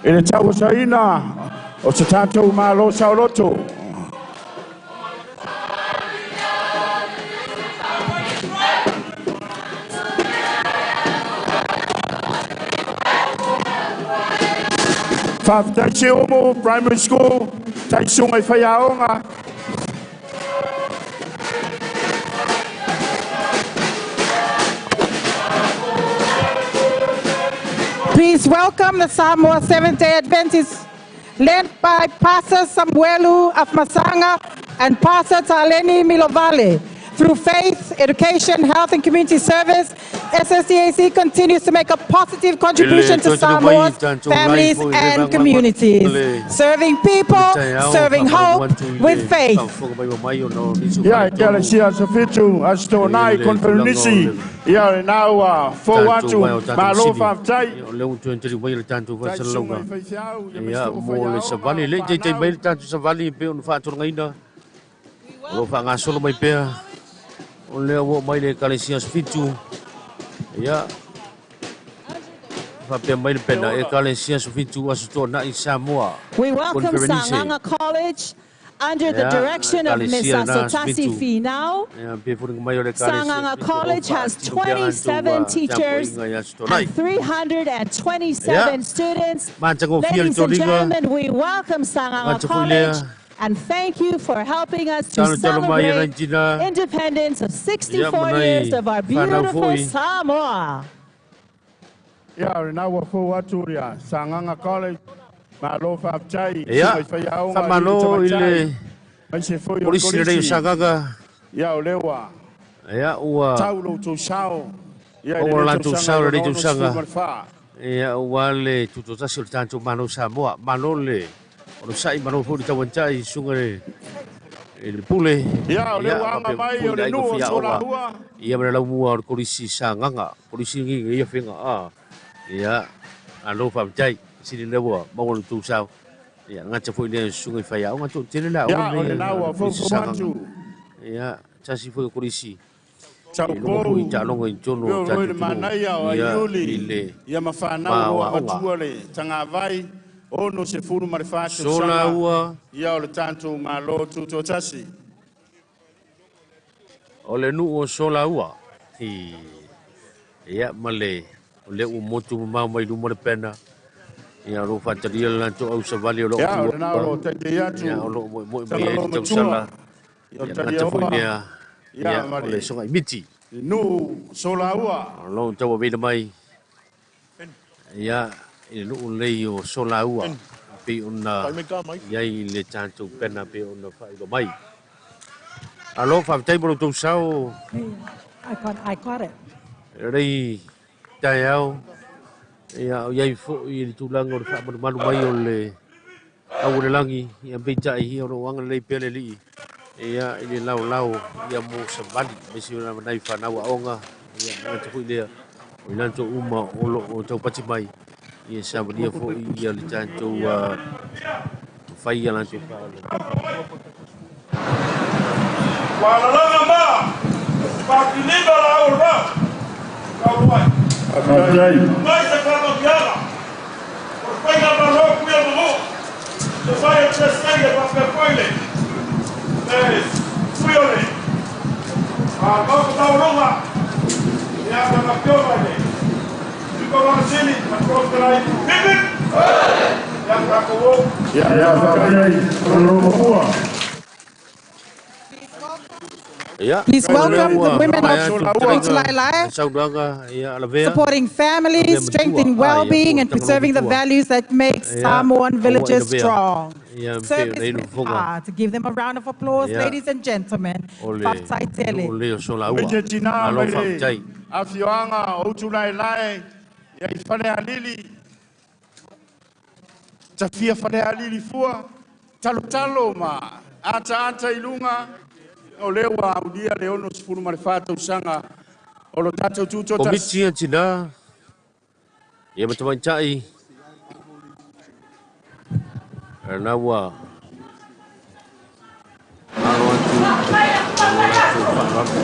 I le tauasaina o se tatou Malo saoloto. Faafetai Siumu Primary School, taisuga i faiaoga. Please welcome the Samoa Seventh-day Adventists, led by Pastor Samuelu Afamasaga and Pastor Taleni Milovale. Through faith, education, health, and community service, SSDAC continues to make a positive contribution to Samoa's families and communities, serving people, serving hope with faith. Ia, e Ekalesia Aso Fitu, Aso To'ona'i, Koneferenisi, ia lena ua fou atu, malo faafetai. O lea ua toe tali mai le tatou Taisuga faasalalauga i faifeau, ia ia maise o mo le faiaoga savali o le taitai mai fanau. le tatou savali e pei ona faatulagaina o lo o faagasolo mai pea o lea ua oo mai le Ekalesia Aso Fitu ia faapea mai le pena Ekalesia Aso Fitu Aso Toonai Samoa We welcome Koneferenise Sagaga College under the ia direction of Ms. Ekalesia lena Aso Asotasi Fitu Finau. ia pe fuliga mai o le Ekalesia Sagaga Aso Fitu o lo o College has faatino pea latou 27 teachers tapuaiga i Aso Toonai and 327 ia students. matagofie le Ladies and toliga gentlemen, we welcome Sagaga gata foi lea College and thank you for helping us to talotalo mai e celebrate nai tina independence of ia 64 ma years nai of our fanau beautiful foi Samoa. Ia, o lena ua fou atu ia Sagaga College, malo faafetai ia suga i faiaoga i faamalo i tamaitai, le aemaise foi o le polisi lelei o kolisi. Sagaga Ia, o lea ua ia ua tau lo outou sao ia i maua lo lenei latou tausaga sao i i lenei lona tausaga 64. ia ua le tutotasi o le tatou Malo Samoa malo le onosa'i malo foi le tauanitai susuga i le pule Ia, o lea ia ua aga faapea mai foi o le le aiga nuu o fiaoga Solahua. ia ma le laumua o le kolisi Sagaga kolisi lagi ia fega a ia alo faafetai sili lea ua maua lo tou sao ia gata foi lea susuga i faiaoga to'atele le aoga Ia, o lenei lena a ua le kolisi foufou Sagaga atu. ia tasi foi o kolisi i luga foi Taupou, i taaloga i totonu o o tatou le atunuu manaia o ia i Aiuli, le ia ma fanau ma o o aoga avatua le tagavai, 64 sola tausaga, ua ia o le tatou Malo Tutoatasi. O le nuu o sola ua i ia ma le o lea ua motu mamao mai luma le pena ia o loo faatalia le latou au savali o loo Ia, o lena o tua loo taitei atu, ia o loo moemoe mai ai Tagaloa le tausala matua, ia o le ia le gata foi taliaoa, lea ia ia ma o le le sogaimiti nuu Solaua. O loo tauaveina mai ia i le nuu lelei o Solaua pei ona i ai le tatou pena pei ona faailoa mai. Alo, faafetai mo lo outou sao I got it. lelei taeao ia o iai fo'i i le tulaga o le faamalumalu mai o le au o le lagi ia peitai ia o loo agalelei pea le alii ia i le laolao ia mo savali aemaise lava nai fanau aoga ia gata foi lea o i latou uma o loo taupati mai ia savalia foi ia le tatou fai ia latou faaaloalo. Walalaga ma, pakiliba la ura, kauluai. Faafetai. Mai se whamakiaga, o whainga malo kuia mo, te whai o te seia whawhefoile, te kuiole, a kau taurunga, ia ka ngapiola ile. Tuko wakasini, matuwa hip hip, ia ka ko Ia, faafetai, malo mapua. Ia Please o lea welcome the ua women maea of atu le Solaua. fetalaiga Utulaelae, saunoaga ia lavea supporting lavea families, matua strengthening a ia po well-being, o and tagaloa preserving the matua values that make ia Samoan aua i villages lavea strong. ia pei ona Service i le with fofoga heart. Give them a round of applause, ia ladies and gentlemen. o le Faafetai tele. nuu lelei o Solaua Aemaise tinā malo mai le faafetai. afioaga o Utulaelae, ia i Falealili, tafia Falealili fua, talotalo ma ataata i luga, o lea ua aulia le 64 tausaga o lo tatou Tutoatasi. Komiti a Tinā ia ma Tamaitai lena ua alo atu mo latou faaaloalo.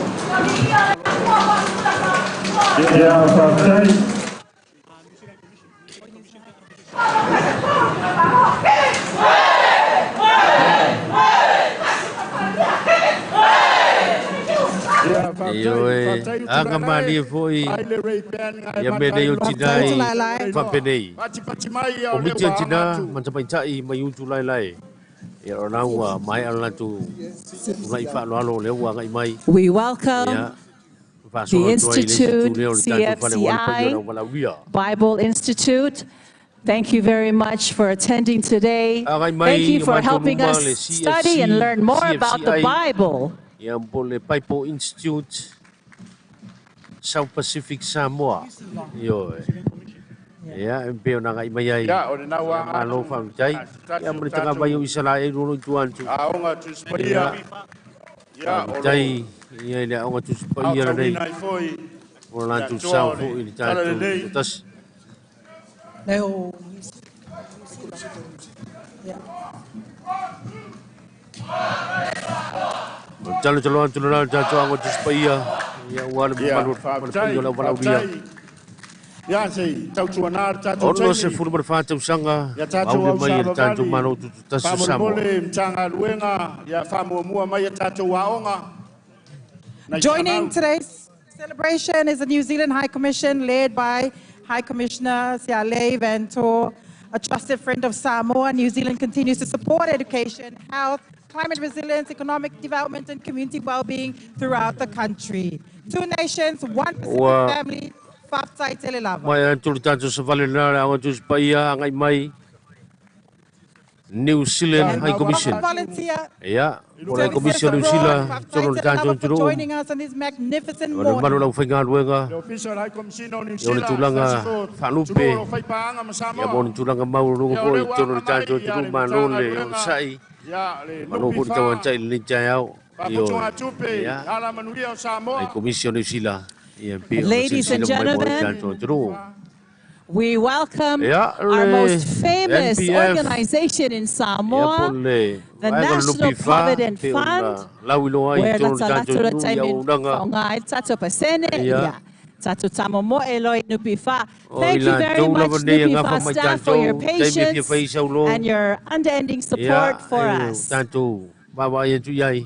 Ia, faafetai. Ioe, aga malie foi ia mea nei o tina i faapenei. Komiti a tina ma tamaitai mai Utulaelae. Ia o lena ua maea le latou uunai faaaloalo o lea ua agai mai. We welcome Ia, the faasolo atu ai i le isi Institute, itu lea o le tatou fale ua le paia o CFCI, le auvalaaulia. Bible Institute. Thank you very much for attending today. Agai Thank mai you o for matou helping luma us le study and CFC, learn more about the CFCI, Bible. ia po le Bible Institute South Pacific Samoa. Ioe. Ia, e pei ona agai mai ai. Ia, o lena ua Ia, aga malo atu faafetai. a se tasi Ia, o ma le tatou tagavai o Isaraelu o lo o i tua atu. aoga Tusi Ia, Paia. Ia, o lo faafetai ia i le aoga Tusi Paia lenei. aotauina ai foi O le le latou atoa sao o foi le i le Tala tatou Lelei. tutasi. O le talotalo atu lena o le tatou aoga Tusi Paia. Ia, ua le Ia, mamalu ma le paia o faafetai, le auvalaaulia. faafetai. Ia, se i tautuanā le tatou taimi. 64 tausaga Ia tatou aule mai e le tatou ausavavali, Malo Tutasi o Samoa. faamolemole Matagaluega, ia faamuamua mai a tatou aoga nai Joining fanau. today's celebration is the New Zealand High Commission led by High Commissioner Siale Vantor, a trusted friend of Samoa. New Zealand continues to support education, health, climate resilience, economic development, and community well-being throughout the country. Two nations, one Pacific Ua family, Faftai Telelava. mai atu le tatou savali lena le aoga Tusi Paia agai mai New Ia, Zealand And High lena we ua aga Commission. welcome atu volunteer Ia, i o le luma o services Komisi o New abroad, Zealand, Faftai tonu le tatou Telelava, for atunuu, joining us on this magnificent o le mamalu o morning. le aufaigaluega, le Ofisa o le High Commissioner o New ia o le Zealand, tulaga Francisco faalupe, Tunuo o lo o faipaaga ma ia mo Samoa. le tulaga maualuga Ia, o foi lea i ua totonu o aga le tatou mai ia atunuu le malo le Matagaluega, onosai, ia le malo foi le NPF, tauatai i lenei taeao. Ioe, Faaputuga-Tupe, ia, Alamanuia o ai Samoa. Komisi o New Zealand, ia pei ona Ladies and silasila mai mo le gentlemen, tatou atunuu. we welcome Ia, our le most famous NPF, organization in ia po Samoa, le the Vaega o le National NPF, Provident pei ona Fund, lauiloa ai i where totonu o la le tatou lata atunuu i taimi auaunaga. whaonga ai tatou pasene, Ia, ia. Tatou tamomoe loe NPF. o i Thank you very latou lava much, nei e gafa NPF mai staff, for your tatou, taimi e fia patience fai ai sau lo, and your unending ia, support for e us. tatou vaavaai atu i ai,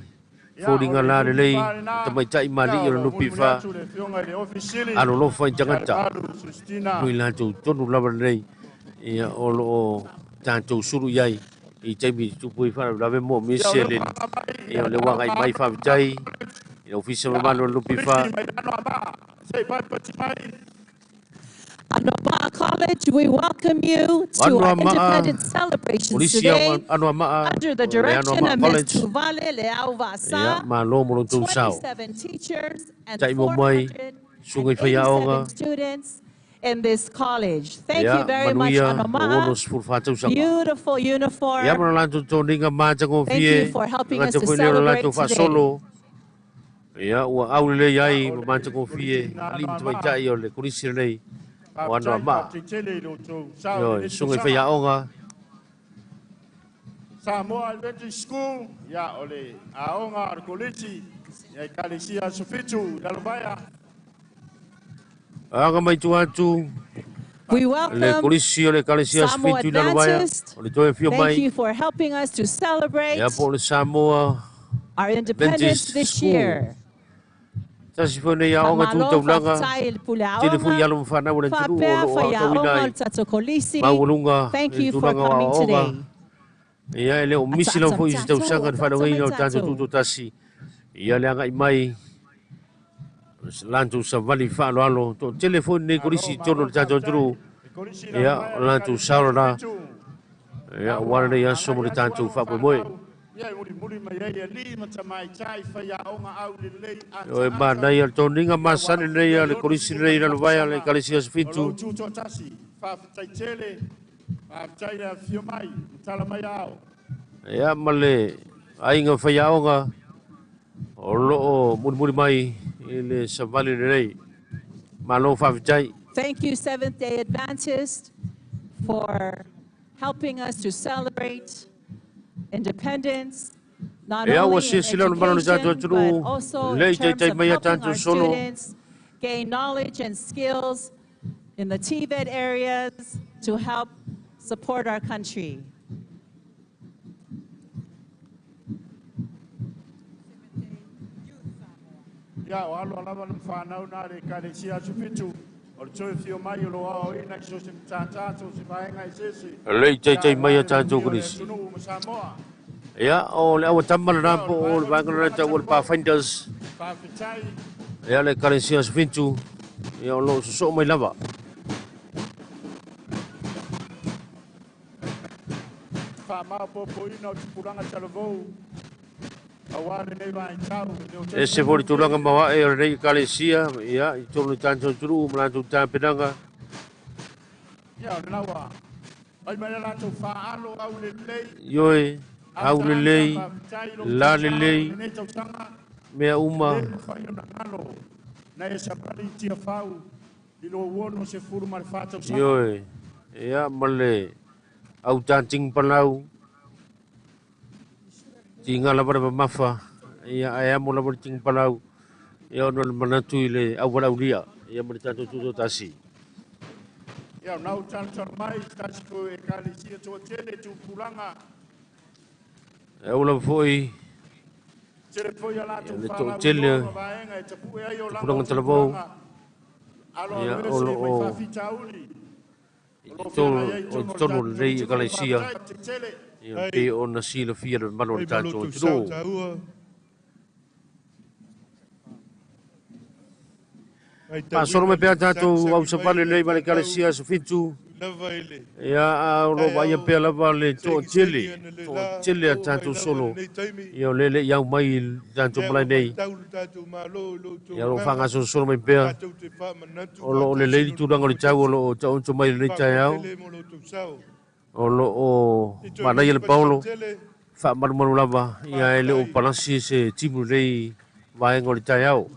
Ia, o foliga le la lelei, NPF lena. tamaitai Ia, mali'i o o le lo o mulimuli NPF, atu le Afioga i le Office Sili, alolofa i ia le tagata, Malu Sustina. nui latou tonu lava lelei, ia, o loo tatou sulu i ai, i taimi i tupu i faalavelave mo mea Ia, o lea ua seleni. aga mai Ia, ia o le le ua agai mai Anoamaa faafetai, i le ofisa Ia, mamalu o le NPF, Kolisi mai le Anoamaa. Se i patipati mai. Anoamaa College, we welcome you to our Anoamaa, independence celebrations Polisi today Anoamaa, under the o le direction Anoamaa of Ms. College, Tuvale ia, Leauvasa, malo mo lo tou sao. 27 teachers and Taimo mai, suga i faiaoga, 487 students in this college. Thank you ia, very much, manuia, o Anoma'a. ono 14 tausaga. Beautiful Ia, uniform. ma lo latou toniga Thank you matagofie, for helping us gata to foi lea o le celebrate latou today. faasolo, ia, ua aulelei Ia, ai o ma le matagofie, Kolisi na alii ma Anoamaa. tamaitai o le kolisi lenei, o Faafetai, Anoamaa. faafetai tele i lo outou sao i Ioe, lenei suga i tausaga. faiaoga, Samoa Adventist School, ia, o le aoga a le Kolisi, ia, Ekalesia Aso Fitu i Lalovaea. aga mai tua atu, We le welcome kolisi o le Ekalesia Aso Samoa Fitu i Lalovaea, Adventist. o le toe afio Thank mai, you for helping us to ia celebrate po o le Samoa our independence Adventist this School. year. Tasi foi nei aoga tu Famalo taulaga, faafetai i le tele foi puleaoga, alo ma whanau o le atunuu o faapea lo o aotauina faiaoga o ai le tatou kolisi. maualuga Thank i le you for tulaga o coming aoaoga. today. Ia e le o misi lau Ataata foi i se ma tatou, tausaga le ataata whanauina ma o tatou tatou. tutotasi. Ia le agai mai, latou savali faaaloalo. To tele foi nei Malo, kolisi i totonu o malo, le tatou faafetai. atunuu. Le Kolisi i Ia, Lalovaea, o latou Ekalesia sao Aso lena. Fitu. Ia, Ia, ua ua lenei aso mo agai le atu tatou alo ma faamoemoe. fanau. Ia, e mulimuli mai ai alii ma tamaitai faiaoga aulelei O e ataata. mānai al toniga Ia, ua masani nei aulia a le le kolisi nei 64 Lalovaea le tausaga Ekalesia Aso o lou Fitu. tutoatasi. Faafetai tele, faafetai le afifio mai, ma tala mai ao. Ia ma le aiga faiaoga o loo mulimuli mai i le savali lenei. Malo faafetai. Thank you, Seventh day Adventist, for helping us to celebrate independence, not Ia ua only in silasila le mamalu o le tatou education, but atunuu, also in lei terms taitai of mai a helping tatou our solo. students gain knowledge and skills in the TVET areas to help support our country. Ia o alo lava le whanau nā le Ekalesia Aso Fitu. O le toe fio mai o lo ao ina i so se matata, so se vaenga i sese. Lei taitai mai a tātou kolisi. Atunuu ma Samoa. Ia, o le aua tama lena po o le vaega lena tau o le Pathfinders. Faafetai. Ia le Ekalesia Aso Fitu. Ia o lo o sosoo mai lava. Faamaopoopoina o tupulaga talavou auā lenei vaitau. Ese foi le tulaga maoae o lenei Ekalesia, ia, i totonu o le tatou atunuu ma latou tapenaga. Ia o lena ua ai mai le latou faalo au lelei. Ioe, aulelei, lalelei, Lenei tausaga mea uma. Le mafai ona galo na e savali i Tiafau i lou 64 tausaga. Ioe, ia ma le au tating palau, tiga lava le mamafa, ia ae amo lava le ting palau, ia ona o le manatu i le auvalaulia, ia ma le tatou tutoatasi. Ia o nau talotalo mai se tasi foi o Ekalesia toatele tupulaga. E au lava foi Tele foi a latou le faalauiloa toatele ma vaega e tapue ai olaga tupulaga o talavou, tupulaga. Alo ia alo o ese lo mai o faafitauli. i O lo o totonu feagai ai o totonu o le totonu o tatou lenei atunuu. Ekalesia, Faafetai tetele. ia pei ona silafia le mamalu o le Ai malo tatou tou sao atunuu. taua. Faasolo mai Matauina pea le tatou au sagisagi mai savali le lenei ma le tatau Ekalesia Aso Fitu. lava i le Ia a o lo o vaaia taeao pea lava le segisegi toatele, ana le la toatele a oo mai tatou lava solo. lenei taimi. Ia o lele i au mai i le tatou Lea malae ua nei. matau le tatou Malo i lo outou Ia o lo o agaga. faagasolosolo mai pea. Tatou te faamanatu O lo o lelei faatasi le lo tulaga o le tau o lo o taoto mai i lenei taeao. Faafetai mo lo outou sao. O lo o I toe manaia mai le paolo, tele. faamalumalu lava, ia e le o Faafetai. palasi se timu lenei vaega o le taeao.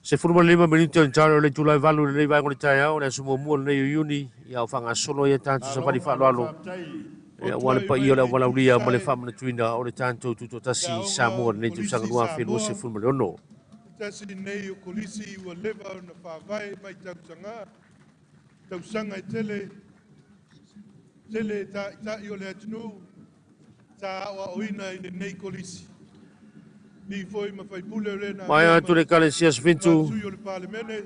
15 minute o le talo o le itula e 8 lenei vaega o le taeao, le aso muamua lenei o Iuni, ia o faagasolo ia tatou Malo, savali malo, faaaloalo. faafetai. Ia ua le O paia o le tuai mai le auvalaulia ma le itu faamanatuina o le tatou tutoatasi le aoga Samoa o lenei tausaga Kolisi 2026. Samoa. Tasi nei o Kolisi ua leva ona faavae mai tausaga. Tausaga e tele, tele ta'itai o le atunuu sa aoaoina i lenei Kolisi. Ni foi ma faipule o lena Mai avea atu ma le Ekalesia Aso Fitu, sui o le Palemene,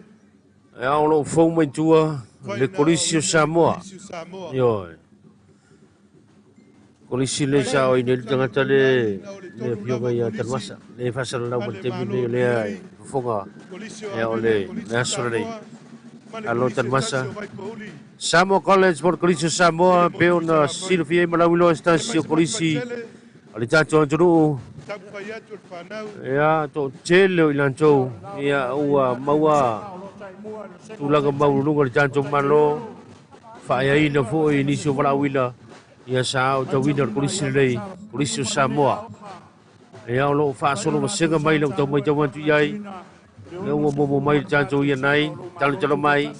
ia o lo o fou mai tua fai le na Kolisi o aoaoina le Samoa. Kolisi o Samoa. Ioe. Kolisi le sa o i nei le tagata le Na o le le tolu afioga lava ia Kolisi Tanuvasa. Le faasalalau a ma le le taimi Malo nei o o lea i ai. e fofoga Kolisi o ia o Avele, le Kolisi le aso lenei. Samoa, ma le Alo Kolisi e tasi Tanuvasa. o Vaipouli. Samoa College po o le Kolisi o I le Samoa pe motu ona Samoa. silafia ai ma lauiloa se E tasi mai o se Kolisi matupatele, o le tatou atunuu. taumafai atu o le fanau. Ia toatele o i latou ia ua maua tulaga maualuluga o le tatou Malo. Faaeaina foi i nisi o valaauina ia sa aotauina le Kolisi lenei, Kolisi o Samoa. Ia o lo o faasolo vasega mai lau tau matau atu i ai. Lea ua momo mai le tatou ia nai, talotalo mai.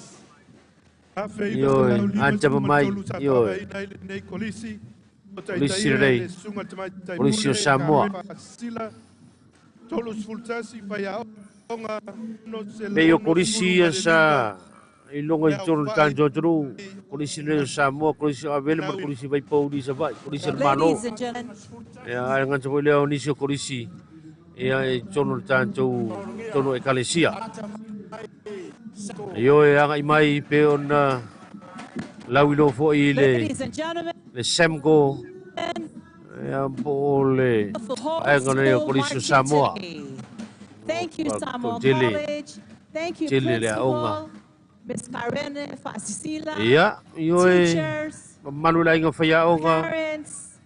Ioe, atama mai, 1953 sa ioe. faavaeina ai lenei Kolisi. O Kolisi taitaia lenei, le susuga tamaitai Kolisi o pule Samoa. Carmen Faasisila, 31 faiaoga, Pei o Kolisi ia 65 sa iloga le i totonu o le aofai tatou atunuu. Kolisi lenei o Samoa, Kolisi o Avele ma le Kolisi Vaipouli i Savaii, Kolisi o le Malo. Ladies and gentlemen, Ia ae gata foi lea o nisi o Kolisi ia i totonu o le tatou totonu o Ekalesia. Ioe agai mai pe ona lauiloa foi i le ladies and gentlemen, le Semco ia po o le the whole vaega lenei o school Kolisi o marching Samoa. today. Thank you, Ua Samoa tele College. Thank you, tele le aoga. Principal, Ms. Karene Faasisila, Ia, ioe teachers, mamalu le aiga faiaoga, parents,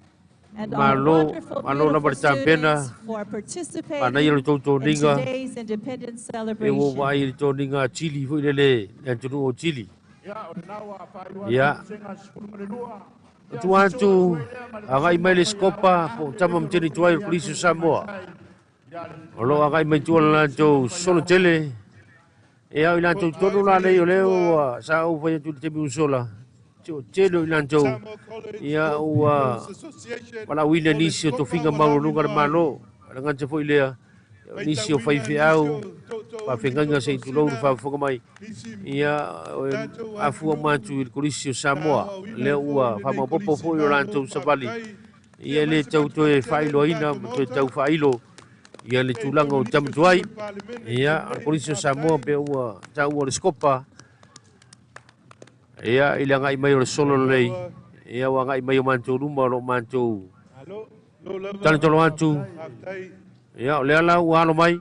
and our malo wonderful, malo lava beautiful le tapena, students for participating manaia le in tautoninga, today's Independence e ua celebration. vaai i le toniga a Chile foi lele, le atunuu o Chile. Ia o lena ua faaiu atu Ia, le sega 12. Ia tua sosoo atu, foi lea ma le agai mai vasega le Skopa, faiaoga po o tele tama o lo o mateni tuai o le feagai Kolisi o ai Samoa. taumatai. Ia le O lo o agai mai tua le latou solo tele, e au i O latou tuai tonu la mai le nei o lea itua ua sa ou fai atu i le taimi usola. Tio tele o i latou, Samoa College ia Old ua People's Association valaauina o le nisi o Skopa tofiga ua maualuluga le lauiloa ai. Malo. Le gata foi lea, o nisi o Matauina nisi faifeau, o tootoouli faafeagaiga se i tulou le tootosina, faafofoga mai. nisi Ia, o tatou afua atunuu matu i le Kolisi o sa Samoa. aoaoina Lea ai foi ua i lenei faamaopoopo Kolisi. foi o Malo latou savali. faafetai. Ia Ia le mai se tau toe matupatele le faailoaina tatou ma toe tau Maota. faailo. Ia le tulaga o tama tuai. Ia, o le Kolisi o Samoa pe ua taua o le Skopa. Ia, i le agai mai o le solo lelei. Ia, ua agai mai o matou luma o lo o matou talotalo atu. Ia, o lea la ua alo mai.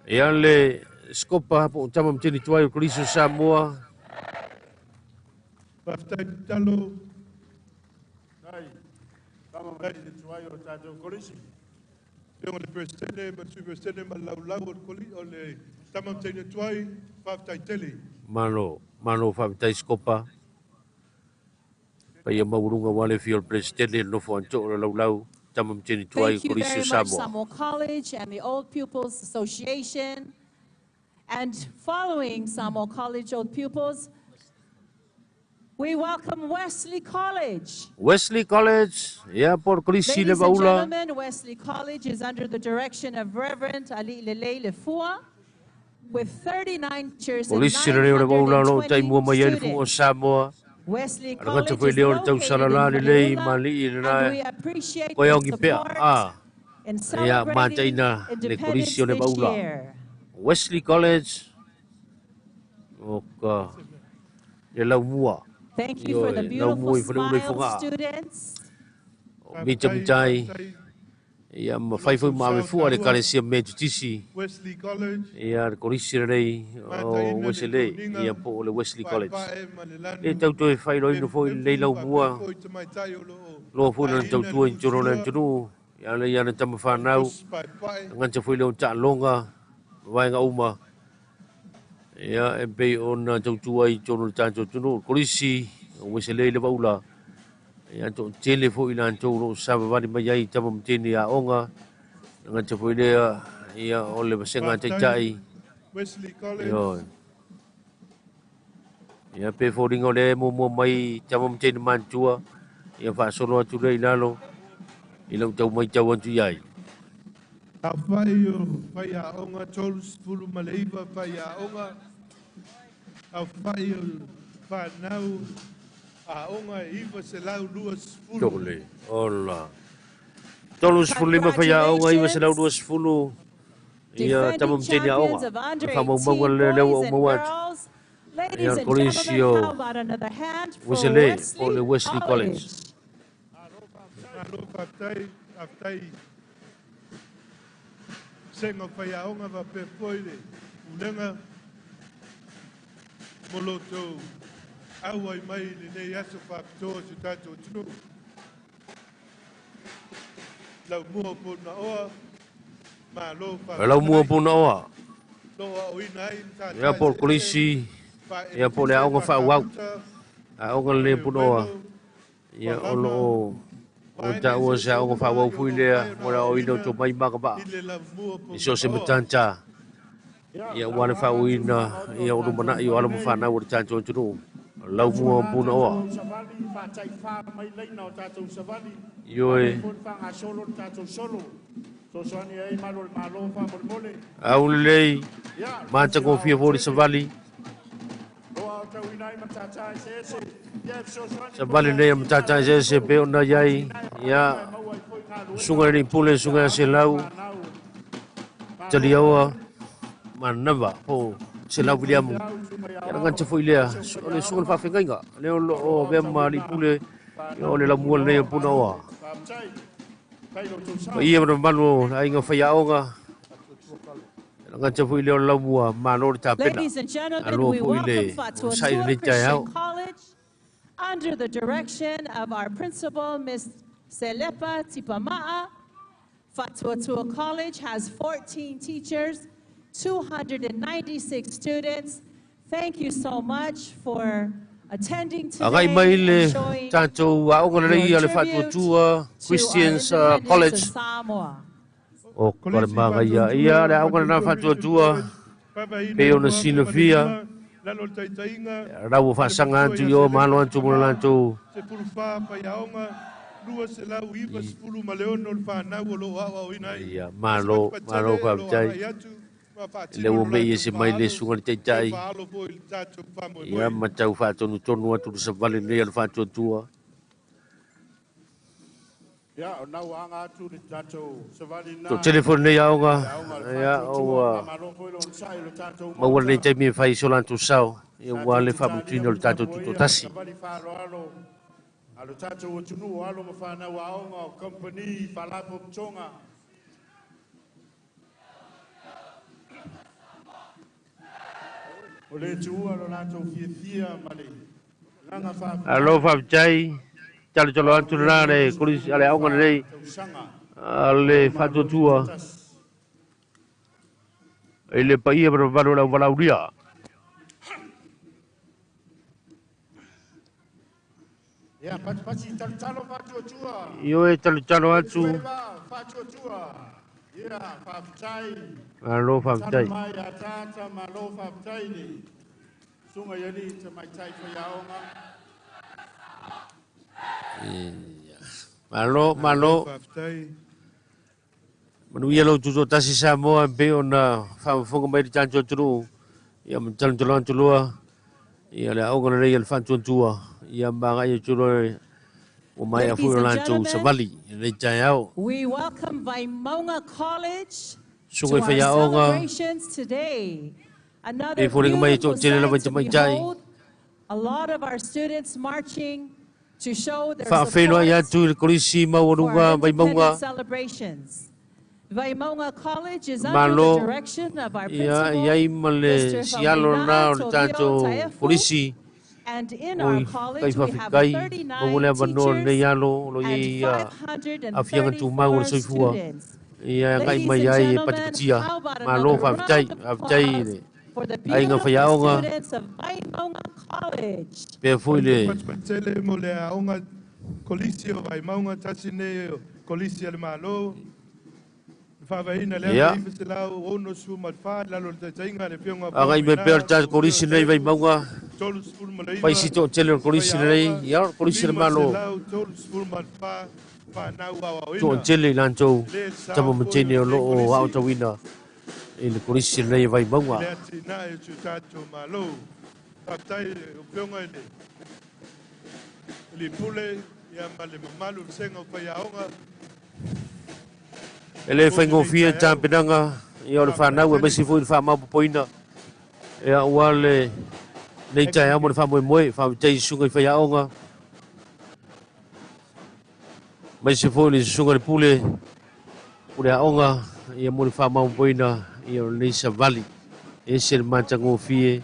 Ia, le Skopa po o tama ma teine tuai o le Kolisi o Samoa. Faafetai tatalo. Ai, tama ma teine tuai o le tatou Kolisi. Afioga i le Peresetene ma le Sui Peresetene ma le laulau o le koli o le tama ma teine tuai, faafetai tele. Malo, malo faafetai Skopa. Paia maualuga aua le afio o le Peresetene, le nofo a too o le laulau, tama ma teine tuai o Thank you Kolisi o very much, Samoa. Samoa College and the Old Pupils Association. And following Samoa College Old Pupils, we welcome Wesley College. Wesley College, ia po o le Kolisi le Ladies and Vaula. gentlemen, Wesley College is under the direction of Reverend Ali Lelei Lefua with 39 teachers and Kolisi le o le Vaula o lo o taimua 920 mai ai le Fu'u o students. Samoa. Wesley A le gata College foi is lea o le located tausala in la lelei Faleula, ma alii and lena we appreciate koe their aogi pea. support A, in ia celebrating mataina le independence Kolisi o le this Vaula. year. Wesley College, o ka le laumua. Thank you for the Ioe, beautiful laumua i Faleula i smiles, Fogaa. students. O mita mitai, ia ma fai foi ma ave fua le Ekalesia Metotisi. Wesley College. Ia le Kolisi lelei o Mataina le Wesley, toniga, ia po o le Wesley College. paepae ma le lanu. Le tau toe faailoaina foi lenei laumua, Foi tamaitai o lo o loa foi lana aiina tautua i le totonu o le usua, atunuu, ia le ia na tama whanau, tosi paepae. nganta foi leo taaloga, vaenga uma, ia e pei ona tautua i totonu o le tatou atunuu. Le Kolisi o Wesley le Vaula, ia to tele foi latou o lo o savavali mai ai tama ma teine aoga, nganta foi lea, ia o le vasega taitai. Wesley College. Ioe. Ia pe foliga o lea e muamua mai tama ma teine matutua, ia faasolo atu lea i lalo, i lau tau maitau atu i ai. Aofai o faiaoga 39 faiaoga. Aofai o fanau aoga e 920. Tole, ola. 35 faiaoga, 920, ia tama Defending ma teine champions aoga. of under Le faamaumauga 18 lea lea ua boys and ou maua atu. girls. Ia Ladies le and Kolisi gentlemen, o how about another hand for Wesley, po o le Wesley Wesley College. College? Malo faafetai, faafetai sega o faiaoga faapea foi le pulega mo lo outou auai mai i lenei aso faapitoa o si o tatou atunuu. Laumua o Punaoa, malo E laumua faafetai. Punaoa. Lo o aoina ai matata Ia po o le eseese, Kolisi, ia po o le faaeletise, aoga faaauau. faakamuta, Aoga lenei Punaoa. welo, Ia o lo palama, o o vaega taua se eseese aoga uma faaauau o foi lo o lea, mafai ona mo le aoaoina o aoaoina tomai ma agavaa. i le laumua I so o se Punaoa. matata, ia ua le faauiina, ia o lumanai o alo ma whanau o le tatou atunuu. Laumua o Punaoa. Savali, faataifa mai laina o tatou savali. Ioe. Faapea foi le faagasolo le tatou solo. Fesoasoani ai malo o le Malo faamolemole. Au lelei, Ia, matagofie foi le savali. O aotauina ai matata eseese. Ia, e fesoasoani Savali lelei a matata eseese pe ona iai, ia, maua ai foi galuega. susuga i le pule, susuga ia Selau, Taliaoa, Manava, po Selau Viliamu. Ia na foi lea, o le susuga i le faafegaiga, lea o lo o avea ma alii pule, ia o le laumua lenei o Punaoa. Faafetai. Fai lo outou sao. Ma ia ma le mamalu o le aiga faiaoga, ia na foi lea o le laumua, malo le tapena. Ladies and gentlemen, Aloa we foi welcome le sai Fatuatua lenei Christian taeao. College under the direction of our principal, Ms. Selepa Tipama'a. Fatuatua College has 14 teachers, 296 students. Thank you so much for attending Agai today mai and le showing tatou aoga lelei your a le tribute Fatuatua to our Christians independence of College. Samoa. O ka le Kolisi magaia ia le aoga lena Fatuatua, Fatuatua, Papaina pe ona Tua, silafia, Papalima, lalo o le taitaiga, rau o le faasaga faletua atu ia i o Selepa malo atu mo le Tipama'a, latou 14 faiaoga, 296 le fanau o lo o aoaoina ai. ia Le malo, malo sipatipatele o lo o faafetai. agai atu ma Le faatino ua lo mei latou ese mai le faalo, susuga i le e taitai, faalo foi i le tatou ia faamoemoe. ma tau faatonutonu atu le savali lenei a le Fatuatua. Ia, o nau anga atu le tatou savali na. To telefoni nei aoga, Aoga le ia, faatuatua, ua faamalo foi le onosai o le tatou maua lenei Maota. taimi e fai so latou sao, ia ua Tatou le te faamutuina talia o ma le tatou tapuaia tutotasi. Savali faaaloalo a lo tatou atunuu o alo ma fanau aoga o kamupani faalapotopotoga. O le tuua lo latou fiafia ma le agaga faafetai. Alo faafetai, talotalo atu lena le kolisi a le aoga lenei Tausaga a le o le Malo faatuatua Tutoatasi. I le paia ma le mamalu o le auvalaulia. Ia, patipati talotalo faatuatua. Io e talotalo atu. Tueva faatuatua. Ia, faafetai. Malo Talo faafetai. Mai ataata, malo faafetai le susuga i alii tamaitai faiaoga. Malo, Malo malo. faafetai. Manuia lou tutoatasi Samoa e pei ona faafofoga mai le tatou atunuu. Ia ma talotalo atu loa. Ia le aoga lelei a le faatuatua. Ia ma agai atu loa ua maea Ladies foi o and latou gentlemen, savali i lenei taeao. we welcome Vaimauga College to Suga i our faiaoga. celebrations today. Another E foliga mai e beautiful toatele lava i sight to tamaitai. behold. A lot of our students marching to show their Faafeiloai support atu i le kolisi for our maualuga independence Vaimauga. celebrations. Vaimauga College is under the Malo direction of our ia principal, iai ma le Mr. sialo Faumuina lena o le Tovio tatou Taefu. polisi And in o our i college, we have kaifafikai maua le 39 avanoa lenei teachers alo o lo and iai aafiaga tumau o le 534 soifua students. ia agai Ladies mai and ai e gentlemen, patipatia. how about Malo another faafetai, round of faafetai applause le for the aiga beautiful faiaoga students of Vaimauga College? pea foi le Patipatele mo le aoga kolisi o Vaimauga tasi nei o kolisi a le Malo. Faavaina le ia 1964 lalo o le taitaiga a le Afioga agai mai pea le Faumuina tatou Tovio kolisi lenei Taefu Vaimauga 39 faisi toatele o le kolisi lenei faiaoga ia o le kolisi le Malo 534 fanau aoaoina. toatele i latou Le sao tama foi matene o o lenei loo kolisi aotauina i le kolisi lenei e i Vaimauga. Le atinae o si o tatou Malo. Faafetai i le Afioga i le le Pule ia ma le mamalu o le Sega o Faiaoga E le mo lenei faigofie taeao. tapenaga ia o le Faafetai fanau e tele. maisi foi le faamaopopoina ia ua le nei taeao mo le faamoemoe faafetai i susuga i faiaoga maise foi le susuga i le pule pule aoga ia mo le faamaopopoina ia o lenei savali e ese le matagofie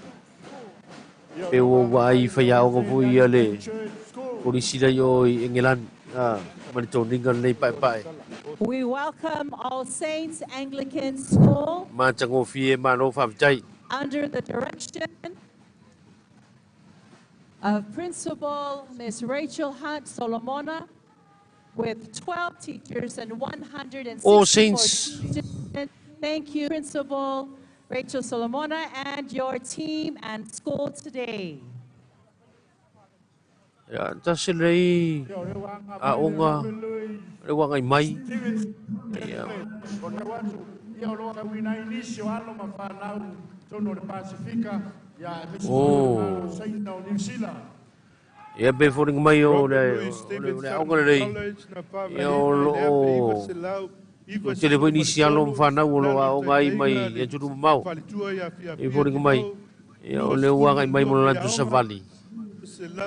Ia, o pe lea ua ua anga ua ai mai le faiaoga All foi Saints ia le Anglican Church School. kolisi lai o i Engelani ma le toniga lenei paepae. We welcome All Saints Anglican School Matagofie malo faafetai. Under the direction of Principal Ms. Rachel Hunt Solomona with 12 teachers and 164 All Saints students. Thank you, Principal Rachel Solomona, and your team and school today. Ia tasi lenei Ia, o lea ua anga mai le aoga Robin Louis le ua agai mai Stevens ia O lea atu, ia o lo o tauina ai nisi o alo ma fanau tonu o le Pasifika, ia aemaise foi o le Malo o o Saina o Niu Sila. Ia pe foliga mai o Robert le Louis o le o le Stevenson aoga lelei College na ia o faavaeina i loo le tele foi nisi alo ma 1993 fanau o loo lalo o le aoga ai mai taitaiga a le atunuu mamao faletua ia e Fiafia foliga mai Tito ia o lea ua agai mai mo le latou 22 faiaoga savali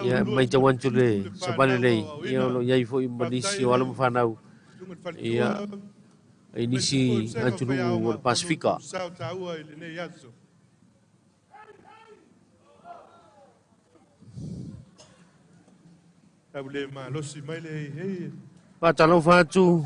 ia matau atu 127 le le savali fanau lelei ia aoaoina. o loo iai foi ma Faafetai nisi i o le alo ma fanau susuga i le ia faletua i aemaise nisi foi o le Sega o atunuu o Faiaoga le mo lo Pasifika. outou sao taua i lenei aso. Tau le malosi mai le heihei. Faatalofa atu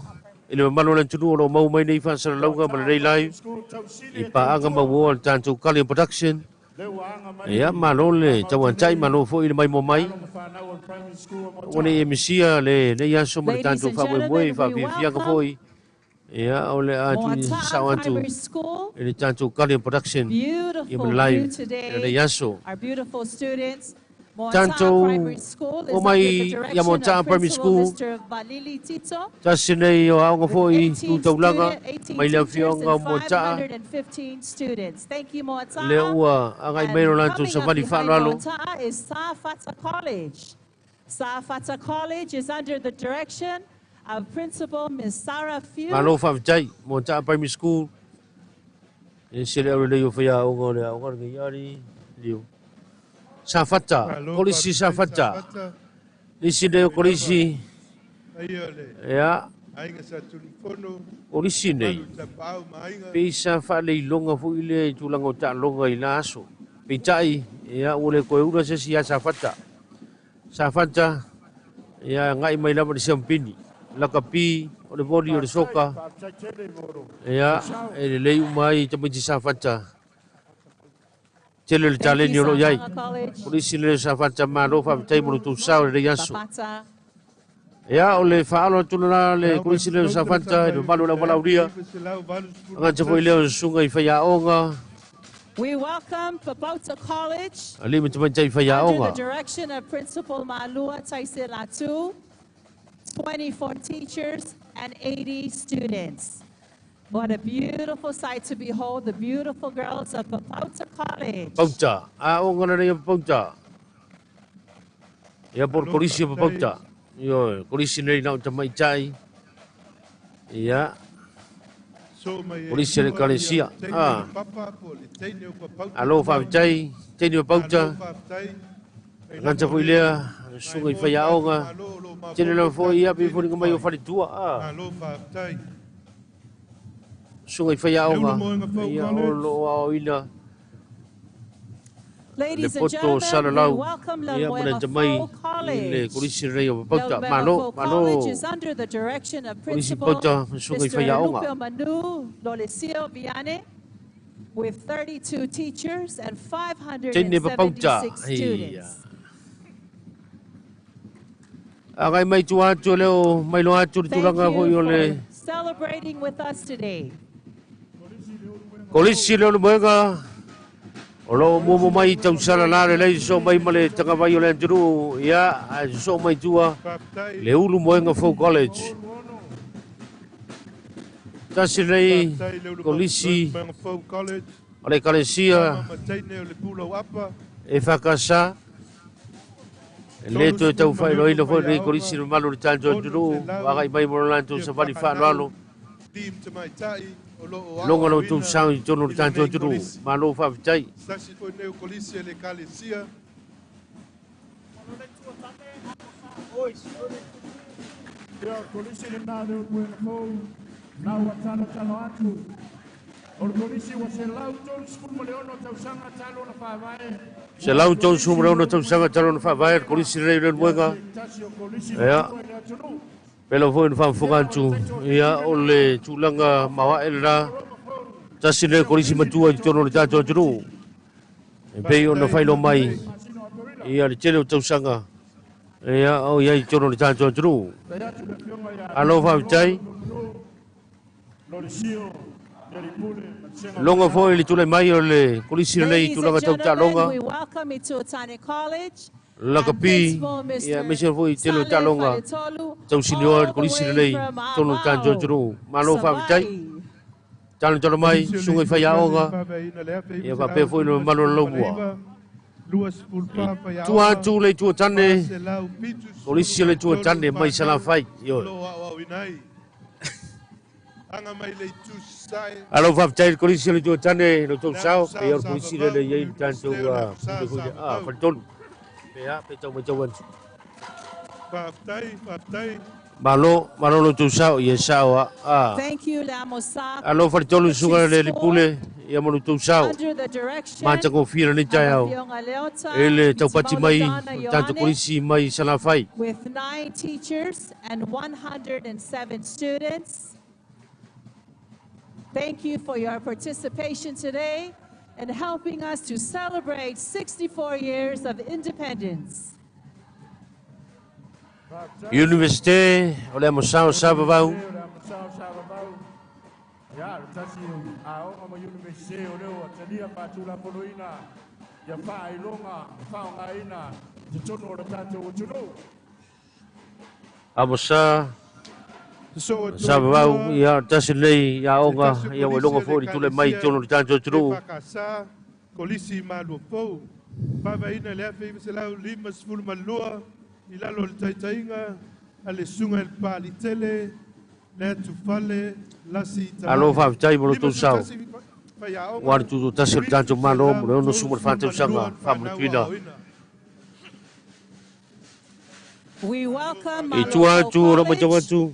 i le mamalu o le atunuu o loo mau mai nei faasalalauga ma Moataa lenei Primary live School, tausili i e paaga tautua. mauoa le tatou Kali Production. Lea ua anga mai Ia malo le tauantai faamautu nei malo foi le maimoa mai alo ma fanau o le Primary School o ua nei Moataa. e misia lenei aso ma le Ladies tatou and faamoemoe gentlemen, we faafiafiaga welcome foi ia o le a Moataa tuisao atu Primary School. i le tatou Kali Production ia ma Beautiful le view live i today. lenei aso. Our beautiful students. Moataa Tatou Primary School o is under the mai ia direction of Moataa Primary Principal School Mr. Valili Tito tasi nei o aoga with foi 18 tu taulaga student, 18 mai le teachers afioga o and Moataa 515 students. Thank you, lea Moataa. ua agai mai lo And latou coming up savali behind faaaloalo. Moataa is Safata College. Safata College is under the direction of Principal Ms. Sarah Few. Malo faafetai Moata'a Primary School, e se le aulelei o faiaoga o le aoga lenei ali liu. Safata, Malo Kolisi faafetai Safata, Safata. nisi lea o Kolisi, Paia o le ia, aiga sa Tulifono, Kolisi nei, malu tapaau ma aiga. pei sa faaleiloga foi lea i tulaga o taaloga i la aso. Peitai, ia, ua le toe ula se isi ia Safata. Safata, ia, agai mai lava i le siampini. Lakapi, o le voli o le Faafetai, soka, faafetai tele mo lo ia, sao. e lelei uma ai tamaiti Safata. Tele le Thank you, taleni o lo o iai. Safanga College. Kolisi le Safata, malo faafetai mo le tusao le aso. Safata. Ia, o le faalo atu lena le Lau mai kolisi le Papauta le Safata i le Safai mamalu o le auvalaulia. Agata foi lea o susuga i faiaoga, We welcome Papauta College alii ma tamaitai under the faiaoga. direction of Principal Malua Taiselatu, 24 teachers and 80 students. What a beautiful sight to behold, the beautiful girls of Papauta College. Papauta, aoga lenei o Papauta. Ia po o le Malo kolisi o faafetai. Papauta. Ioe, kolisi nei na o tamaitai. Ia, So mai e kolisi a le lua ia ekalesia. le teine o Ah, le papa po o le teine o Papauta alo tumau. faafetai, teine o Malo Papauta. faafetai. Ai Agata lava o foi lea lea, susuga i maimoa le tatou faiaoga. malo o lo o Tele mafaufau lava le foi tatou ia pe tele foliga mai o fai. faletua. Ah, Malo faafetai. susuga i Le faiaoga. ulu moega fau Ia o college. lo o aoaoina le Ladies and poto gentlemen, we salalau. welcome Ia ma le Lemoega tamai Fou i le College. kolisi lenei o Papauta. Lemoega Malo, Fou College malo. is under the direction of Kolisi Principal Papauta, susuga i Mr. faiaoga. Lupe Manu Lolesio Viane with 32 teachers and Teine Papauta. 576 Ia. students. Agai mai tua atu o leo, mai loa atu le Thank tulaga foi you o le for celebrating with us today. kolisi le olomoega. O loo mumu mai tausala la le lei so mai ma le tagavai o le atunuu. Ia, ae sosoo mai tua Faafetai. le Ulu Moega Fou College. Tasi lenei Faafetai le ulu kolisi moega fau college. o le ekalesia Tama ma teine o le pulau apa. e fakasa. E le toe 30 ma le taufailoaina ulu foi lenei faiaoga. kolisi mamalu o le tatou atunuu. Agai mai mo le latou Ia savali fahanau. faaaloalo. Lim tamaitai o lo o Loga lo tou aoaoina sao i totonu o le i tatou lenei atunuu. kolisi. Malo faafetai. Tasi foi nei o kolisi e le ekalesia. Ia, kolisi lena le ulumoega fou, na ua talotalo atu. O le kolisi ua 136 tausaga talo na faavae. 136 tausaga talo na faavae le kolisi lenei o le Ulumoega. Se tasi o kolisi Ia, matua i le atunuu. pela foi na faafofoga atu. Ia, o le tulaga maoae lena. Tasi le kolisi matua i totonu o le tatou atunuu. E pei ona Faafetai, faailoa mai faafetai. Masino Aperila. ia le tele o tausaga. Ia, o iai i totonu o le tatou atunuu. Tai atu le afioga ia Alo faafetai. Lolesio, le Lipule, ma le Sega o Loga foi Faiaoga. le tulai mai o le kolisi lenei i Ladies and tulaga tau gentlemen, taaloga. we welcome Ituatane College and Lakapi, Principal ia Mr. aemaise foi tele o Saleh taaloga. Faletolu, Tausinioa le all the kolisi way lenei from totonu o le tatou Avao, atunuu. Malo faafetai. Savaii. Talotalo mai, Kolisi o le susuga i Ituatane faiaoga. faavaeina le Ia faapea foi le mamalu o le laumua. 1959. 24 Tua faiaoga. atu le Ituatane, kolisi o le 473 Ituatane mai fanau Salafai. o Ioe. lo o aoaoina ai. Aga mai le itu sae. Alo faafetai le kolisi o le Ituatane lo tou Le sao. amosa Pei o o le kolisi Savavau lele ma iai le le tatou Universite o le Amosa pule foi lea. Ah, Savavau. faletolu. Pe a, pe tau mai tau atu. Faafetai, faafetai. Malo, malo lo tou sao, ia sao a. Ah. Thank you, Lamosa Alo faletolu susuga le School, Lipule, ia ma lo tou sao. under the direction Matagofie lenei of taeao. Afioga Leota E le taupati mai, Mitimauna o le tatou Ioane, kolisi mai Salafai. with 9 teachers and 107 students. Thank you for your participation today and helping us to celebrate 64 years of independence. Universite o le Amosa o Savavau. O le Amosa o Savavau. Ia, le tasi o aoga ma Universite o lea ua talia faatulafonoina ia faailoga faaaogaina i totonu o le tatou atunuu. Amosa Sosoo atu ai Savavau, tua. ia tasi lenei Se aoga, tasi o ia ua kolisi iloga o le foi le tulai mai i ekalesia totonu o le tatou e atunuu. fakasa. Kolisi Malua Fou. Faavaeina le 1952 i lalo o le taitaiga A le susuga i le Papaliitele Leatufale Lasi Alo Talai. faafetai mo lo tou sao. 51 faiaoga, Ua le tutotasi o le tatou Malo mo le 64 tausaga 732 fanau faamanatuina. aoaoina. We welcome I tua Maluafou atu o lau matau College atu,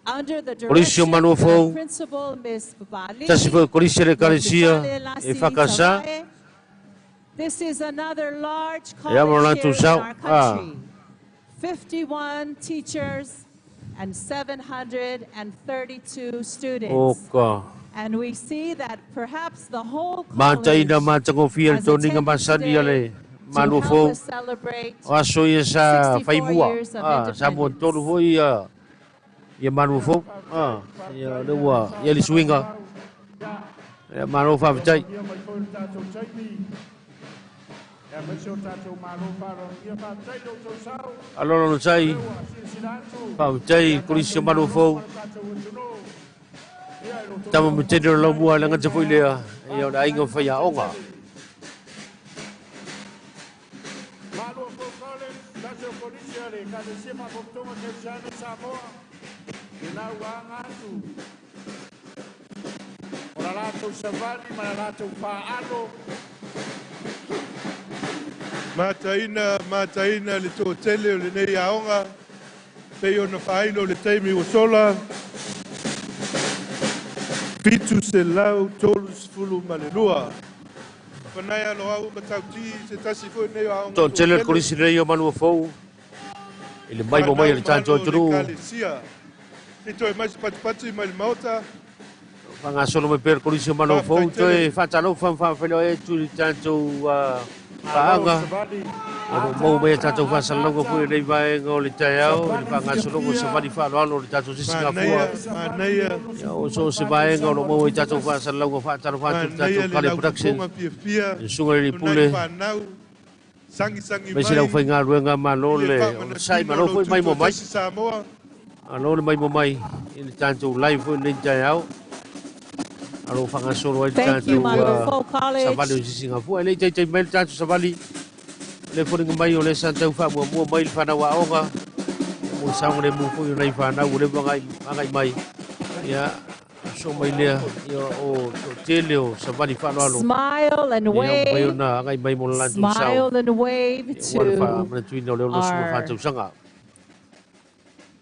under the Kolisi o direction of Maluafou, the principal, Ms. Babali. tasi foi o kolisi a le Ekalesia Lotufale e Lasi whakasa. Tavae. This is another large Ia mo college latou here in sao. our Ah. country. 51 teachers and 732 O students. ka. And we see that perhaps the whole Mataina college matagofia le has toniga attended masani a le today to help Maluafou. us celebrate O aso ia sa 64 faimua. years of Ah, sa mo tolu independence. foi ia ia Maluafou. Ah, ia le ua ia le suiga. Ia malo faafetai. Ia mai foi le tatou taimi. Ia mai se o tatou malo faaaloalogia. Faafetai lo outou sao. Alo lona sai. Ua silasila atu. Faafetai Ia kolisi o tatou Maluafou. malo ma le tatou atunuu. Ia e lo outou Tama matene o lau mua le gata foi lea. Ia o le aiga faiaoga. Maluafou College, tasi o kolisi a le Ekalesia Faafofoga Kerisiano Samoa. I lau aga atu. O la latou savali ma la latou faaalo. Mataina, mataina le toatele o lenei aoga, pei ona faailo le taimi ua sola, 732. Fanaia Loau Matauti, se tasi foi nei o aoga Toatele o le toatele. kolisi nei o Maluafou. I le mai mo mai o Fanau le tatou malo le atunuu. Ekalesia. I toe mai se patipati mai le Maota. Whangasolo mai pea le kolisi o Maluafou. Faafetai tele. Toe whātalofa ma whaawhailoa e tu i le tatou Malo paaga. savali. O lo Ata, mau mai a ata, tatou ata, whaasalauga ata. foi nei vaenga o le taeao. I le Savali whangasologa o fiafia. savali whaaloalo o le tatou sisi ngā fua. Manaia, manaia, Ia o so se vaenga o lo mau i tatou whaasalauga whaatalofa atu le manaia tatou le Kale Productions. laufofoga fiafia Le susuga i le o nai pule. fanau sagisagi Me se lau mai whainga malo i le le o le sai faamanatuina o malo lo foi mai mo mai. Tutoatasi Samoa. Alo le mai mo mai i le tatou live foi nei taeao. Alo whangasolo ai le Thank you, tatou Maluafou savali o College. sisi ngā fua. E lei taitai mai le tatou savali. Le foringa mai o le sa tau whaamua mai le whanau aoga. Mo le saonga le mu foi o nei whanau o le angai mai. Ia, so mai lea, ia o to tele o savali whaaloalo. Smile and Ia, o mai wave. ona angai mai mo le lantou sao. Smile and wave Ia, ua le to whaamanatuina o le ono suma our whātausanga.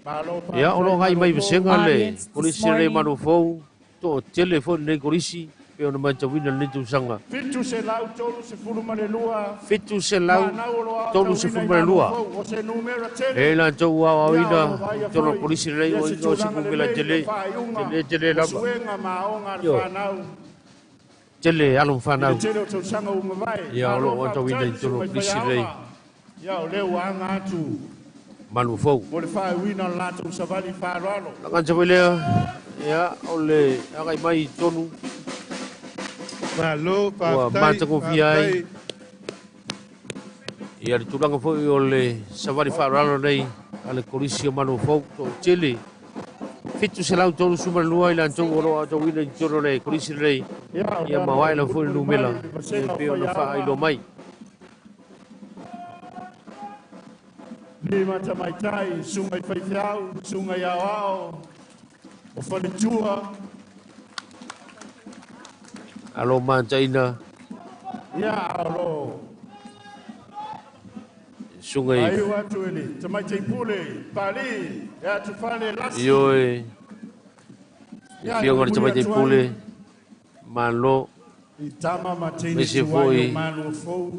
Malo Ia, o lo faafetai ngai mai Maluafou. vasenga le audience this kolisi le morning. Maluafou. To tele foi nei kolisi pe ona matauina le tausaga. 732. 732. Fanau o lo aotauina i Maluafou. O se numera tele. E la tou Ia o aoaoina lo vaia tolo foi. kolisi lelei Ia o se inga o se tulaga numera lelei tele le faaiuga. tele tele O lava. suega ma aoga a le Io fanau. tele alo I le whanau. tele o tausaga ua mavae. Ia o Malo lo aotauina faafetai i le tolo susuga i kolisi lelei faiaoga. Ia o lea ua aga atu. Maluafou. Mo le faaiuina o le latou savali faaaloalo. Laganta foi lea, ia o le agai mai i tonu Malo, ua faafetai, matagofia ai. faafetai. Ia le tulaga foi o le savali faaaloalo nei a le kolisi o Maluafou to tele. 732 i latou o lo o aotauina i totonu o le kolisi lelei. Ia o Ia le mawae lau foi le mulimuli mai numera i le e vasega o pei ona faiaoga. faailoa mai. Lima tamaitai, susuga i faifeau, susuga i aoao, o faletua. Alo mataina Ia o lo susuga i aiu atu i le tamaitai pule, Pali, e atu fale lasi. ioe le Ia e fioga o le mulimuli tamaitai atu ai pule malo i tama ma teine nisi tuai o foi Maluafou,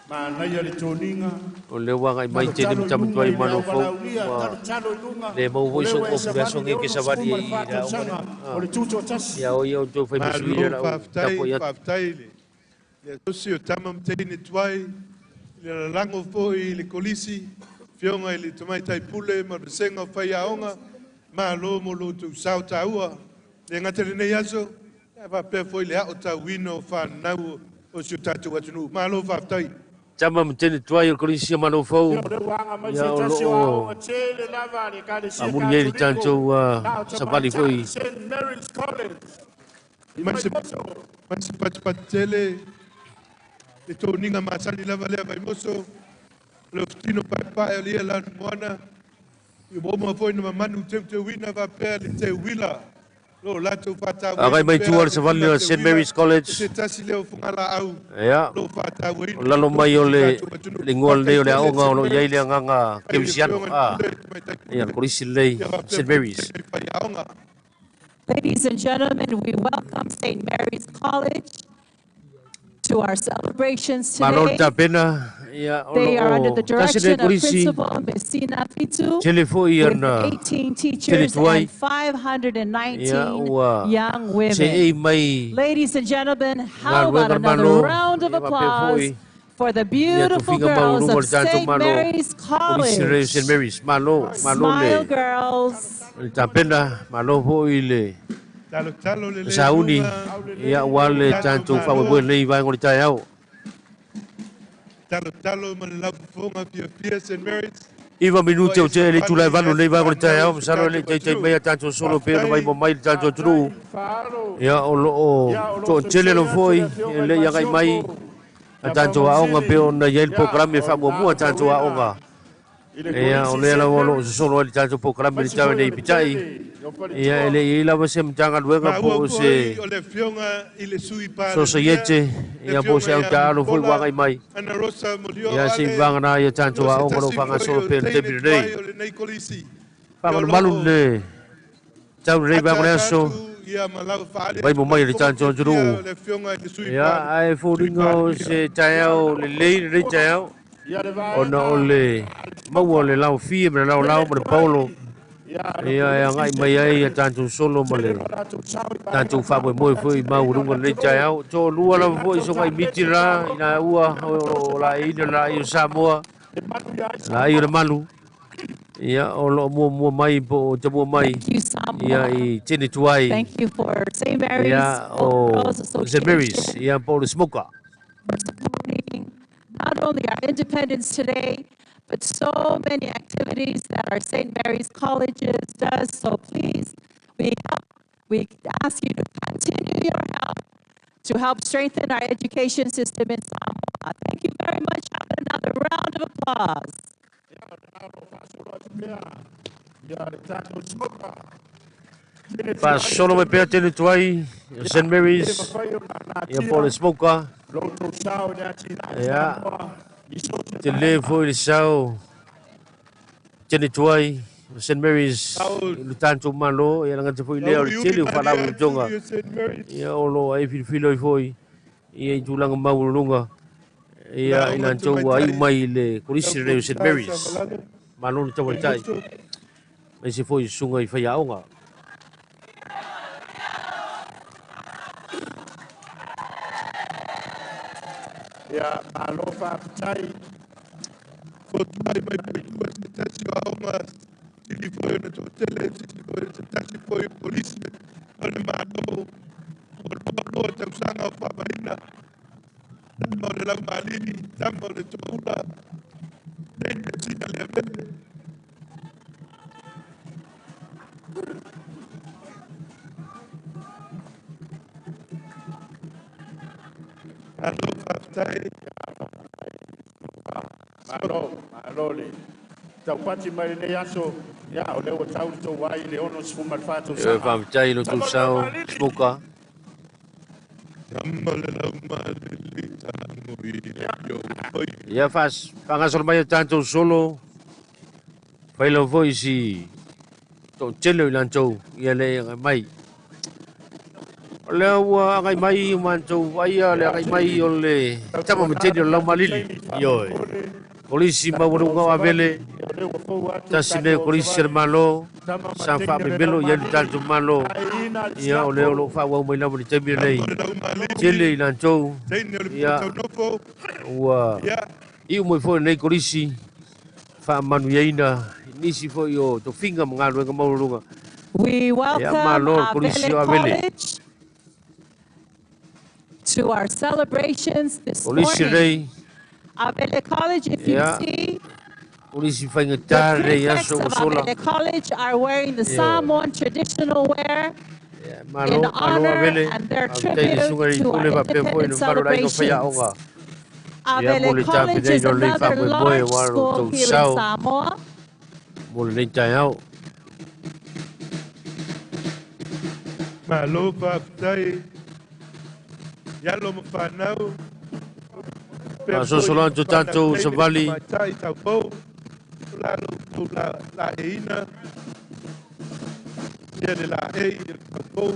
manaia le toniga. o le ua agai mai tele Talotalo i ma luga tamatuai i le Maluafou auvalaulia, ua talotalo i luga. le mau O foi lea so ua e ofu le savali aso le ke savali 64 i le aoga tausaga o le tutoatasi. Ia o ia o tou faimasui le Malo, lau faafetai, tapuai atu. faafetai le le asosi o tama ma teine tuai, i le lalago foi i le kolisi, fioga i le tamaitai pule ma le vasega o faiaoga, malo mo lo outou sao taua. Le gata lenei aso, ae faapea foi le aotauina o fanau o si o tatou atunuu. Malo faafetai. Tama ma tene tuai o le kolisi o Maluafou. Ia o lea ua aga mai Ia se o tasi lo o o aoga tele lava a le Ekalesia amuli ai le Katoliko. tatou Na o savali tamaitai foi St. Mary's College i Mai se Vaimoso. mai se patipati tele, le toniga masani lava lea Vaimoso. Le ofutino paepae o le ia lanumoana, i ua uma foi ona mamanu teuteuina faapea le teuila lo latou faatauaina Agai mai pea tua le le savali tula o St. teuila Mary's o College. se tasi lea o fugalaau Ia, lo faatauaina o lalo mai o i le tatou atunuu. le igoa lenei o le Faafetai aoga o tele lo o St. i ai le Mary's. agaga Ai le kerisiano. afioga i le A, pule, tamaitai ia, le pule, kolisi lenei, ia faapea St. foi Mary's. le faiaoga. Ladies and gentlemen, we welcome St. Mary's College to our celebrations Malo le today. tapena, ia, o They are under lo the o tasi direction lenei of kolisi, Principal Messina Fitu tele foi with ana 18 tele teachers tuai, and 519 ia, ua young seei women. mai Ladies and gentlemen, how galuega about le another Malo, round of ia faapea applause foi for the ia beautiful tofiga girls maualuga o of le tatou St. Malo, Mary's kolisi lenei o St. College. Mary's. Malo, malo Smile, le girls. le tapena, malo foi le Talotalo le le sauni, luga, ia, ua le tatou tatou faamoemoe Malo. lenei vaega o le taeao. Talotalo ma le laufofoga fiafia St. Mary's. 9 Ua minute e o te le tula e savali valu i lenei aso vaega o le fanau taeao, o se masalo e le tatou taitai atunuu. mai a tatou solo pe ona mai Faafetai, mo mai le tatou atunuu. faafetai, faalo. Ia, o lo o Ia, o lo o toatele sesē lava atu foi, le e afioga i le i agai mai Masiofo, a ia tatou aoga pe Faamausili. ona i ai le Ia, polokalame o le faamuamua a tatou talotauina aoga. i le Ia, o Kolisi lea St. lava o lo o Mary's, sosolo ai le tatou polokalame i le maisi tau foi o nei le pitai. tele o Ia, e faletua. le i ai lava se Matagaluega po Maua o foi se o le afioga i le Sui Palemia, sosaiete, le ia po o se afioga ia autaalo foi ua Mulipola, agai mai. Ana Rosa Molio Ia, se i Ale, vagana ia o tatou se aoga o lo o tasi foi faagasolo o pea i le teine taimi tuai lenei. o lenei kolisi. Ia o Faamalumalu loo le tau lenei vaega o le ataata aso, atu ia ma lau faale mai atu mo mai le laufofoga tatou fiafia atunuu. o le afioga i le Sui Ia, ae Sui foliga o Palemia. se taeao lelei lenei taeao, Ia le ona vaega o le maua o le laofie ma le laolao tele ma le paolo, tuai. Ia, le ia e Kolisi agai St. mai ai a Mary's, tatou solo ma tele le lo latou sao i vaega tatou faamoemoe foi atinaeina o maualuga le lenei atunuu. taeao. Toalua I le lava foi tatou so ngai miti tapena la, Malo, ina ua o ia tatou laina laai o savali Samoa, le manu ia ai laai o le Samoa. malu, ia o lo o muamua mai po o tamua mai, Thank you, ia Samoa. i tini tuai, Thank you for St. Mary's ia Old o Girls St. Mary's, Association ia po o le smoka. for supporting not only our independence today, but so many activities that our St. Mary's Colleges does. So please, we ask you to continue your help to help strengthen our education system in Samoa. Thank you very much. Have another round of applause. Ia, o le alo faasolo atu pea. Ia, le tatou smoka. Tele tuai o Faasolo mai St. pea Mary's. tini tuai, Ia, St. e le Mary's, mafai ona ia po o le natia smoka, lo outou sao i le atinae ia Samoa i so o se te le vaega. foi le sao tini tuai, St. Mary's, Ao i le tatou Malo, ia lagata foi lea o le uiui tele o malie faalapotopotoga, atu ia St. Mary's. ia o lo o ai filofilo ai foi, ia i tulaga maualuluga, ia i Laoga latou ua aiu tamaitai, mai i le kolisi lenei o St. laufofā Mary's. savalale, Malo le tauatai, le uso. aemaise foi i susuga i faiaoga. Ia, malo faafetai. Fotuai mai paitua se tasi o aoga, sili foi ona toatele, sili foi se tasi foi o polisi o le Malo, o loa loa tausaga o faavaina, tama o le laumalili, tama o le toula, teine sina le avele. Malo faafetai. Malo, malo le taupati mai lenei aso. Ia, o lea ua tau le tou ai i le 64 E tausaga. faafetai i lo Tama tou le sao, laumalili. smoka. Tama le laumalili, tago ia yo oi. Ia faagasolo mai a tatou solo, faila foi si toatele o i latou, ia le agai mai. O lea ua agai mai o matou aia le agai mai o le tama mateni o le laumalili. Ioe. Kolisi maualuga o Avele, tasi lenei o kolisi a le Malo, sa faamemelo i ai le tatou Malo. Ia o lea o lo o faaauau mai lava i le taimi lenei. Tama le laumalili, Tele i latou, teine o le ia putaunofo, ua ia iu mai foi lenei kolisi faamanuiaina nisi foi o tofiga ma galuega maualuluga. We Ia welcome malo le kolisi Avele o Avele. College to our celebrations this Kolisi morning. lenei, Avele College, if you ia see, kolisi the faigata lenei prefects aso ua of sola. Avele College are wearing the Ioe. Samoan traditional wear Ia in malo, malo honor Avele, and their faafetai i le tribute susuga i to our pule faapea foi le independence mamalu o le aiga celebrations. faiaoga. Avele College is another large school here in Samoa. Mo lenei taeao. Malo faafetai i alo ma fanau. Faasoasoa atu tatou savali. Tamaitai taupou, o la loutou laeina, ia le laei i le taupou,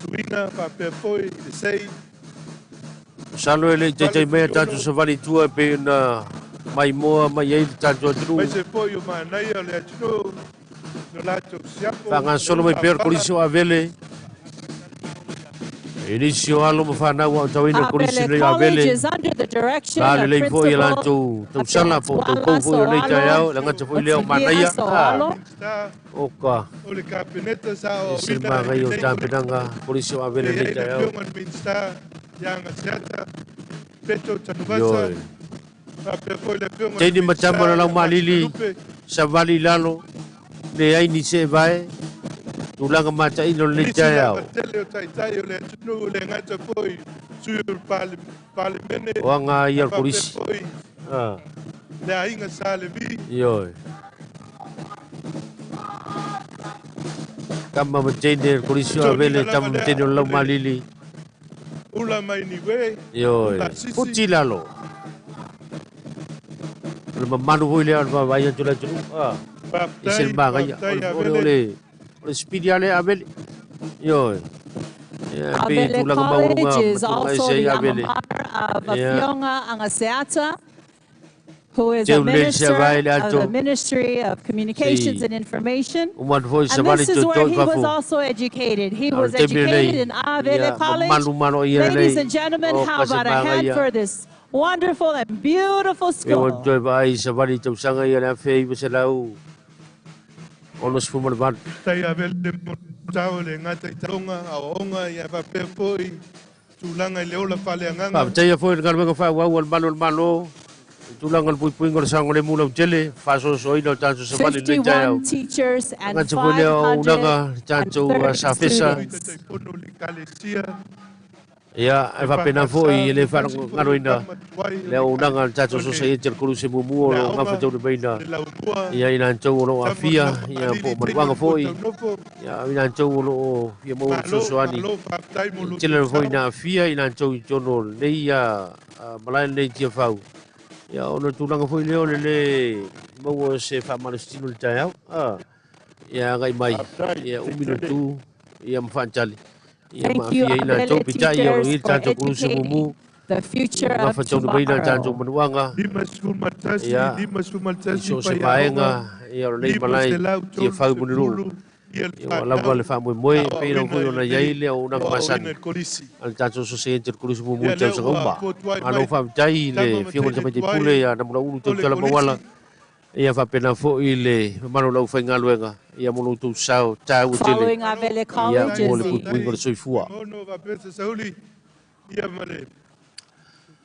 tuiga faapea foi i le sei. Masalo e le i taitai mai a tatou savali i tua e pei ona maimoa mai ai le tatou atunuu. Aemaise foi o manaia o le atunuu no latou siapo. Faagasolo mai pea le Kolisi o Avele. I nisi o alo ma fanau a o tauina le Kolisi Avele nei o Avele. College is under the direction La of lelei foi e Principal latou tausala po o taupou foi o lenei taeao, le gata foi lea o manaia. Otilia Soalo. O ka O le Kapeneta sa e se aoaoina i magai o lenei tapenaga Kolisi o Avele E lenei ai le taeao. afioga i le Minisita ia Agaseata, Peto Tanuvasa, Ioe. faapea foi le afioga i le Teini matama Minisita o le ia laumalili, Matalupe. savali i lalo, leai ni seevae, tulaga mataina o lenei Nisi lava taeao. tele o taitai o le atunuu le gata foi sui o le Palemene, O aga ia o le faapea Kolisi. foi le aiga Sa Levi. Ioe. Tama ma teine le Kolisi o Toniga Avele, lava tama ma lea teine o le o le laumalili. ula mai Niue, Ioe. ula sisi. Puti i lalo. O le mamalu foi lea o le vaavaai atu le atunuu. E se le Faafetai, magaia. faafetai O le, Avele. o le, o le spidi ale Avele. Ioe. Ia, pe Avele tulaga College maualuga is ma tulaga also ese ai the alma Avele. mater of Ia. Afioga Agaseata, who is a Teu le minister se vae le of ato. the Ministry of Communications Si. and Information. Uma atu foi And savali this is where toetoe he was fafo. also educated. He A o was le taimi educated lenei. in Avele Ia, College. mamalu malo ia Ladies lenei. and gentlemen, O how ka se about a hand magaia. for this wonderful and beautiful E ua school? toe vaai savali tausaga ia le 1968. Tai Avele mo tau le gata i taloga, aoaoga, ia faapea foi tulaga i le ola faaleagaga. Faafetaia foi le galuega faaauau a le Malo o le Malo, i tulaga o le puipuiga o le saogalemu lautele, faasoasoaina o tatou savali lenei taeao. 51 teachers and Agata foi lea o unaga le tatou 530 safesa. students. Taitaifono o le Ekalesia, Ia, e le faapena Faakasa, foi e le le Tasi foi o faalogaloina Tama Tuai o le le auaunaga a le tatou o le sosaiete o le Koluse muamua o le loo aoga, gafataulimaina le laumua, ia i latou o loo tama o le aafia ia po laumalili, o teine o manuaga le foi Puataunofo. ia i latou o loo fia maua le Malo, fesoasoani. malo, faafetai mo E lo tele tou foi sao. na aafia i latou i totonu o lenei malae lenei Tiafau. Ia ona tulaga foi lea o le lē maua se faamalositino i le taeao. Ia agai mai Faafetai, ia umi le teitele. tu ia ma faatali. Ia Thank ma you, aafia i latou Avele peitai o loo teachers, i ai le for tatou Koluse educating mumu the future of gafataulimaina tatou tomorrow. manuaga. 51, Ia i 51 so o se faiaoga, vaega ia o lenei malae Tiafau mo le nuu. 530 ia le Ia ua lava fanau le faamoemoe pei lava aoaoina foi i ona lenei iai le auaunaga aoaoina masani i le Kolisi. a le tatou sosaiete o le Kolisi muamua Ia i lea tausaga ua uma. fotuai Malo mai faafetai i tama le ma afioga i le teine Tamaitai tuai Pule ia Namulauulu o le Tautala Mauala. Kolisi. Ia faapena foi le mamalu o le aufaigaluega ia mo lo outou sao taua tele Following Malo, Avele ia College mo is le the puipuiga o le faafetai soifua. Mono faapea Sauli ia ma le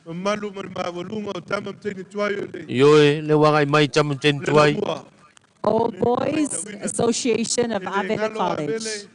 mamalu ma le maualuga o tama ma teine tuai o le Ioe, le ua agai mai tama ma teine le tuai. laumua. Old Le Boys matauina Association of e le Avele galo College. Avele.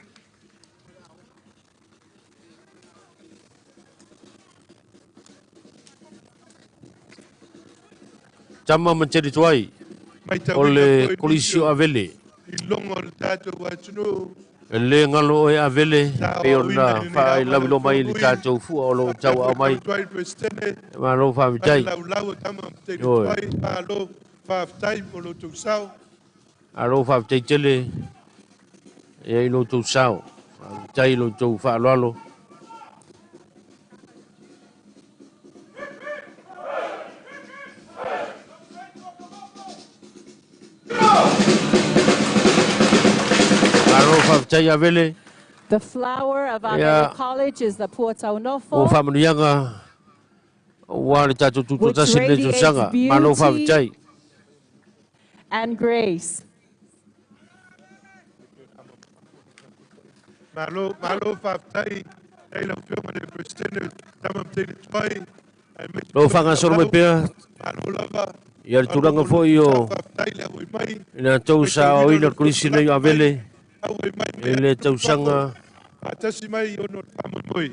Tama ma teine tuai o Matauina le foi Kolisi nisi o o Avele. i loga o le tatou atunuu E le galo oe Avele sa pei aoaoina ona i lenei aoga faailavilua lau mai i le Afioga tatou fua o loo faapea tauaao foi mai. tama tuai le Peresetene Malo ma le faafetai. laulau o tama ma teine Ioe. tuai. Malo, faafetai mo lo outou sao. Alo faafetai tele ia i lo outou sao. Faafetai i lo outou faaaloalo. Alo faafetai Avele. The flower of Avele Ia College is the o Puataunofo, faamanuiaga ua le tatou which tutotasi lenei radiates tausaga. Malo beauty faafetai. and grace. Malo, malo, faafetai ai lau Afioga i le Peresetene tama ma teine tuai aemaise Lo foi le faagasolo mai laulau. pea Malo lava, ia le malo tulaga mo lo foi outou o sao. Faafetai le auai mai, i latou sa matauina aoaoina lo le outou Kolisi nei o tulai mai, Avele auai mai i mai le atunuu i fafo, tausaga faatasi mai ona o le faamoemoe.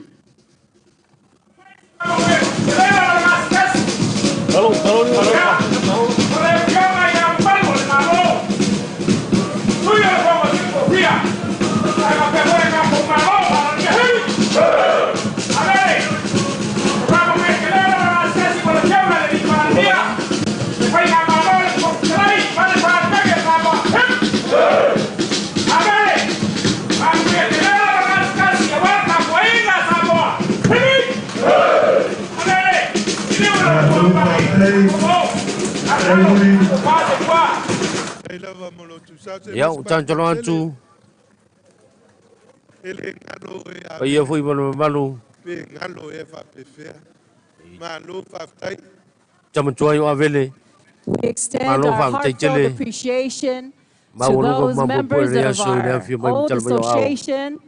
Ia o tantalo atu paia foi ma le mamalu tamatua i o Avele. We extend our heartfelt appreciation to those members of our old association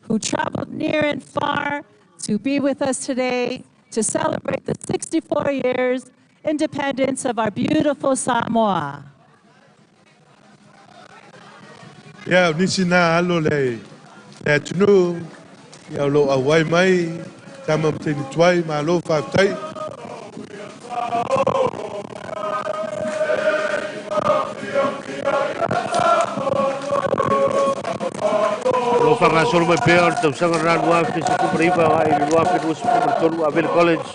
who traveled near and far to be with us today to celebrate the 64 years independence of our beautiful Samoa. Ia, o nisi nā alo le atunuu, ia o lo auai mai, tama ma teine tuai, malo faafetai. O lo o faagasolo mai pea o le tausaga lena 2019 agai i le 2023 Avele College.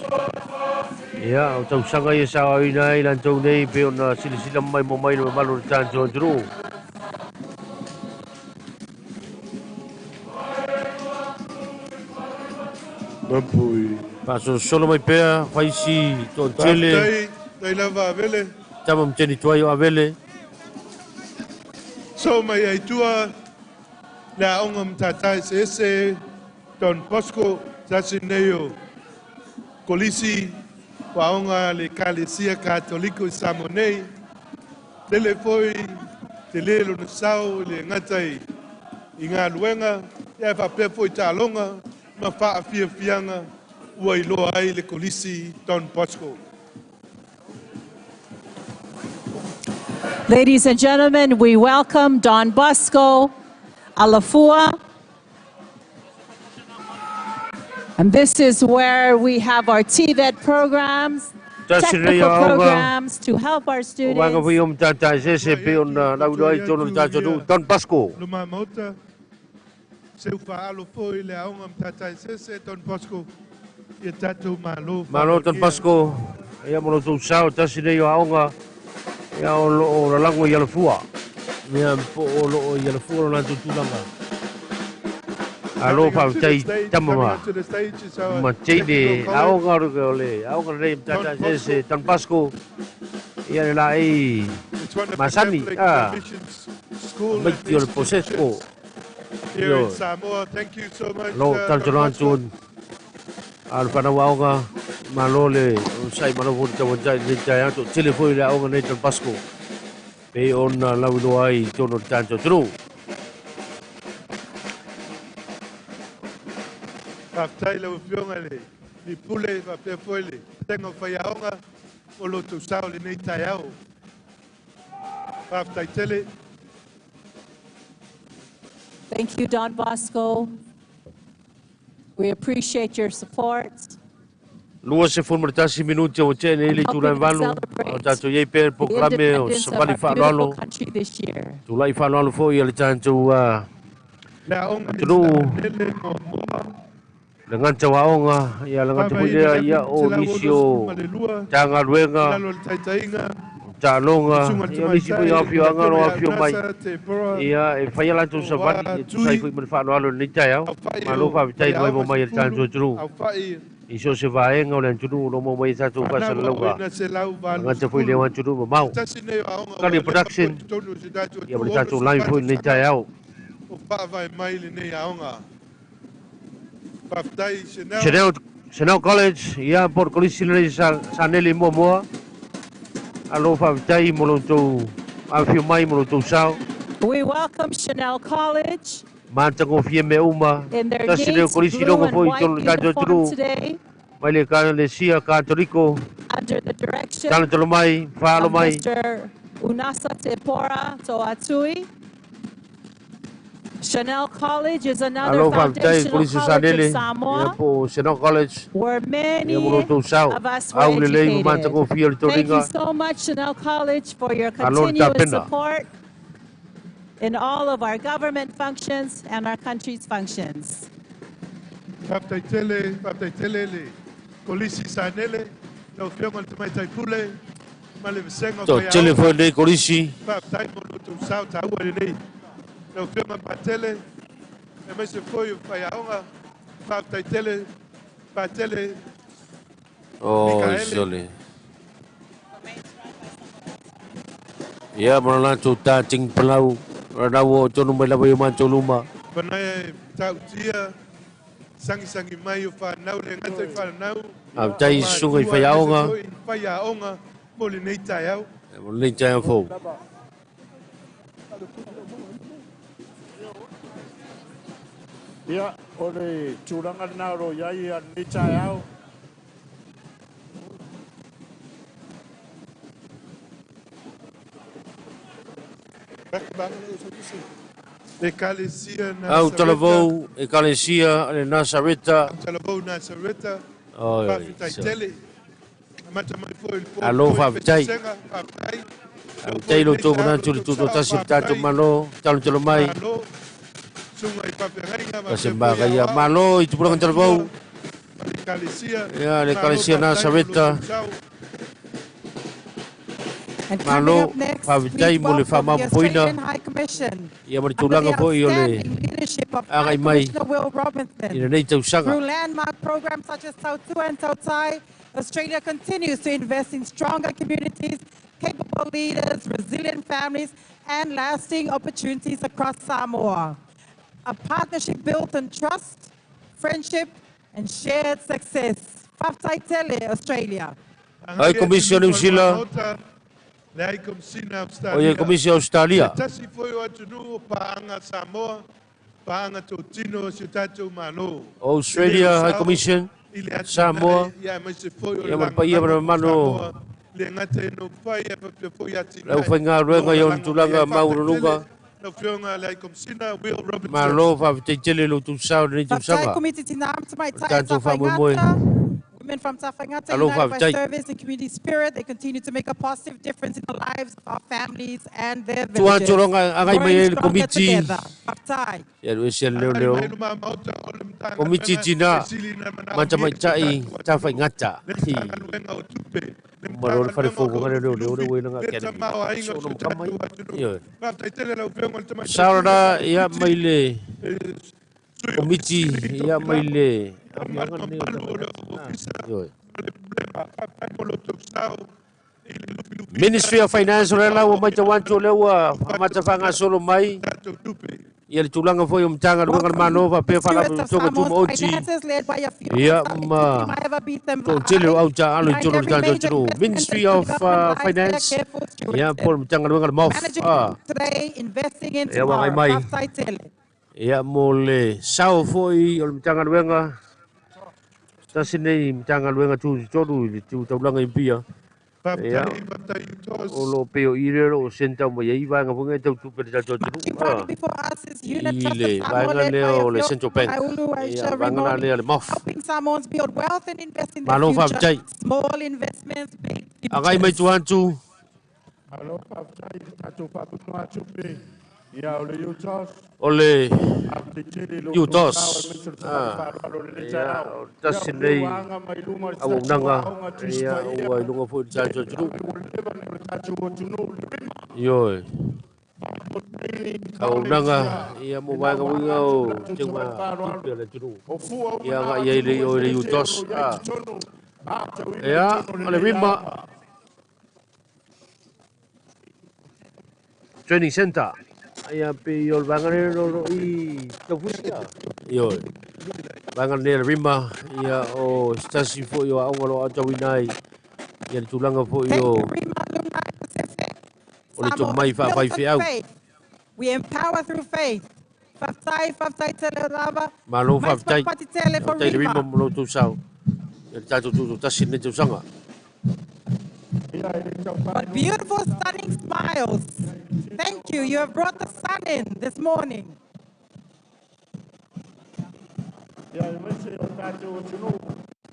Ia, o tausaga ia sa aoaoina ai latou nei pei ona silasila mai mo mai le mamalu o le tatou atunuu. Faasolosolo mai pea, faisi toatele. Faafetai, tai lava Avele. Tama ma teine tuai o Avele. So mai ai tua le aoga matata eseese Don Bosco tasi nei o Kolisi o aoga a le Ekalesia Katoliko i Samoa nei. Tele foi tele lona sao i le gata i galuega ae faapea foi taaloga ma faafiafiaga ua iloa ai le Kolisi Don Bosco. Ladies and gentlemen, we welcome Don Bosco Alafua. And this is where we have our TVET programs, technical programs to help our students. O vaega foi o matata eseese pei ona lauiloa ai totonu o le tatou nuu, Don Bosco. Luma Maota, seu faaalo foi le aoga matata eseese Don Bosco ia tatou malo Malo Don Bosco, ia mo lo outou sao, tasi nei o aoga ia o lo o lalago i Alafua. Ia po o lo o i Alafua lo latou tulaga. Alo faafetai tama ma ma teine aoga o le aoga lenei matata eseese Don Bosco ia le laei masani a maiti o le Posesco. Here in Samoa. Thank you so much. Lo tantalo atu a le whanau aoga, malo le sai malo fo le tawantai le tai atu, tele foi le aoga nei Don Bosco. Pei ona lauiloa ai i totonu o le tatou atunuu. Faafetai lau Afioga i le Pule faapea foi le Vasega o Faiaoga o lo outou sao i lenei taeao. Faafetai tele. Thank you, Don Bosco. We appreciate your support. 21 minute ua tea nei le itula e 8, a o tatou i ai pea i le polokalame o Savali Faaaloalo, tulai faaaloalo foi a le tatou atunuu, le gata o aoga, ia le gata foi lea ia o nisi o Matagaluega, taaloga, ia o nisi foi o afioaga o lo o afio mai, ia e fai a latou savali e tusa ai foi ma le faaaloalo i lenei taeao. Malo faafetai le maimoa mai a le tatou atunuu i so o se vaega o le atunuu o lo o maua mai ai tatou faasalalauga, tagata foi i lea atunuu mamao. Kali Production, ia ma le tatou live foi i lenei taeao. Chanel, Chanel College, ia po o le kolisi lenei sa, sa Neli muamua. Alo faafetai mo lo outou afifio mai mo lo outou sao. We welcome Chanel College Matagofie mea uma. in their Tasi leo neat kolisi blue logo and foi i white totonu o le tatou uniform atunuu today mai le Ekalesia Katoliko. under the direction Talotalo mai, faalo of mai. Mr. Unasa Tepora Toatui. Chanel College is another Alo faafetai foundational Kolisi o college Sanele, of ia Samoa, po o Chanel College, where many ia mo lo tou sao. of us were Au lelei ma educated. matagofie o le Thank you toliga. so much, Chanel College, for your Alo le continuous tapena. support in all of our government functions and our country's functions. Faafetai tele, faafetai tele le Kolisi Sanele, lau Afioga i le Tamaitai Pule, ma le vasega o To tele faiaoga. foi nei kolisi. Faafetai mo lo outou sao taua lenei. Lau Afioga Patele, aemaise foi o faiaoga, faafetai tele, Patele O Mikaele. sole. Ia mo la latou tating palau. Ranau o tonu mai lava i o matou luma. Manaia e matautia, sagisagi mai o fanau le gata i fanau, Faafetai o i susuga i matua aemaise faiaoga. foi i faiaoga mo lenei taeao. Mo lenei taeao fou. Ia, o le tulaga lena o lo o i ai ia lenei taeao. Ekalesia Au Nasareta, talavou ekalesia le Nasareta. Talavou Nasareta, Oi, faafetai so. tele. Amata mai foi i le po Alo foi faafetai. pesega, faafetai. Oo Faafetai foi lo lenei outou taeao manatu lo i le outou sao, tutoatasi o le tatou faafetai. Malo, talotalo mai. Malo, suga i faafeagaiga Ma se faapea foi maga ia aoao, malo i tupulaga matua talavou. ma le ekalesia. Ia le Malo ekalesia faafetai mo lo Nasareta. outou sao. And coming Malo up next, faafetai please mo le welcome the faamaopoopoina Australian High Commission ia ma le under the tulaga foi o le outstanding leadership of High agai mai Commissioner Will i Robinson. lenei tausaga. Through landmark programs such as Tautua and Tautai, Australia continues to invest in stronger communities, capable leaders, resilient families, and lasting opportunities across Samoa. A partnership built on trust, friendship, and shared success. Faafetai tele, Australia. Ai Agai atu Komisi o luma Niu o le Sila, Maota, le ai Komisina o ia Australia. Komisi o Se Australia. tasi foi o atunuu o paaga Samoa, paaga totino o si o tatou Malo. E lē o Australia High sao Commission, i le atinae Samoa, ia aemaise foi o le ia ma le paia ma le lagolago mo mamalu Samoa, le gata e nofai ae faapea foi le atinae o lo o aufaigaluega i ona lalago mai tulaga ai. Faafetai tele maualuluga. lau Afioga le ai Komisina Will Robinson. Malo faafetai tele lo outou sao i lenei Faafetai tausaga. Komiti Tina O le Tamaitai tatou faamoemoe. Tafaigata. Women from Tafaigata Alo united by faafetai. service and community spirit, they continue to make a positive difference in the lives of our families and their Tua villages, atu loga agai mai growing ai le stronger komiti. together. Faafetai. Ia alu ese le leo Agai leo. mai luma Maota o le Komiti Matagaluega tina e sili na manaomia e si o matamaitai tatou atunuu. tafaigata. Le Hi. Matagaluega o Tupe, le Malo le fale Matagaluega o fou lo o ngale leo leo le Lufilufi, wena le academy. tamaoaiga So o si no o makamai. tatou atunuu. Ioe. Faafetai tele lau Afioga i le Tamaitai Sao Pule la ma le ia mai Komiti, le sui komiti ofisa sili ia mai tofilau, le ma afiaga le nei o mamalu o le tafaigata. ofisa Ioe. ma le pulega. Faafetai mo lo outou sao i le lufilufiina Ministry of o Finance o le la ua mai tamaoaiga tawantu o lea ua o amata faatosina faagasolo mai tatou tupe. ia le tulaga foi o Matagaluega a le Welcome Malo the faapea stewards of Faalapotopotoga Samoa's Tumaoti finances led by Afioga ia Saletusi ma Maeva Bitham toatele o Va'ai. au taalo i Behind totonu o le every tatou major atunuu. investment Ministry and of development lies their Finance careful ia po stewardship. o le Matagaluega a le MOF Managing today, investing in ia ua agai tomorrow. mai Faafetai tele. ia mo le sao foi o le Matagaluega tasi nei Matagaluega tutotonu i le tu taulaga i Apia. Ia Faafetai, faafetai o UTOS. lo pei o i le o senta mai ai vaega foi ngai tau tupe le tatou atunuu. Marching proudly before us is Unit I Trust of le Samoa, vaega led lea by o le Afioga Central Bank. Aiulu Ia Aisha vaega la Rimoni, lea le MOF. helping Samoans build wealth and invest in their Malo future. faafetai. Small investments, big Agai mai futures. tua atu. Malo faafetai i le tatou faaputua tupe. Ia o le UTOS, O le faafetai tele i lo outou UTOS. sao aemaise o le tagata faaaloalo i lenei Ia taeao. o Ia tasi o lea nei ua aga mai luma le tatou auaunaga aoga Tusi ia Paia, ua iloga foi i le tatou atunuu. ua leva nei o le tatou atunuu le rima. Ioe. Training College, Auaunaga ia, ia mo ina vaega ua uiga aga atu o le latou teuga tagata faaaloalo. tupe a le atunuu. O fua uma Ia na agai ai le atunuu o le eseese o UTOS. lo o i ai totonu, aotauina i Ia totonu o o le lenei rima aoga. Training Center. Ia pe o le vaega lea o lo i Taufusi. Ioe. Vaega lea le rima ia o se tasi foi o aoga o lo o aotauina ai ia le tulaga foi Thank o you, Rima Alumni Pacific. o le Samoa tomai is built on faafaifeau. faith. We empower through faith. Faafetai, faafetai tele lava. Malo Mais faafetai. patipati tele for Faafetai le rima Rima. mo lo outou sao. Ia le tatou tutotasi i lenei tausaga. Ia e le What taufai beautiful, stunning smiles. Thank you. You have brought the sun in this morning. Ia aemaise o tatou atunuu,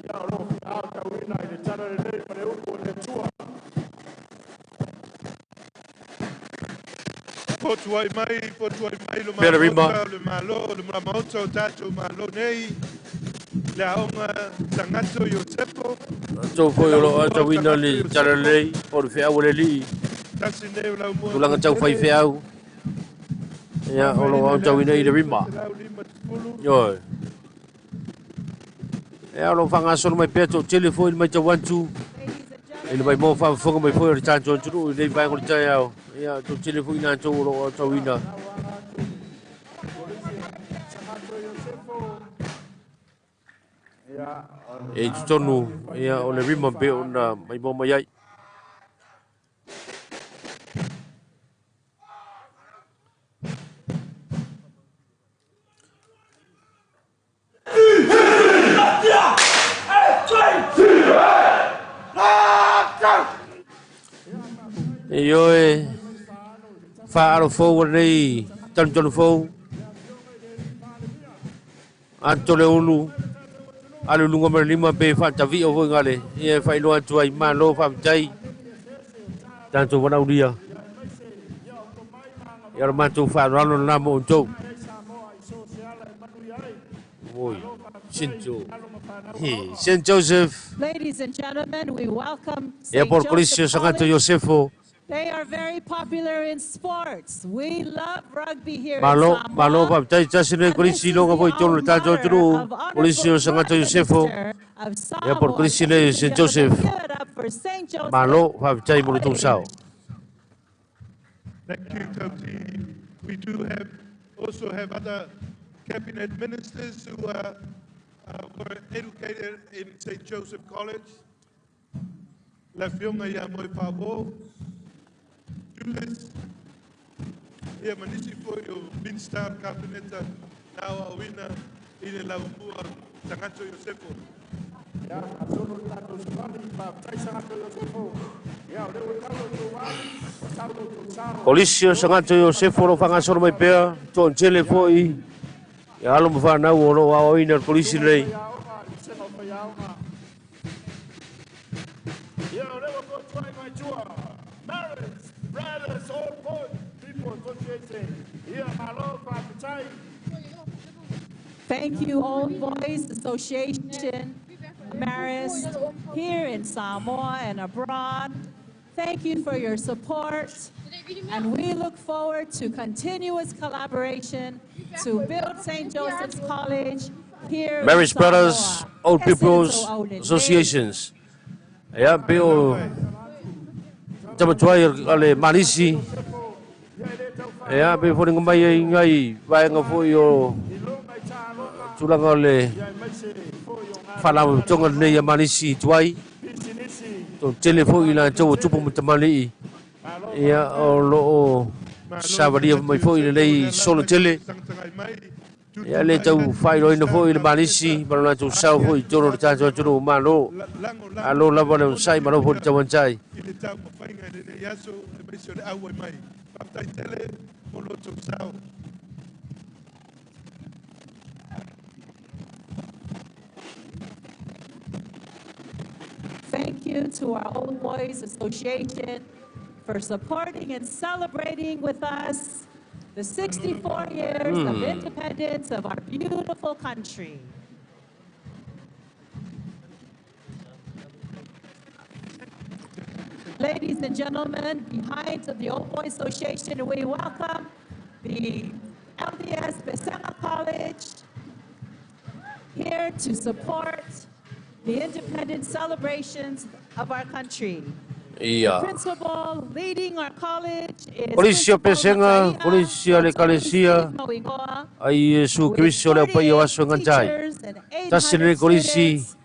ia o lo o fia aotauina i le tala lelei ma le upu o le Atua. Fotuai mai, fotuai mai le Pea le rima. Maota, le Malo, le Maota o tatou Malo nei, le aoga Tagato Iosepo. Tou foi o lo o aotauina le tala lelei po o le feau a le Alii. Tasi nei o laumua. Tulaga tau faifeau. Ia, o lo o aotauina i le rima. Ioe. Ia, o lo o faagasolo mai pea toatele foi le matau atu. I le maimoa faafofoga mai foi o le tatou atunuu i lenei vaega o le taeao. Ia, toatele foi i latou o lo o aotauina. E i totonu ia, o le rima pei ona maimoa mai ai. Ioe, faalo fou o lenei tanutanu fou. Ato le ulu, alu lunga ma le lima pe faatavia foi gale. Ia e faailoa atu ai, malo faafetai. Tatou valaaulia. Ia o le matou faaaloalo lena mo outou. Oi, St. Joseph. Ladies and gentlemen, we welcome Ia St. po o le Kolisi o Joseph Sagato College. Iosefo. They are very popular in sports. We love rugby here in Malo, Samoa. malo faafetai tasi lenei And this Kolisi is loga the foi i totonu o le alma tatou mater atunuu. of Kolisi o Honorable Sagato Prime Iosefo. Minister of Ia po o le Samoa. Kolisi lenei Ladies and St. Joseph. gentlemen, give it up for St. Joseph Malo faafetai mo le tou sao. College. Thank you, Tauti. We do have also have other cabinet ministers who were educated in St. Joseph College. La Fionga ia Moe Pavo, Julius, ia manisi foi o Minister Cabinet na aoaoina i le laumua Tagato Iosefo. Ia, atonu le tatou savali, faafetai Sagato Iosefo. Ia, o lea ua tau lo outou au, ua tau lo outou sao. Kolisi o Sagato Iosefo o lo o faagasolo mai pea, toatele foi ia alo ma fanau o lo o aoaoina le kolisi lenei. Faiaoga, le vasega o faiaoga. Ia, o lea ua fotuai mai tua. Marist Brothers Old Boys People Association. Ia, malo faafetai. Thank you, Old Boys Association, Marist, here in Samoa and abroad. Thank you for your support, and we look forward to continuous collaboration to build St. Joseph's College here in Marist Brothers Samoa. Old People's Ese tou aulelei. Associations. Ia, pe o tamatuai a le Malisi. Ia, pe foliga mai ai ngai vaega foi o tulaga o le faalapotopotoga lenei a Malisi tuai. Toatele foi i latou o tupu ma tamalii. Ia, o lo o savalia mai foi lenei solo tele. Ia le tau faailoaina foi le Malisi ma lo latou sao foi i totonu o le tatou atunuu malo. Alo lava le onosai malo foi le tauansai. I le taumafaiga i lenei aso aemaise o le auai mai. Faafetai tele mo lo outou sao. Thank you to our Old Boys Association for supporting and celebrating with us the 64 years of independence of our beautiful country. Ladies and gentlemen, behind the Old Boys Association, we welcome the LDS Pesega College here to support the independence celebrations of our country. Ia. Principal leading our college is Kolisi o Principal Pesega, Mataia Kolisi a le Ekalesia, Tony Moingoa, ai Iesu with Keriso le aupaia o aso e 48 gatai. teachers and Tasi lenei 800 kolisi, students.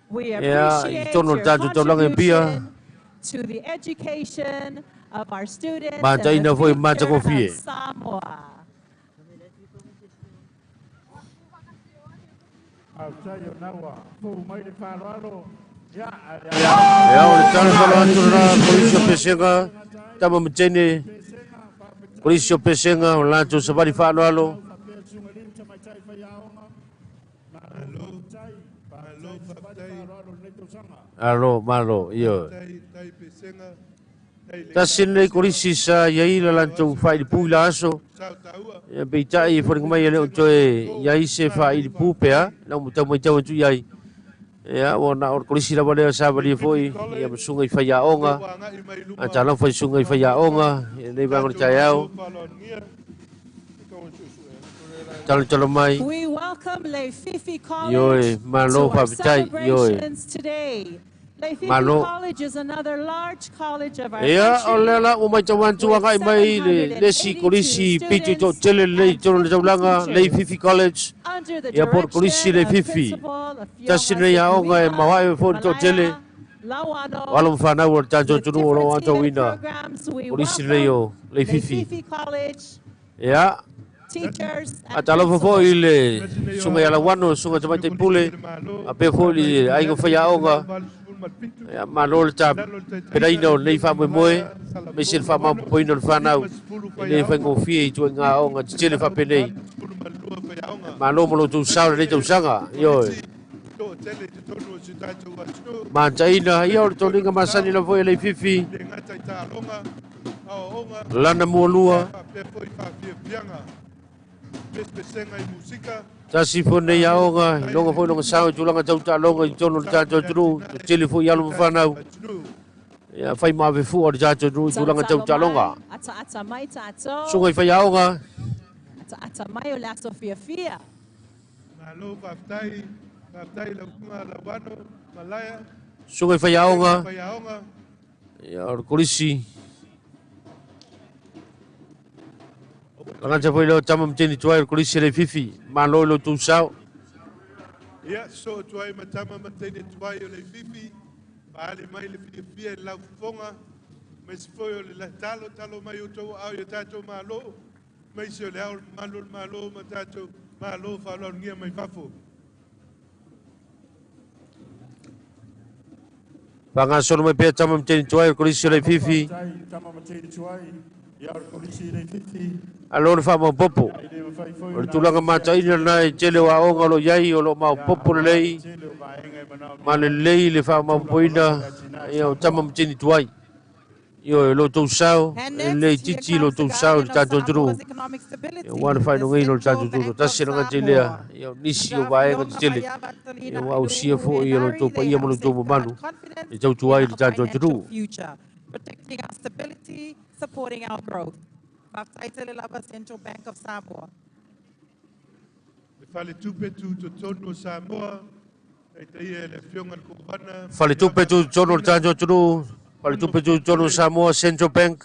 We ia, i appreciate totonu o le your tatou taulaga e pia, contribution to the education of our students and the mataina foi future of matagofie. Samoa. Faafetai o naua, fou mai le faaaloalo. Ia, Ia, o le talafalo atu lena Kolisi o Pesega, tama ma teine, Kolisi o Pesega, o latou savali faaaloalo. faapea susuga i alii ma tamaitai faiaoga. Alo, malo, ioe. Tasi lenei kolisi sa iai le latou faailipu i la aso, ia peitai e foliga mai e le o toe iai se faailipu pea, lau ma tau maitau atu iai. Ia, ua na o le kolisi lava lea sa valia foi ia ma susuga i faiaoga, a talofa i susuga i faiaoga i lenei vaega o le taeao. Talotalo mai. We welcome Leififi Ioe, College malo to our faafetai, ioe. celebrations today. Leififi Malo. College is another large college of our Ia, o country lea la ua matau atu with agai mai le lesi 782 kolisi pito i students toatele lelei i and totonu o le 50 taulaga, teachers. Leififi College, Under the ia po o le kolisi direction of Leififi. Principal Tasi Afioga lenei aoga e Sepuiga maoae foi le toatele, Malaya Lawano, o alo ma fanau o le tatou with atunuu o lo o different TVET atauina programs, we kolisi lenei welcome o Leififi. Leififi College Ia, teachers a and talofa foi i principals. le susuga ia Lauano, susuga tamaitai pule, faapea foi le aiga faiaoga. Ia, malo le tapenaina o lenei faamoemoe, aemaise le faamaopoopoina o le fanau e le faigofie i ituaiga aoga tetele faapenei. Malo mo lo outou sao i lenei tausaga, ioe. Mataina, ia o le toniga masani lava foi e Leififi, lana mualua, tasi foi lenei aoga, i loga foi loga sao i tulaga tau taaloga i totonu o le tatou atunuu, toatele foi i alo ma fanau, ia fai ma avefua o le tatou atunuu i tulaga tau Talotalo taaloga. mai, ataata mai tatou, Susuga i faiaoga, ataata mai o le aso fiafia. susuga i faiaoga, ia o le kolisi, lagata foi leo tama ma teine tuai o le kolisi e Leififi, malo i lo outou sao. Ia, so tuai ma tama ma teine tuai o Leififi, faali mai le fiafia i le laufofoga, aemaise foi o le talo talo mai o outou aao i o tatou malo, aemaise o le ao mamalu o le malo ma tatou malo faaaloalogia mai fafo. Faagasolo mai pea tama ma teine tuai o le kolisi o Leififi, Faafetai tama ma teine tuai, ia o le kolisi Leififi, alo le faamaopoopo. e le mafai foi O le ona tulaga asia mataina lena e tele o aoga o lo o iai, o lo o maopoopo lelei, tele o vaega e ma manaomia lelei le tulaga o faamaopoopoina le atinae ia o tama Samoa. ma teine tuai. Ioe, lo outou sao, And e lelei next, here titi lo comes the outou sao i le guardian of tatou atunuu. Samoa's economic stability, Ia ua le the faailogaina o le Central tatou atunuu. Bank of Tasi lagata i lea, Samoa. ia o nisi o vaega tetele, ia ua ausia foi e lo outou Henari, they paia ma help lo outou safeguard mamalu, confidence e tautua in ai our le tatou financial atunuu. future, protecting our stability, supporting our growth. Faafetai tele lava Central Bank of Samoa. Le faletupe tutotonu o Samoa, taitaia e le Afioga i le Kovana, Faletupe tutotonu o le tatou atunuu, faletupe tutotonu o Samoa Central Bank,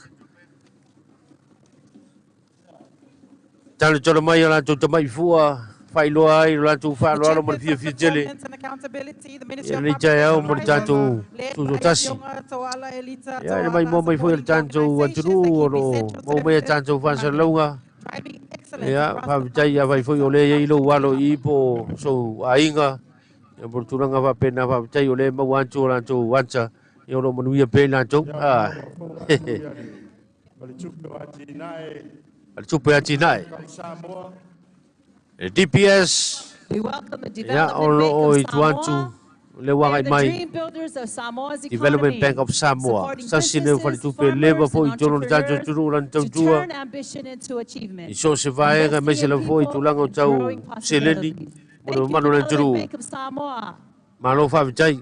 talotalo mai o latou tamai fua, faailoa ai lo latou The faaaloalo ma le champions of fiafia tele, performance and accountability, the Ministry ia of lenei Public taeao ma le Enterprises, tatou led by tutotasi. Afioga Toala Elita Ia, e le mai Toala, moa mai foi o le supporting tatou organizations that atunuu o keep lo o essential maua mai a services tatou running, faasalalauga. driving excellence Ia, across the faafetai public ia fai foi o sector. lea e iai lou Faafetai alo i lava. i po o sou aiga. Ia, po o le tulaga faapena faafetai o lea e maua atu o latou ata, ia o lo o manuia pea i latou. Ia, Ah, o lo o fou atu ia le faletupe o atinae le tupe atinae. Bank of Samoa. Le DPS, We welcome the ia, o Development lo Bank o of i tua atu, Samoa. le ua They are agai the mai. dream builders of Samoa's Development economy, Bank of Samoa. supporting Sasi leo businesses, faletupe leva farmers, foi i and totonu o le tatou entrepreneurs atunuu lana to tautua. turn ambition into I achievement, so se vaega, investing aemaise in lava foi i people tulaga o and tau growing seleni, possibilities. mo le Thank you, mamalu o le Development atunuu. Bank of Samoa. Malo faafetai,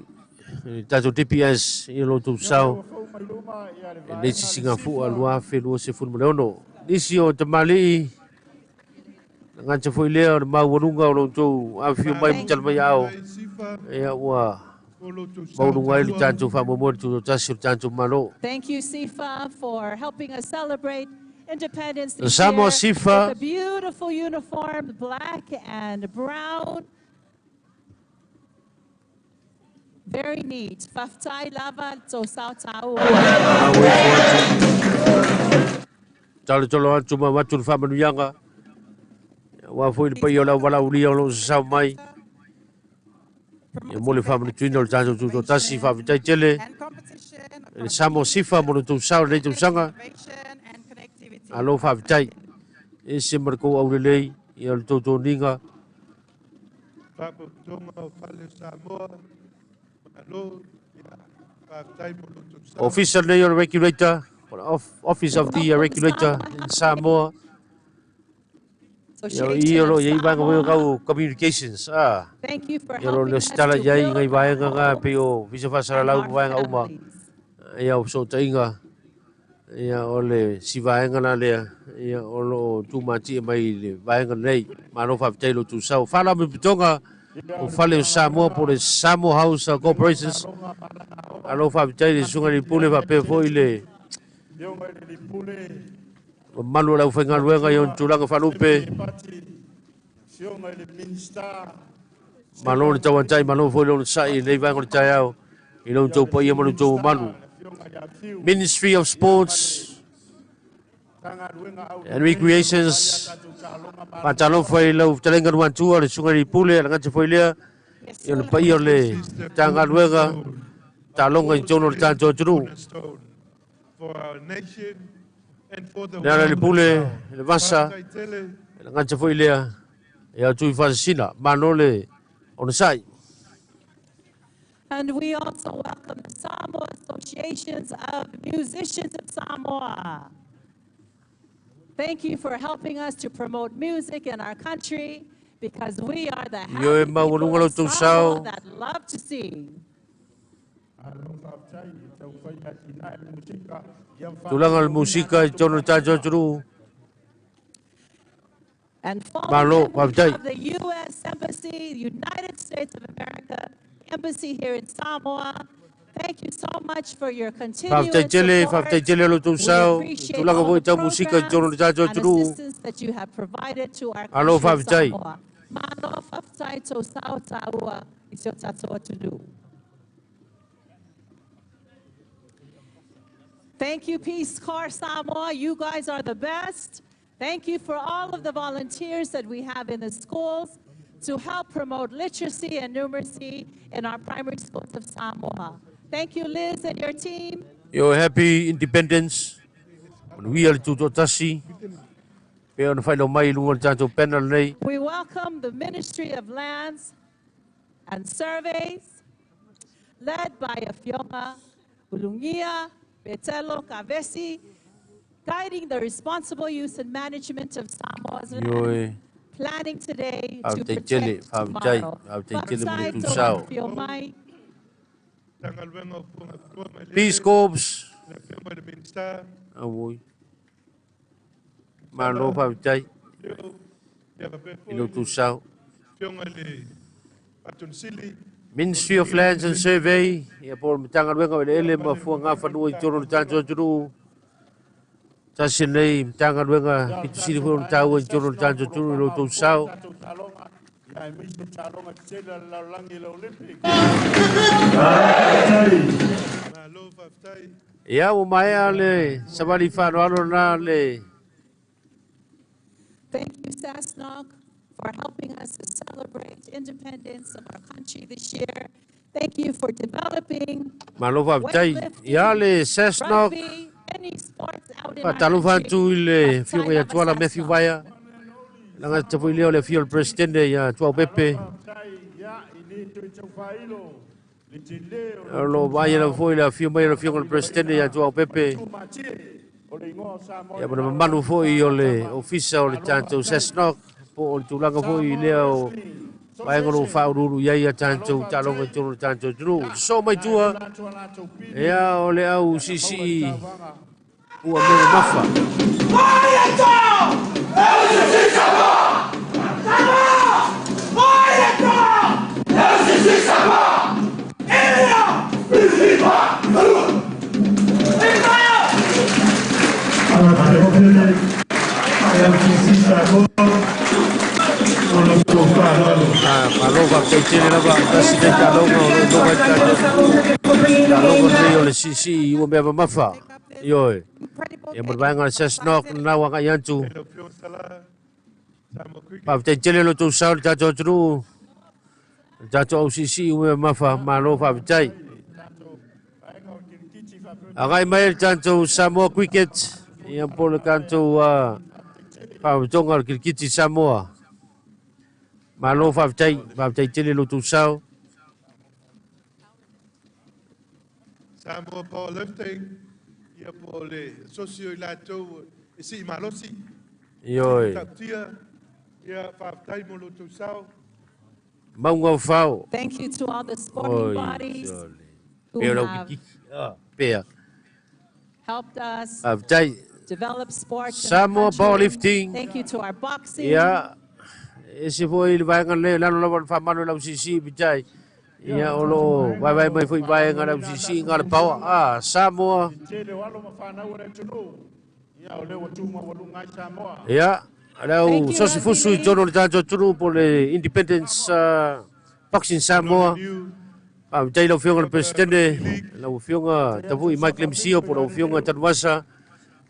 i tatou DPS i lo outou Ia, o lea sao, ua fou mai luma ia le e nei vaega le sisigafua SIFA. 2026. Nisi o tamalii, lagata foi lea o le maualuga o lo outou afifio mai ma Malo tala mai ao, faafetai Sifa ia ua o lo outou sao maualuga ai le taua. tatou faamoemoe le tutotasi o le tatou malo. Thank you, SIFA, for helping us celebrate Independence The this Samoa year with SIFA, a beautiful uniform, black and brown. Very neat. Faafetai lava to sao taua. mau e fo atu, talotalo atu ma avatu le faamanuiaga, aua foi le Please paia o le welcome the auvalaulia o lo o Prime sasao mai, Minister, ia mo le promoting fair faamanutuina o le tatou tutotasi, innovation faafetai tele, and competition le across Samoa key SIFA mo sectors, le tou sao i lenei tausaga, innovation and connectivity. alo Faafetai faafetai, tele. e se ma le kou aulelei, ia o le tautogiga, Faalapotopotoga o Fale o Samoa, malo, ia Ofisa lenei o le Regulator, Office of the Regulator in Samoa. Ia i o lo iai vaega foi o kau communications a. Thank you for Ia lo helping le us sitala to iai build ngai vaega our ngā hope pe o visa and whasaralau our vaega uma. families. Ia o fesootaiga. Ia o le si vaega la lea. Ia o lo tūmati e mai le vaega nei. Malo faafetai lo tūsau. Whala me pitonga o fale o Samoa po le Samoa House Corporations. Alo faafetai le susuga i le pule faapea foi le mamalu o le aufaigaluega i ona tulaga faalupe. Malo le tauatai, malo foi le onosai i lenei vaega o le taeao i lo outou paia ma lo outou mamalu. Ministry of Sports and Recreations, faatalofa i lau fetalaiga luatua le susuga i le pule alagata foi lea i ona paia o le Matagaluega taaloga i totonu o le tatou atunuu. Cornerstone for our nation and for the Le ala i le world pule, itself. le vasa, Faafetai tele. alagata foi lea ia tui whasasina. Malo le onosai. And we also welcome the Samoa Associations of Musicians of Samoa. Thank you for helping us to promote music in our country, because we are the Io e happy people maualuga lo of tou Samoa sao. that love to sing. Tulaga o le musika i totonu o le tatou atunuu. And following Malo, them, we faafetai. have the U.S. Embassy, the United States of America Embassy here in Samoa. Thank you so much for your continued Faafetai tele, support. faafetai tele lo tou We sao. appreciate Tulaga all foi the tau musika i totonu o le tatou programs and atunuu. assistance that you have provided to our Alo, country of faafetai. Samoa. Malo, faafetai tou sao taua i si o tatou atunuu. Thank you, Peace Corps Samoa. You guys are the best. Thank you for all of the volunteers that we have in the schools to help promote literacy and numeracy in our primary schools of Samoa. Thank you, Liz and your team. Yo, happy independence. Manuia le tutoatasi. Pe ona whailo mai i lunga o le tatou panel nei. We welcome the Ministry of Lands and Surveys, led by Afioga Ulugia Petelo Kavesi, guiding the responsible use and management of Samoa's Io land, e planning today to faafetai tele, protect faafetai, tomorrow. faafetai tele mo le Faafetai tusao. tō afio mai. Matagaluega o Fuagafanua ma Peace Elele, Corps. le Afioga i le Minisita, Auoi. Malo faafetai Leo, ia faapea i foi lo le tusao. Afioga i le Faatonusili, Ministry of Lands and Survey, ia po o le Matagaluega o Eleele ma Fuagafanua i totonu o le tatou atunuu. Tasi lenei Matagaluega pitusili foi ona taua i totonu o le tatou atunuu i lo outou sao. Malo faafetai. Ia ua maea le savali faaaloalo lena le Thank you, SASNOC, for helping us to celebrate independence of our country this year. Thank you for developing Malo faafetai. Ia weightlifting, le SASNOC, rugby, any sports out in our faatalofa country. atu i le Faafetai afioga ia lava, Tuala Matthew SASNOC. Vaea. Laga tapu i lea o le afio o le Presidente ia Tuau Pepe. O lo vaai lava foi le afio mai o le afioga i le Presidente ia Tuau Pepe. Ia ma le mamalu foi o le ofisa o le tatou SASNOC po o le tulaga foi i lea o vaega o lo o faauluulu i ai a tatou taaloga i totonu o le tatou atunuu. Sosoo mai tua, ia o le au siisii ua mea mamafa. Ah, malo faafetai tele lava tasi nei taaloga o lo o maua ai le tatou atunuu. Taaloga lenei o le siisii ua mea mamafa. Ioe. Incredible Ia ma le game vaega o le of SASNOC five lena ua agai atu. E lau Afioga Sala, Samoa Cricket, Faafetai tele lo outou sao i le tatou atunuu. Le tatou au siisii ua mea mamafa. Malo faafetai. Agai mai le tatou Samoa Cricket. Ia po le tatou faamatonga o le kirikiti Samoa. Malo faafetai, faafetai tele lo outou sao. Samoa Powerlifting, ia po le sosio i latou e sii malosi. Ioe. Tautia, ia faafetai mo lo outou sao. Maunga o Fao. Thank you to all the sporting Oi, bodies sole. who Pea lau have kikiki. Ah, pea. helped us Faafetai. develop sports in our Samoa country. Powerlifting. Thank you to our boxing. Ia, e se foi le vaega le lalo lava le faamalo i le ausiisii pitai. Ia, o loo vaevae mai foi vaega le ausiisii ga le paoa. Ah, Samoa. Tele o alo ma whanau o le atunuu. Ia, o lea ua tumaualuga ai Samoa. Ia, le au Thank you, sosi rugby fusu i league. tonu o le tatou atunuu po le Independence Boxing Samoa. Liu, Faafetai lau Afioga i le Peresetene, lau Afioga Tavui Mike Lemsio po o lau Afioga Tanuvasa,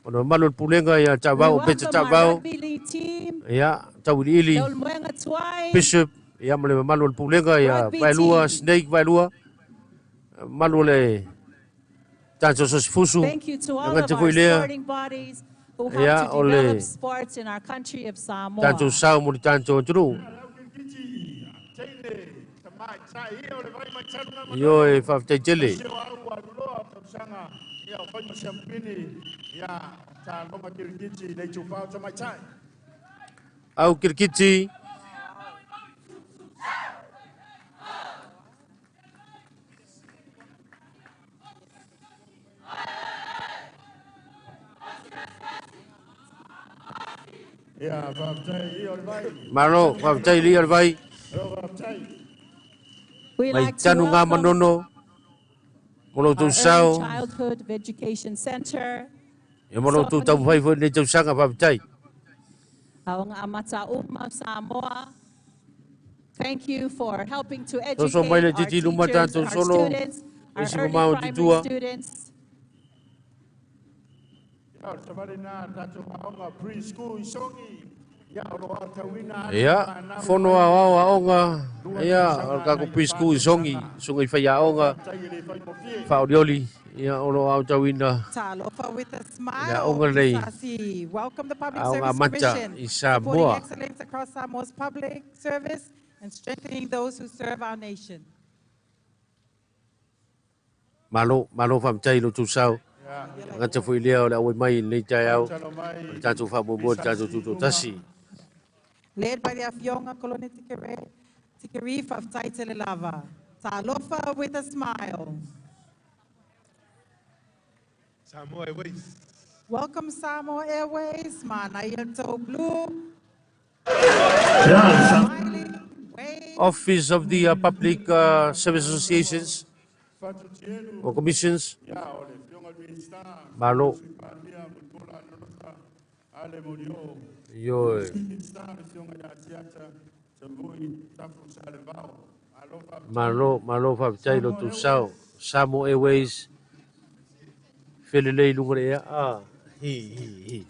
o le mamalu o le Pulega ia We Taavao o Peta welcome our Taavao, rugby league team, ia Tauiliili, Leulumoega Tuai, Bishop, ia ma le mamalu o le Pulega ia Rugby Vaelua, team. Snake Vaelua, mamalu o le tatou Sosifusu, Thank you to all le of gata our foi lea, sporting bodies who Ia, help to o le develop sports in our country of Samoa. tatou sao mo le tatou atunuu. Lau kirikiti, teine, tamaitai ia o le vai mai talu ngā Io e faafetai tele. Se o au aluloa o tausaga, ia o fai ma siampini, ia taloga kirikiti le itupā o tamaitai. Au kirikiti. Ia, faafetai ia o le vai. Malo, faafetai le ia o le vai. O faafetai. We Mai like to tanu ngā welcome manono. Mo lo our tou Early sao. Childhood Education Center, Ia mo lo tou taumafai foi lenei tausaga faafetai. Aoga Amata Uma of Samoa. Thank you for helping to Soso educate mai le our titi luma teachers, tatou our solo. students, our Isi early mamao primary titua. students. Ia, o le savali nā tatou aoga preschool i Sogi. Ia, o lo aotauina alo Ia, ma whanau fono mai. aoao aoga. Lua Ia, tausaga o le kako nai preschool i whā Sogi. tausaga. Sogi whai aoga. Faafetai e le faigofie. Whaolioli. Ia, o lo aotauina. Talofa with a Ia, smile. onga lei. PSRC. Welcome the Public Aoga Service amata Commission, i supporting Samoa. excellence across Samoa's public service and strengthening those who serve our nation. Malo, malo faafetai lo tou sao. Ia, Gata foi lea o le auai mai i lenei taeao. talo mai. O le tatou faamoemoe le tatou tutotasi. Led by the Afioga Kolone Tikeri faafetai tele lava. Talofa with a smile. Samoa Airways. Welcome Samoa Airways, Manaia Tau Blue. Ia, Smiling, wave. Office of the Public Service Associations Fatutielu. or Commissions. Ia, o le Afioga i le Minisita. Malo. Sui Palemia, Mulipola, Anarosa, Ale Molioo. Ioe. Minisita, le Afioga ia Asiata, Tavui, Tafu Salevao. Alo faafetai. Malo, malo faafetai lo tou sao. Samoa Airways. Felelei lunga le ea. Ah, hi, hi, hi.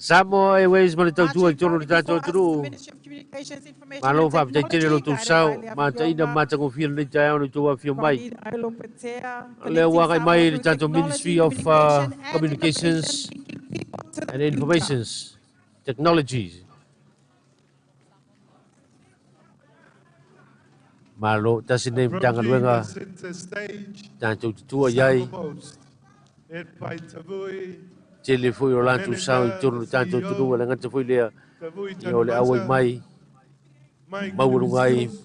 Samoa Airways ma le tautua i Marching tonu le proudly tatou before us is the atunuu. Ministry of Communications, Information Malo and faafetai tele lo Technology, tou guided sao. by le Mataina Afioga matagofie lenei taeao le tou afio mai. Ronnie Ailopatea, Le connecting ua agai Samoa mai le through tatou technology, Ministry of communication, and Communications innovation, linking people to the and future. Informations Technologies. Malo, tasi nei Approaching Matagaluega the center stage, tatou tutua i ai. Samoa Post, led by Tavui, Tele foi o latou sao i tonu le tatou atunuu, le gata foi lea Tavui ia o le auai Tanuvasa, mai Mike maualuga ai Lemesio,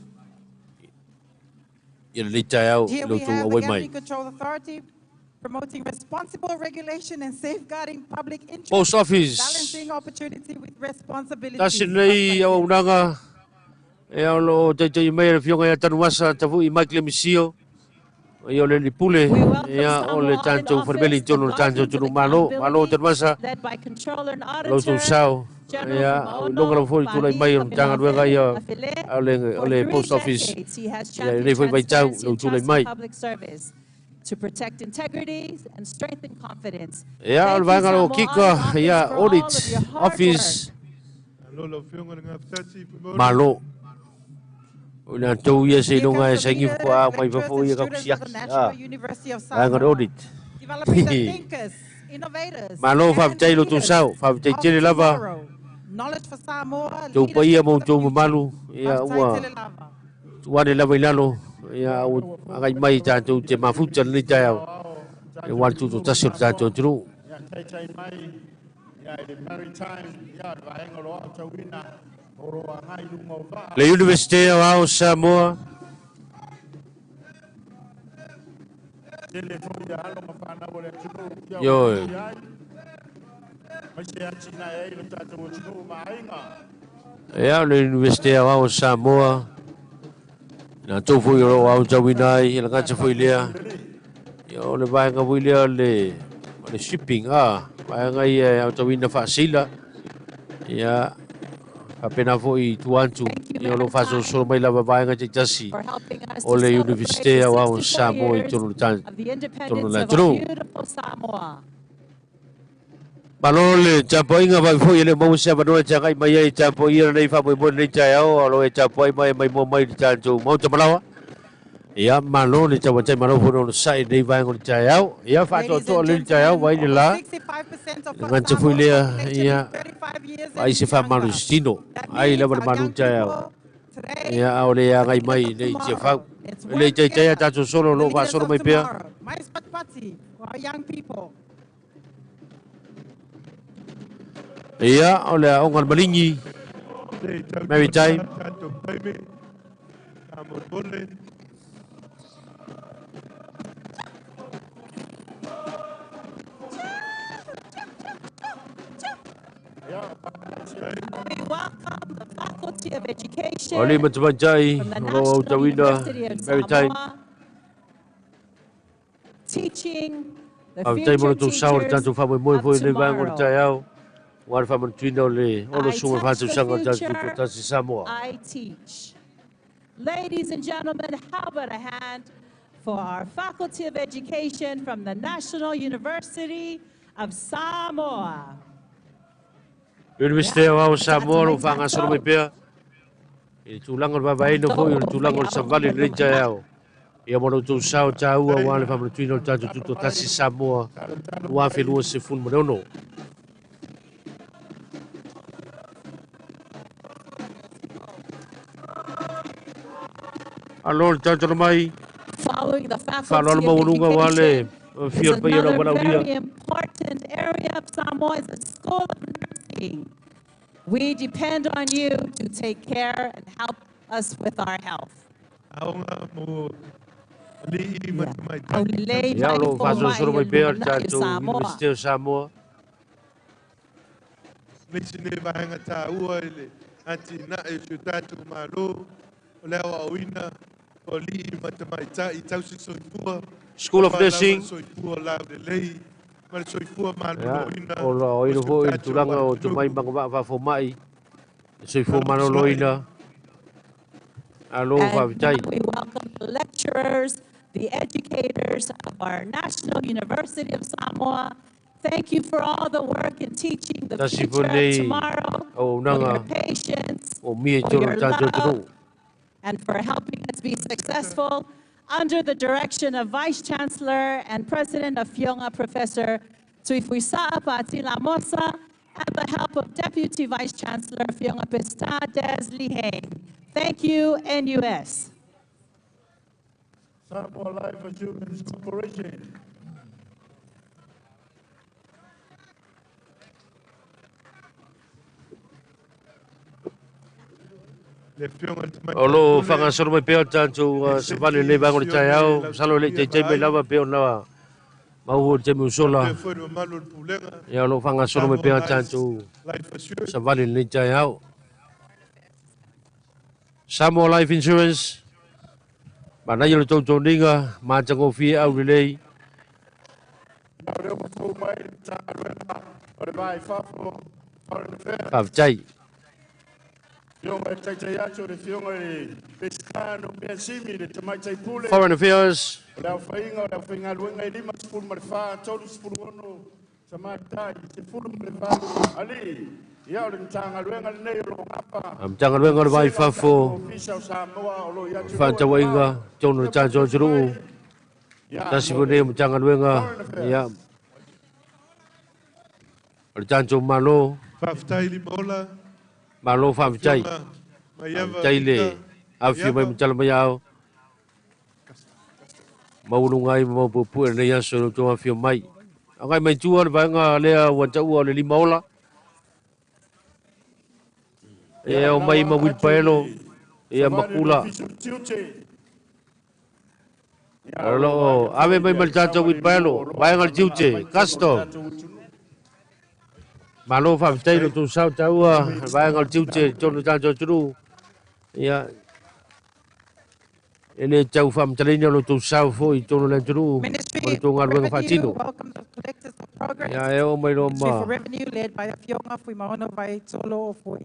ia lenei taeao Here i lo we outou have the auai mai. Gambling Control Authority promoting responsible regulation and safeguarding public interest, Post Office. balancing opportunity with responsibility. Tasi lenei auaunaga e o loo taitai mai le Afioga ia Tanuvasa Tavui Mike Lemisio ia o le Lipule We welcome ia o le Samoa Audit tatou falemeli Office, i the tonu o le tatou guardians of atunuu. Malo, malo accountability, Tanuvasa, led by Controller and lo tou Auditor sao. General Ia o iloga lava foi le tulai Faumuono mai o le Matagaluega ia Afele. o For le 3 Post Office decades, he has ia lenei championed foi vaitau transparency lou and tulai trust in mai. public service to protect integrity and strengthen confidence. Ia o le Thank you, vaega o Samoa kika Audit ia Office, for all Audit of your hard Office. work. Alo lau Afioga le Gafatasi, Fuimaono. Malo. O le antou ia se Here iloga e comes the saigi leaders, fukoa mai lecturers, fafo and ia ka students of the kusiaki. National Ah, University of vaega o le Samoa, audit. developing the thinkers, innovators, Malo and faafetai lo tou leaders sao. Faafetai of tele lava. tomorrow. Knowledge for Samoa, Tou paia leadership ma for the outou future. mamalu ia Faafetai ua tele lava. Tuane lava i lalo, ia ua agai mai tatou te mafuta lenei taeao, e ua le tutotasi o le tatou atunuu. Ia taitai mai ia i le maritime ia le vaega o lo aotauina o lo agai i luga o vaa. Le Universite Aoao Samoa. Tele foi ia alo ma fanau o le atunuu ia Ioe. ai. Mai se atinae ai le tatou atunuu ma aiga. Ia, o le Universite Aoao Samoa, na tou foi o lo o aotauina ai, e lagata foi lea. Ia, o le vaega foi lea o le shipping, vaega ia e aotauina faasila. Ia, faapena foi i tua atu, ia o lo o faasolosolo mai lava vaega taitasi For helping us o to le celebrate Universite the Aoao 64 Samoa i years totonu o le of the totonu o independence le of our atunuu. beautiful Samoa. Malo le tapuaiga vai foi e le maua se avanoa e tagai mai ai tapuaia lenei faamoemoe lenei taeao, o lo e tapuai mai mai mua mai le tatou Maota Malawa. Ia, malo le tauatai malo foi ona sa'i lenei vaega o le taeao. Ia, Ladies faatoatoa and le taeao gentlemen, vai le over la. 65% of Le gata foi Samoa's lea, population ia, is 35 years ai and se faamalo younger. sitino. That Ai means lava le our malu young taeao. people today Ia, a o le are agai the mai leaders of nei tomorrow. tiafau. Let's E le work taitai a together tatou solo for the lo leaders faasolo of mai pea. tomorrow. My spot party for our young people. Ia, o le aoga o le Maligi. Te tau Maritime. Tatou taimi, faamolemole. We welcome the Faculty of Education O le matamaitai from the o lo o National aotauina University of Maritime. Samoa, teaching the Faafetai mo future le tou sao le teachers tatou faamoemoe of foi lenei vaega o le tomorrow. taeao. Ua le faamanatuina o le ono I suga touch the faatausaga o le tatou future, tutotasi Samoa. I teach. Ladies and gentlemen, how about a hand for our Faculty of Education from the National University of Samoa. Universite Aoao Samoa o lo o faagasolo mai pea. I le tulaga o le vaavaaiina foi o le tulaga o le savali lenei taeao. Ia mo le tou sao tāua ua le faamanatuina o le tatou tutotasi Samoa 2026. Alo le tatou mai. Following the Faculty Faaloalo of maualuga ua le Education is fia o le paia o le another aualaulia. very important area of Samoa is the School of Nursing. We depend on you to take care and help us with our health. Aoga mo alii ma tamaitai. Aulelei Ia o mai lo o fō mai faasolosolo mai e pea le lumanai o tatou Samoa. Universite o Samoa. Nisi nei vaega tāua i le atinae o si o tatou Malo, o le aoaoina o alii ma tamaitai tausi soifua, School of o lava Nursing. soifua laulelei, ma le soifua Ia, maloloina o lo o o ino si o foi le tatou tulaga o tomai atunuu. magavaa faafomai, le soifua Malo maloloina. Alo And faafetai. now we welcome the lecturers, the educators of our National University of Samoa. Thank you for all the work in teaching the Tasi future foi of lenei tomorrow, o for your auaunaga patience, o mia i for totonu o your le tatou love, atunuu. and for helping us be successful under the direction of Vice Chancellor and President of Fionga, Professor Tuifuisa'a Patila Mosa, and the help of Deputy Vice Chancellor Fionga Pesta Des Lihane. Thank you, NUS. Samoa Life Assurance Corporation. Le afioga i le O tamaitai lo o pule, faagasolo mai pea le tatou e savali seki lenei vaega o le si o le taeao. Masalo e le i lautuia taitai mai vaai, lava pe ona maua le taimi o sola. faapea foi le mamalu o le pulega, Ia o lo o faagasolo mai Samoa pea le Life, tatou Life Assurance. savali lenei taeao. Samoa Life Insurance, manaia le tautauliga, matagofie aulelei. Ia o lea ua fou mai le Matagaluega o le Va i Fafo, Foreign Affairs. Faafetai. Fioga e taitai atu o le fioga i Pesita no Mea Simi, le tamaitai pule. Foreign Affairs. O le aofaiga o le aufaigaluega e 54, 36 tamaitai, 18 alii. Ia o le Matagaluega lenei o lo o gafa Matagaluega o le Va i sega o tatou Fafo, ofisa o Samoa o lo o i atunuu e fefaatauaiga, mamao. totonu o le Ia tatou matou atunuu. mai. Ia Tasi mo foi lenei le o Matagaluega, Foreign Affairs. ia, o le tatou Malo, Faafetai Limaola, Malo faafetai. Afioga Maiava Faafetai le Mika, Afifio mai ma tala mai ao. Maualuga ai ma maopoopoe lenei aso i lo outou afifio mai. Agai mai tua le vaega lea ua taua o le lima ola. E ao mai ma Wilpaelo, ia Makula. O lo o ave mai ma le tatou Wilpaelo, vaega le tiute, custom. Malo faafetai lo tou sao taua, le vaega o le tiute i totonu o le tatou atunuu. Ia, e le tau faamatalaina lo tou sao foi i totonu o le atunuu ma le tou galuega faatino. Ia, e oo mai loa ma ma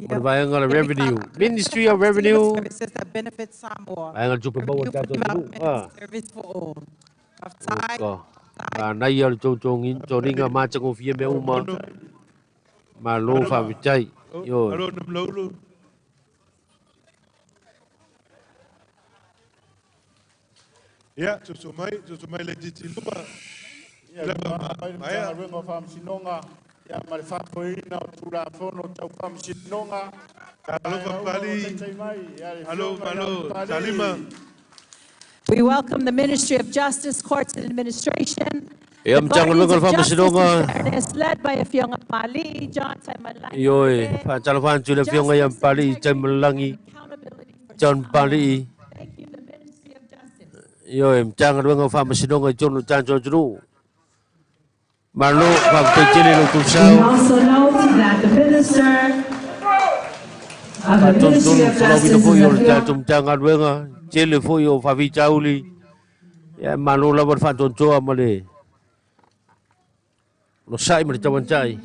le vaega o le Revenue, Ministry of Revenue, vaega o le tupe maua a le tatou atunuu. Ah. Oka. Manaia le tou toniga matagofie mea uma. Malo faafetai. Ioe. Ia, soso mai, soso mai le titi luma. Ia, lava mai le Matagaluega o Faamasinoga, ia, ma le faafoeina o Tulafono tau Faamasinoga. Alofa Pali, alo malo, Salima. We welcome the Ministry of Justice, Courts and Administration, Ia the Guardians Matagaluega o le of Justice and Faamasinoga, Fairness, led by Afioga Pali, John Taimalaki, ioe, faatalofa atu i le Afioga ia Justice, Pali Integrity, Taimalagi, and Accountability for John Samoa. Pali, Thank you, the Ministry of Justice. ioe, Matagaluega o Faamasinoga i totonu o le tatou atunuu. Malo, faafetai tele i lo outou We sao. also note that the Minister of the Ministry Faatonutonu of folauina Justice foi is o le tatou Afioga Matagaluega, tele foi o faafitauli, ia malo lava le faatoatoa ma le losai ma le tauantai.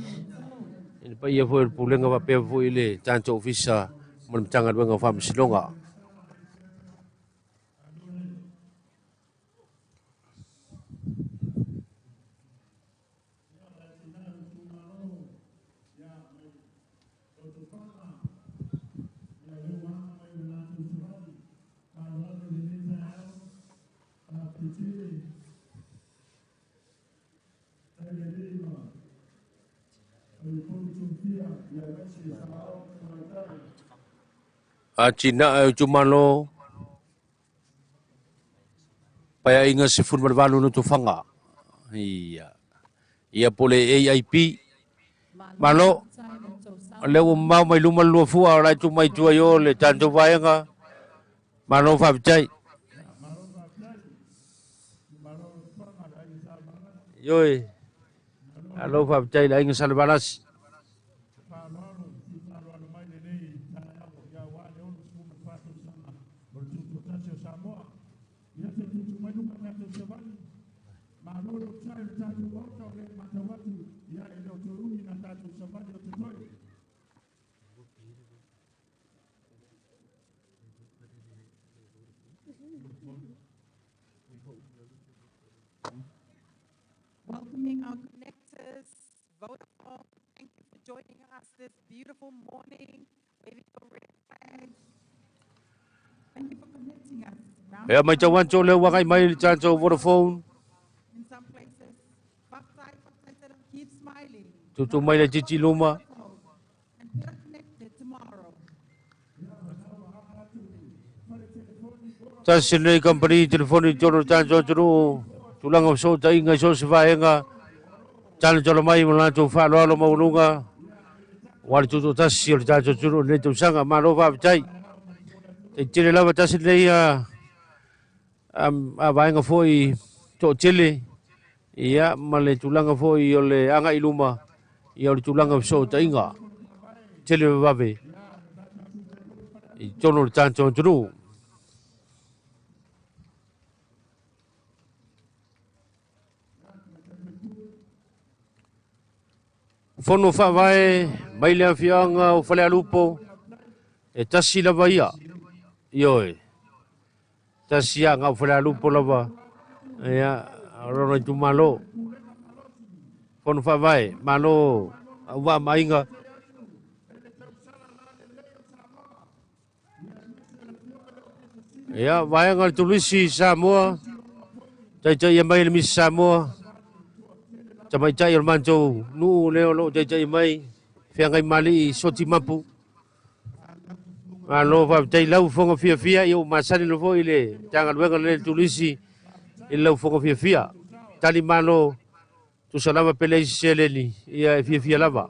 I le paia foi o le Pulega faapea foi le tatou Ofisa ma le Matagaluega o Faamasinoga. Atinae o itumalo, paeaiga 18 Lotofaga. Ia. Ia po le AIP. Malo, o lea ua mamao mai luma le lua fua o la e tuu mai tua i o le tatou vaega. Malo faafetai. Ioe, malo faafetai i le aiga Salevalasi. Welcoming our connectors, Vodafone, thank you for joining us this beautiful morning, waving your red flag. Thank you for connecting us round Ea the mai clock tau atu o lea ua agai mai le tatou Vodafone. in some places. Baptize, baptize, and keep smiling. Tutu mai le titi luma. And we are connected tomorrow. Tasi lenei kamupani telefoni i totonu o le tatou atunuu, tulaga o fesootaiga i so o se vaega, talotalo mai ma latou faaaloalo maualuga, aua le tutoatasi o le tatou atunuu i lenei tausaga. Malo faafetai. Tai tele lava tasi lenei a, a, a vaega foi toatele, ia, ma le tulaga foi o le agai i luma, ia o le tulaga o fesootaiga tele vavave i totonu o le tatou atunuu. Fono faavae mai le afioaga o Falealupo, e tasi lava ia. Ioe, tasi ia o Falealupo lava, ia, o lona itumalo. Fono faavae, malo auvaa ma aiga. Ia, vaega o le Tulisi Samoa, taitaia mai le Misi Samoa, tamaitai o le matou nuu lea o lo o taitaia mai, feagai malii Soti Mapu. Malo faafetai lau fofoga fiafia, ia ua masani loa foi le Matagaluega lenei le Turisi i lau fofoga fiafia. Tali malo tusa lava pe leai se seleni, ia e fiafia lava.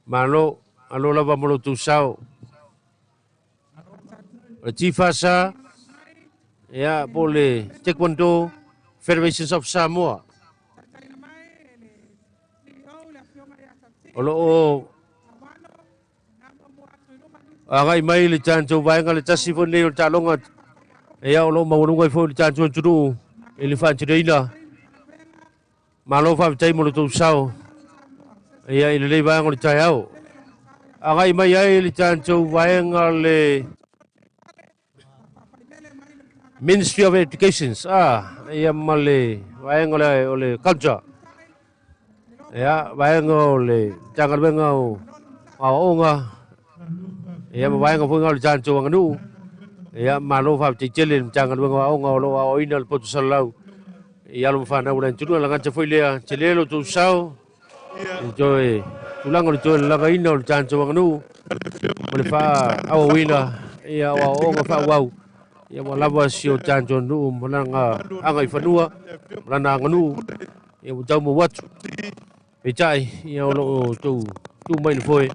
Malo, alo lava mo lo tou sao. O le TFASA, ia, po le Taekwondo Federations of Samoa. O lo o agai mai le tatou vaega le tasi foi lenei o le taaloga, ia, o lo o maualuga ai foi le tatou atunuu i le faatinoina. Malo faafetai mo le tou sao, ia, i lenei vaega o le taeao. Agai mai ai le tatou vaega le Ministry of Education, ia ma le vaega o le culture. Ia, vaega o le Matagaluega o Aoaoga, ia ma vaega foi o le tatou aganuu. Ia, malo faafetai tele i le Matagaluega o Aoga o lo o aoaoina le poto salalau i alo ma fanau o le atunuu. Lagata foi lea, tele lo tou sao i toe tulaga o le toe lalagaina o le tatou aganuu ma le faaauauina ia o aoaoga faaauau, ia ua lava si o tatou atunuu ma lana agaifanua ma lana aganuu, ia ua tau mau atu. Peitai, ia o lo o tou tu mai le foe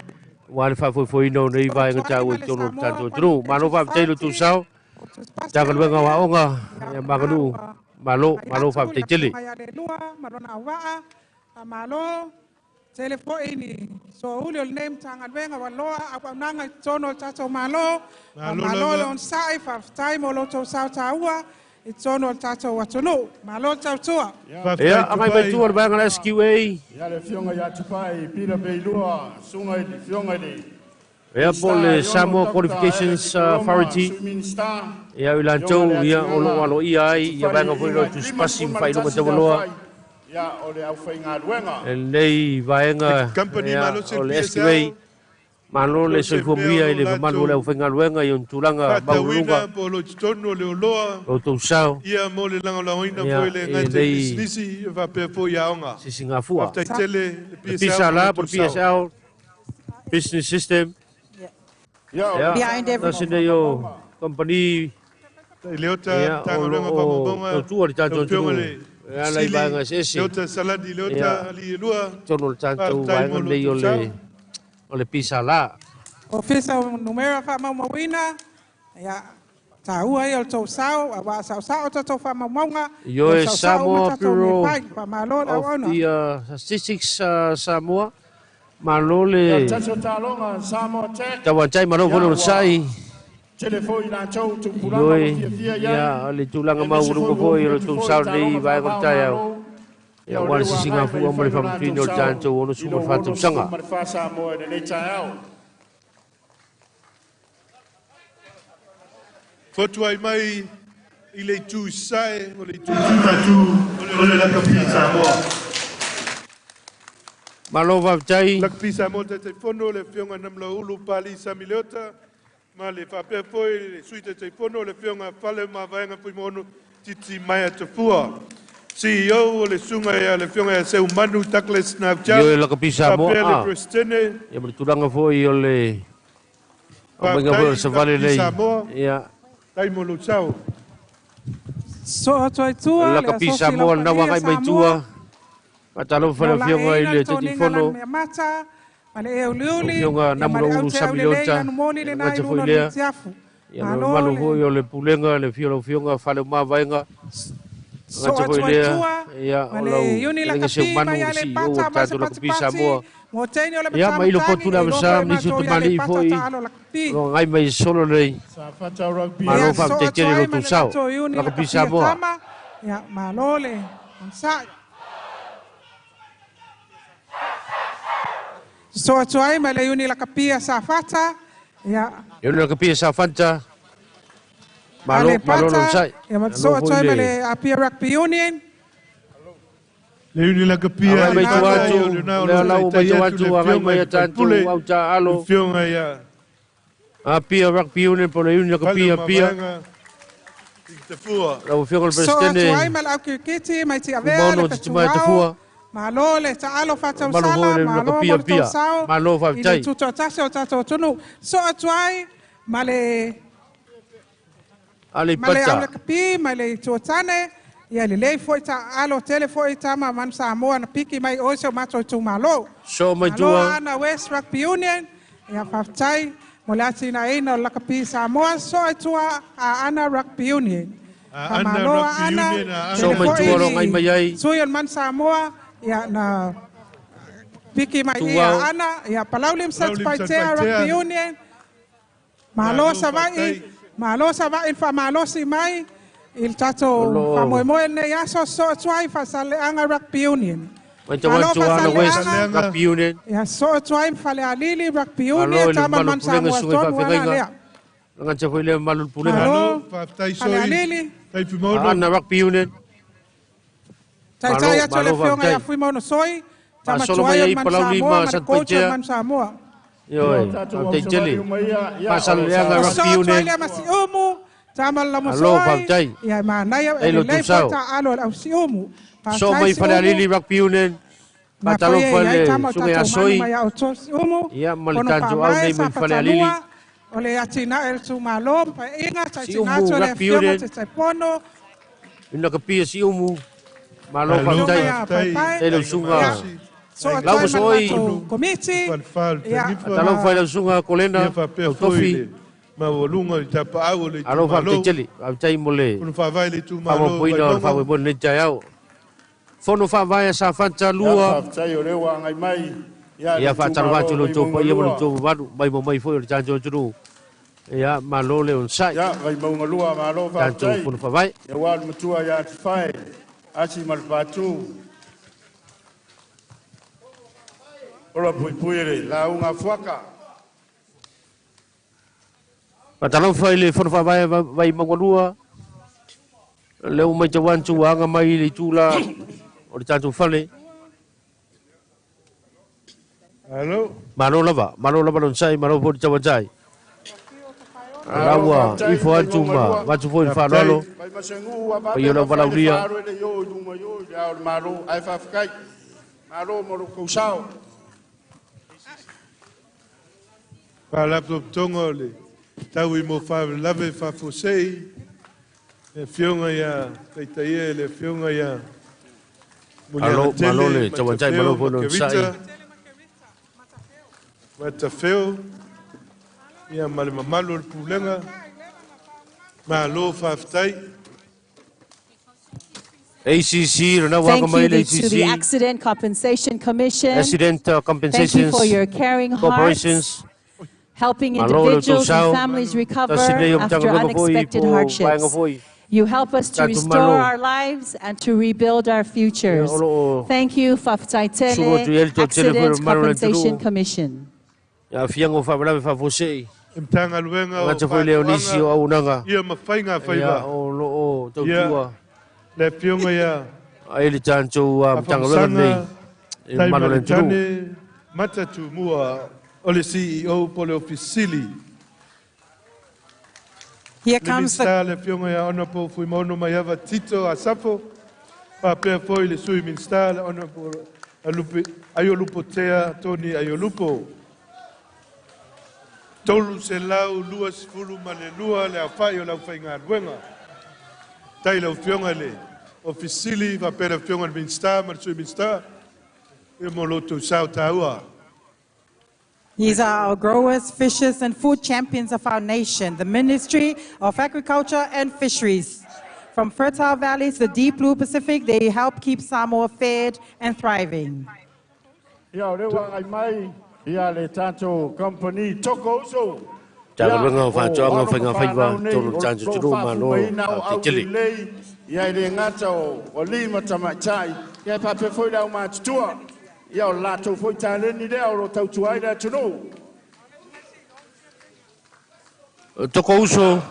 ua le faafoefoeina o nei vaega taua i totonu o le tatou atunuu. Malo faafetai lo tou sao, Matagaluega o Aoga ia ma Aganuu. Malo, malo faafetai tele. Malo tele foi ni souli o lenei Matagaluega ua loa auaunaga i totonu o le tatou Malo. Malo le onosai, faafetai mo lo outou sao taua i totonu o le tatou atunuu. Malo le tautua. Ia, agai mai tua le vaega le SQA. Ia, le afioga ia Tupai Pita Veilua, susuga i le afioga i le Ia, po le Samoa Qualifications Authority. Ia, i latou, ia, o lo o aloaia ai ia vaega foi o tusipasi ma faailoga taualoa. Ia, o le aufaigaluega. Lenei vaega, ia, o le SQA. Malo le soifua manuia i le mamalu o le aufaigaluega i ona tulaga maualuluga. Po o lo totonu o le oloa. O tou sao. Ia, mo le lagolagoina foi le gata i pisinisi e faapea foi i aoga. Sisigafua. Faafetai tele le PSL. PSL po le PSL Business System. Ia, tasi nei o company Leota, ia, o lo Matagaluega o Faamaumauga, tautua le tatou lau Afioga atunuu le e ala i Sili, vaega eseese. Leota Saladi, Leota Ia, Ali Elua, totonu o le tatou faafetai vaega mo lo lenei o outou sao. le o le PSL. Ofisa o Numera Faamaumauina, ia, taua ia o le tou sao, auā saosao tatou faamaumauga, Ioe o saosao uma Samoa tatou mea Bureau fai. Faamalo le of auauna. the Statistics Samoa. Malo Ia, le tasi o taaloga Samoa Tech. tauatai, malo foi le Ia, ua onosai. tele foi i latou tupulaga ua Ioe, fiafia i ai. ia, le tulaga Aemaise foi maualuga ua foi o le atu tou foi sao i lenei taaloga vaega o le taeao. faava-o-Malo. Ia, Ia, o ua le lea ua agai mai sisigafua ma fai le lo latou faamatuina o le sao tatou i lo 64 tausaga. 64 Samoa i lenei taeao. Fotu ai mai i le itu i sae o le itu Tatu o le lakapi Samoa. Malo faafetai. Lakapi Samoa Taitaifono le Afioga Namulaulu Pali Sami Leota ma le faapea foi le Sui Taitaifono le Afioga Fale Mavaega Fuimaono Titi Maia Tafua. CEO o le susuga ia le Afioga ia Seumanu Douglas Nautia Ioe lakapi Samoa. faapea le Ah. Presidente. Ia, ma le tulaga foi o le aumaiga foi o le Faafetai savali Lakapi lenei. Samoa, Ia, tai mo lou sao. So atu ai tua le lakapi Asosi Samoa lena ua Laupaia agai mai Samoa, tua. Faatalofa mo le afioga i laeiina le le toniga Taitaifono. lani meamata ma le euliuli, Afioga ia ma le Namulaulu aute Sami aulelei Leota. lanumoli Ia, lena i gata foi luna o le lea. mutiafu. Ia, ma le Malo mamalu le foi o le pulega, le afio o lau afioga Faleuma Vaega. so Gata foi atu ai lea. tua Ia, ma o le lau Uni fetalaiga Lakapi Seumanu, mai le CEO o Aleipata le ma se tatou lakapi patipati Samoa. mo teine o le Ia, ma ilo matamatagi potu le e iloa avasa, foi ma nisi o matou i tamalii Aleipata foi. taalo lakapi. O lo o agai mai solo lenei. Safata Rugby. Malo Ia, so faafetai atu tele ai lo ma tou le sao. latou Uni Lakapi Lakapi Samoa. tama, ia, malo le onosai. So atu ai ma le Uni Lakapi a Safata, ia, Ia, le lakapi Safata. Malo, malo Aleipata, onosai. ia, ma so Malo atu foi ai ma le le Apia Rugby Union. Le Uni Lakapia Agai mai tua Aleipata, atu, ia o lena o lea lo lau mai taitai tua atu atu, le agai Afioga mai i a le tatou Faipule, au le taalo. Afioga ia Apia Rugby Union po le Uni Fale Lakapi Apia. Mavaega. Tafua. Lau Afioga i le So atu ai Peresetene, ma le au kirikiti mai Tiavea Fuimaono le Titimaea Fetuao. Tafua, Malo le taalo mamalu foi faatausala, le malo mo Lakapi le Apia. tausao Malo i le faafetai. tutoatasi o tatou atunuu. So atu ai ma le ma le Aleipata, aulakapi ma le tuatane, ia lelei foi taalo tele foi tama manu Samoa na piki mai oe se o matou itumalo. So mai Malo tua, Ana West Rugby Union, ia faafetai mo le atinaeina o le lakapi Samoa, so ai tua a Ana Rugby Union. Aana Faamalo Rugby Aana, Union, Aana So tele mai foi tua lo ngai ni mai ai, sui o le manu Samoa, ia na piki mai i Tuau. Aana, ia Palauli ma Palauli ma Satupaitea Satupaitea. Rugby Union, malo Malo Savaii, faafetai. malo Savaii le faamalosi mai i le O tatou loo faamoemoe lenei aso, so atu ai Faasalelega Rugby Union. mai tau Malo atu Aana West Faasalelega, Rugby Union, ia so atu ai ma Falealili Rugby Malo Union, i le tama mamalu manu pulega Samoa susuga i tonu ana faafeagaiga. lea. Lagata foi le mamalu o le pulega. Malo Malo, faafetai soi. Falealili, Tai Fuimaono. Aana Rugby Union, taitai Malo, atu le malo afioga ia faafetai. Fuimaono Soi, tama Faasolo tuai mai o le ai manu Palauli Samoa ma ma le coach o le Satupaitea. manu Samoa. Ioe, Tatou faafetai ausavali tele. uma ia, ia o Faasaleleaga lo O so Rugby atu ai Union, lea ma Siumu, tama le malo Lamosoi, faafetai. ia e manaia e Ai lo lelei foi tusao. taalo e le ausiumu. So Faafetai mai Siumu, Falealili Rugby Union, na foi faatalofa e iai le tama o susuga ia tatou manu Soi, mai a outou Siumu, ia ma le fono tatou au faavae nei sa mai Falealili. fatalua, o le atinae le tumalo, paeaiga, taitina atu Siumu le Rugby afioga Union, Tetaipono, ina kapia Siumu, malo Malo susuga faafetai. ia faafetai. Paepae, Tai lau ia, susuga so atu Lau ai ma le Soi. matou komiti, Falefa o le ia, Tanifa. Faatalofa i lau susuga Kolena, Ia faapea foi Tautofi, le maualuga i tapaau o le alo faafetai itumalo. tele. Faafetai mo le Fono faavae le itumalo o faaopoopoina o le Vaimauga. faamoemoe lenei taeao. Fono faavae a Safata Ia 2, faafetai o lea ua agai mai ia le ia faatalofa itumalo atu i o lo outou Vaimauga paia ma lo 2. outou mamalu, mai ma mai foi o le tatou atunuu. Ia, malo le onosai, Ia Vaimauga 2, malo tatou faafetai. fono faavae. Ia ua le matua ia Atifae, Asi ma le Patu. Ola puipui le lauga fuaka. Faatalofa i le fono faavae Vaimauga 2, lea ua matau atu ua aga mai i le itula o le tatou fale. Malo. Malo lava, malo lava le onosai, malo foi le tauatai. La Malo ua faafetai ifo atu Vaimauga ma 2. vatu foi i le Faafetai. faaaloalo, Mai masengu ua paia vave o le ma fai le auvalaulia. faalo ele yo i luma yo i le ao le malo ai faafetai. Malo mo lo kausao. Faalapotopotoga o le tau i mo faalavelave faafuasei, le afioga ia Taitaia, le afioga ia Malo, malo Muliagatele le tauatai, malo Matafeo foi le onosai. Makerita Matafeo, ia ma le mamalu o le pulega. Malo faafetai. ACC, lena ua aga Thank mai you le to the ACC, Accident Compensation Commission. Accident Thank you Compensations for your caring hearts, Corporations, helping malo le individuals and tausao. families recover Tasi nei o after Matagaluega foi unexpected po vaega hardships. foi. You help us to Tatou restore malo. our lives and to rebuild our Ia, futures. o loo Thank you, sulu atu Faafetai i ai le toatele foi o le Accident mamalu o le Compensation atunuu. Commission. Ia afiaga o faalavelave faafuasei. E Matagaluega o Gata foi lea o nisi o Faatoaga auaunaga. ia ma faiga Ia faiva. o loo Ia tautua le afioga ia ai le tatou Matagaluega lenei Afamasaga i le mamalu o le atunuu. Taimaletane Matatumua o le CEO po le Ofisili. Here Le comes the Minista le afioga ia Honourable Fuimaono Maiava Tito Asafo, faapea foi le Sui Minista le Honourable Aiolupotea Tony Aiolupo. 322 le aofai o le aufaigaluega. Tai lau afioga i le Ofisili, faapea le afioga i le Minista ma le Sui Minista, ia mo lo outou sao taua. These are our growers, fishers, and food champions of our nation, the Ministry of Agriculture and Fisheries. From fertile valleys to the deep blue Pacific, they help keep Samoa fed and thriving. Ia o lea ua agai mai ia le tatou company Toko Uso. Ia Matagaluega o o Faatoaga o alo ma Faiga Faiva, fanau nei tolu o le tatou loo atunuu, malo faafugaina o faafetai tele. aulelei ia i le gata o lima tamaitai ia e faapea foi le aumatutua. Ia o le latou foi taleni lea o lo tautua ai le atunuu. Toko Uso,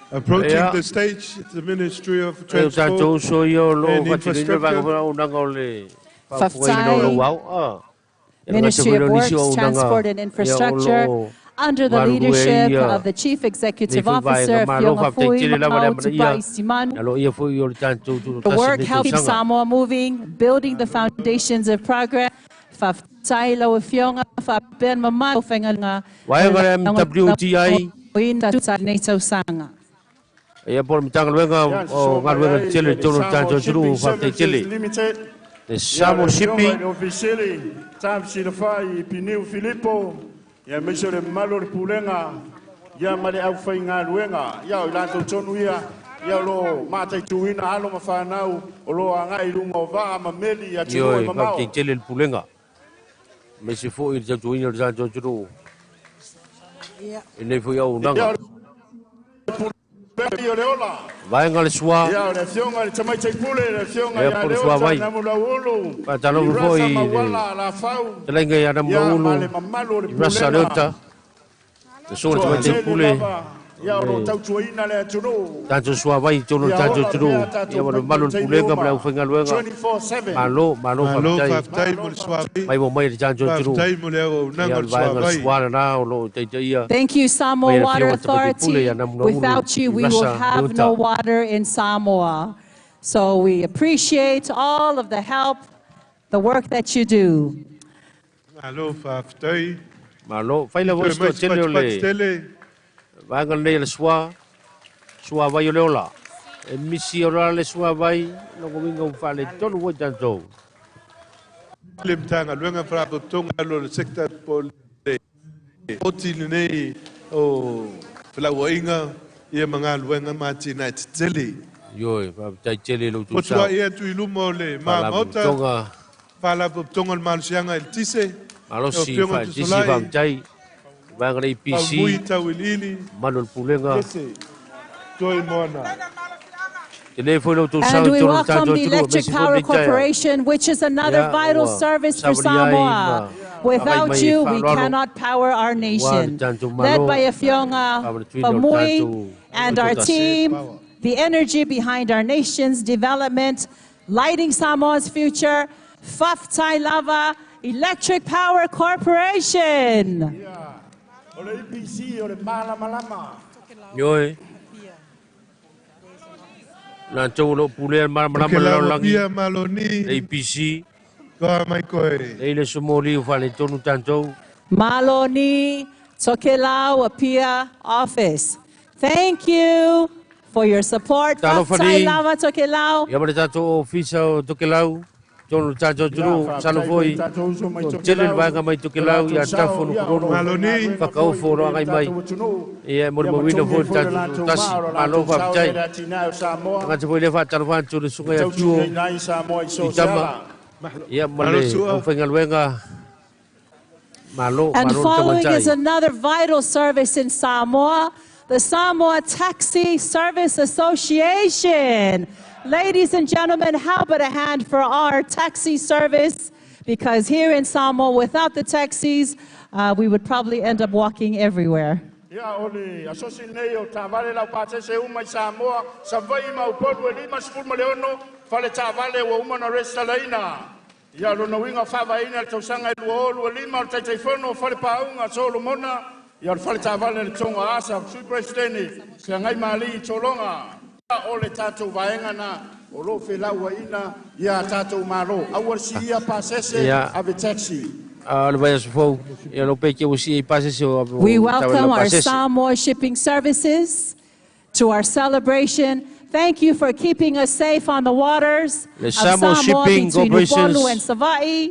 Approaching ia, the stage, the Ministry of e o tatou Transport uso ia o loo and faatinoina vaega Infrastructure. foi auaunaga o le faafugaina o Faafetai, lau ao. Ah. E le gata Ministry foi of lea o nisi o Works, auaunaga Transport and ia o Infrastructure, loo Under the leadership of the Chief Executive Officer, Fioga Fui Mau Tupai Simanu. The work helps keep Samoa moving, building the foundations of progress. Fa'afetai lau afioga faapea le mamalu o faigaluega. Vaega le MWTI. Lenei tausaga. Ia po o le Matagaluega o Galuega Tetele i totonu o le tatou atunuu, faafetai tele. Le Samoa Shipping. Le Ofisili, Tam Silafai, Piniu Filipo, ia aemaise o le mamalu o le Pulega, ia ma le aufaigaluega, ia o i latou tonu ia, ia o lo o mataituina alo ma fanau o lo o agai i luga o vaa ma meli i atunuu e Ioe, mamao. faafetai tele i le Pulega, aemaise foi i le tautuaina o le tatou atunuu i lenei foi Ia auaunaga. o le Pulega o le Ola. Vaega le SUA. Ia o le afioga i le Tamaitai Pule, le afioga Ia ia po o le SUA Leota vai. Namulauulu, Faatalofa i foi Rasa i le Mauala Lafau, fetalaiga ia ia ma Namulauulu le mamalu o le i Rasa Pulega. Leota, le susuga i le Tamaitai Toatele Pule, lava, ia o lo o tautuaina le atunuu. tatou suavai i totonu o le Ia tatou ola atunuu, pea ia tatou ma le mamalu o le faitaitaimi Pulega ma le uma. aufaigaluega. 24/7. Malo, malo Malo faafetai. faafetai mo le suavai. Mai mo mai i le tatou atunuu. Faafetai mo le auaunaga Ia o o le le vaega o le suavai. SUA lena o lo o taitaia Thank you, mai Samoa le Water afioga i le Tamaitai Pule Authority. ia Namulauulu Without you, i we will Rasa have no Leota. water in Samoa. So we appreciate all of the help, the work that you do. Malo faafetai. Malo, fai lava Toe o se mai se toatele o patipati le tele. vaega lenei o le SUA, suavai o le ola. E misi o la le suavai, lona uiga ua faaletonu foi tatou. Le Matagaluega Faalapotopotoga alo le sector po o le oti lenei o felauaiga ia ma galuega ma atinae tetele. Ioe, faafetai tele i lo outou O sao. tuai atu i luma o le ma maota, Faalapotopotoga Faalapotopotoga o le Malosiaga e Eletise, lau malosi Afioga faaeletisi Tusulai, faafetai. Vaega le EPC, Faumui Tauiliili, mamalu o le Pulega. Jese, Toi Moana. Tele foi lo outou sao And i we totonu o le welcome tatou the atunuu, Electric aemaise foi Power lenei taeao. Corporation, which is another Ia vital ua service for savali ai Samoa. ma agai Without mai e you, we faaaloalo cannot power our ua le nation. tatou Led Malo by Afioga faamalatuina o le Famui tatou and our tutoatasi. team, the energy behind our nation's development, lighting Samoa's future, Fa'afetai Lava Electric Power Corporation. Ia, o le EPC o le malamalama. Ioe, latou o lo o pulea le malamalama Ke le lau lalolagi, apia le Maloni, EPC, toa mai koe. lei le somoli o faaletonu tatou. Maloni Tokelau Apia Office. Thank you for your support. Talofa Fa'afetai ni. Lava Tokelau. Ia ma le tatou ofisa o Tokelau, totonu o le tatou Ia, atunuu, salo faafetai foi foi, tatou uso mai o tele le Tokelau, vaega mai le Tokelau, ia latou sao, tafu ia o lo o nukunono, Maloni, faigaluega foi whakaofo i o le agai mai. tatou atunuu. Ia e Ia molimauina matogi foi ai le foi le tatou latou tasi, maa o le malo latou sao faafetai. i le atinae o Samoa. Tagata foi lea faatalofa atu le susuga ia Tuo Tautuaina ai Samoa i i so se tama, ala. ia ma Malo le sua. aufaigaluega, malo, And malo le following is tamatai. another vital service in Samoa, the Samoa Taxi Service Association. Ladies and gentlemen, how about a hand for our taxi service? Because here in Samoa, without the taxis, we would probably end up walking everywhere. Ia, o le asosi nei o tavale lau patese uma i Samoa, Savaii ma Upolu e 56 fale tavale ua uma na resitalaina. Ia, lona uiga faavaeina le tausaga e 2025 o le Taitaifono o Fale Paauga Solomona, ia o le fale tavale le Toga Asa, Sui Presideni, Feagai Mali i Tologa. Ia, o le tatou vaega na o lo o felauaiina ia tatou malo. Aua le siia pasese Ia, ave taxi. a le vaiaso fou, ia lo pe ke o si i pasese o We o tavale welcome lau our pasese. Samoa Shipping Services to our celebration. Thank you for keeping us safe on the waters Le of Samoa Samoa Shipping between Upolu and Corporations Savaii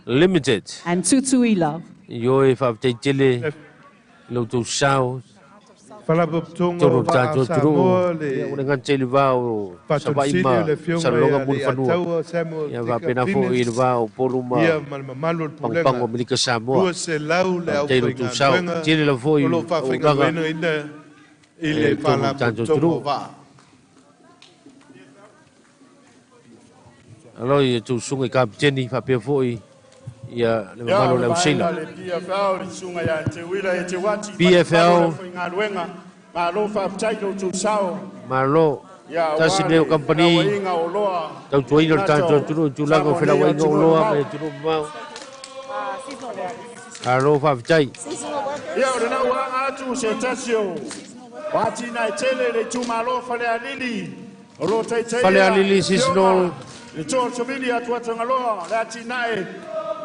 Limited. and Tutuila. Ioe faafetai tele i lo outou sao Faalapotopotoga totonu o o le Vaa tatou atunuu. Samoa, Ia le o le gata i le va o Savaii Faatonusili ma o le Afioga Salelologa ia mo le fanua. Leiataua Samuel Ia Tika faapena foi i le Pines, va o Upolu ma ia ma le mamalu o le Pagopago Pulega. o Melika Samoa. 200 le Faafetai i lo outou sao. aufaigaluega Tele lava foi o lo o auaunaga faafaigaluegaina i e le totonu o le tatou Faalapotopotoga o atunuu. Vaa. Alo i outou susuga i kapiteni faapea foi ia le Ia, mamalu o o le le vaega auseila. le PFL, le susuga ia Te Uila e Te Wati ma le mamalu o le PFL, aufaigaluega. Malo faafetai i lo outou sao. malo, Ia, tasi aua lea o le kampani felauaiga o oloa tautuaina e o le gata tatou o atunuu i tulaga o Samoa nei o felauaiga o atunuu e oloa ma mamao. atunuu mamao. Alo faafetai. Ia o lena ua aga atu se tasi o o atinae tele le itumalo Falealili o lo o taitaia Falealili seasonal. Le toa o savili atu Atagaloa le atinae.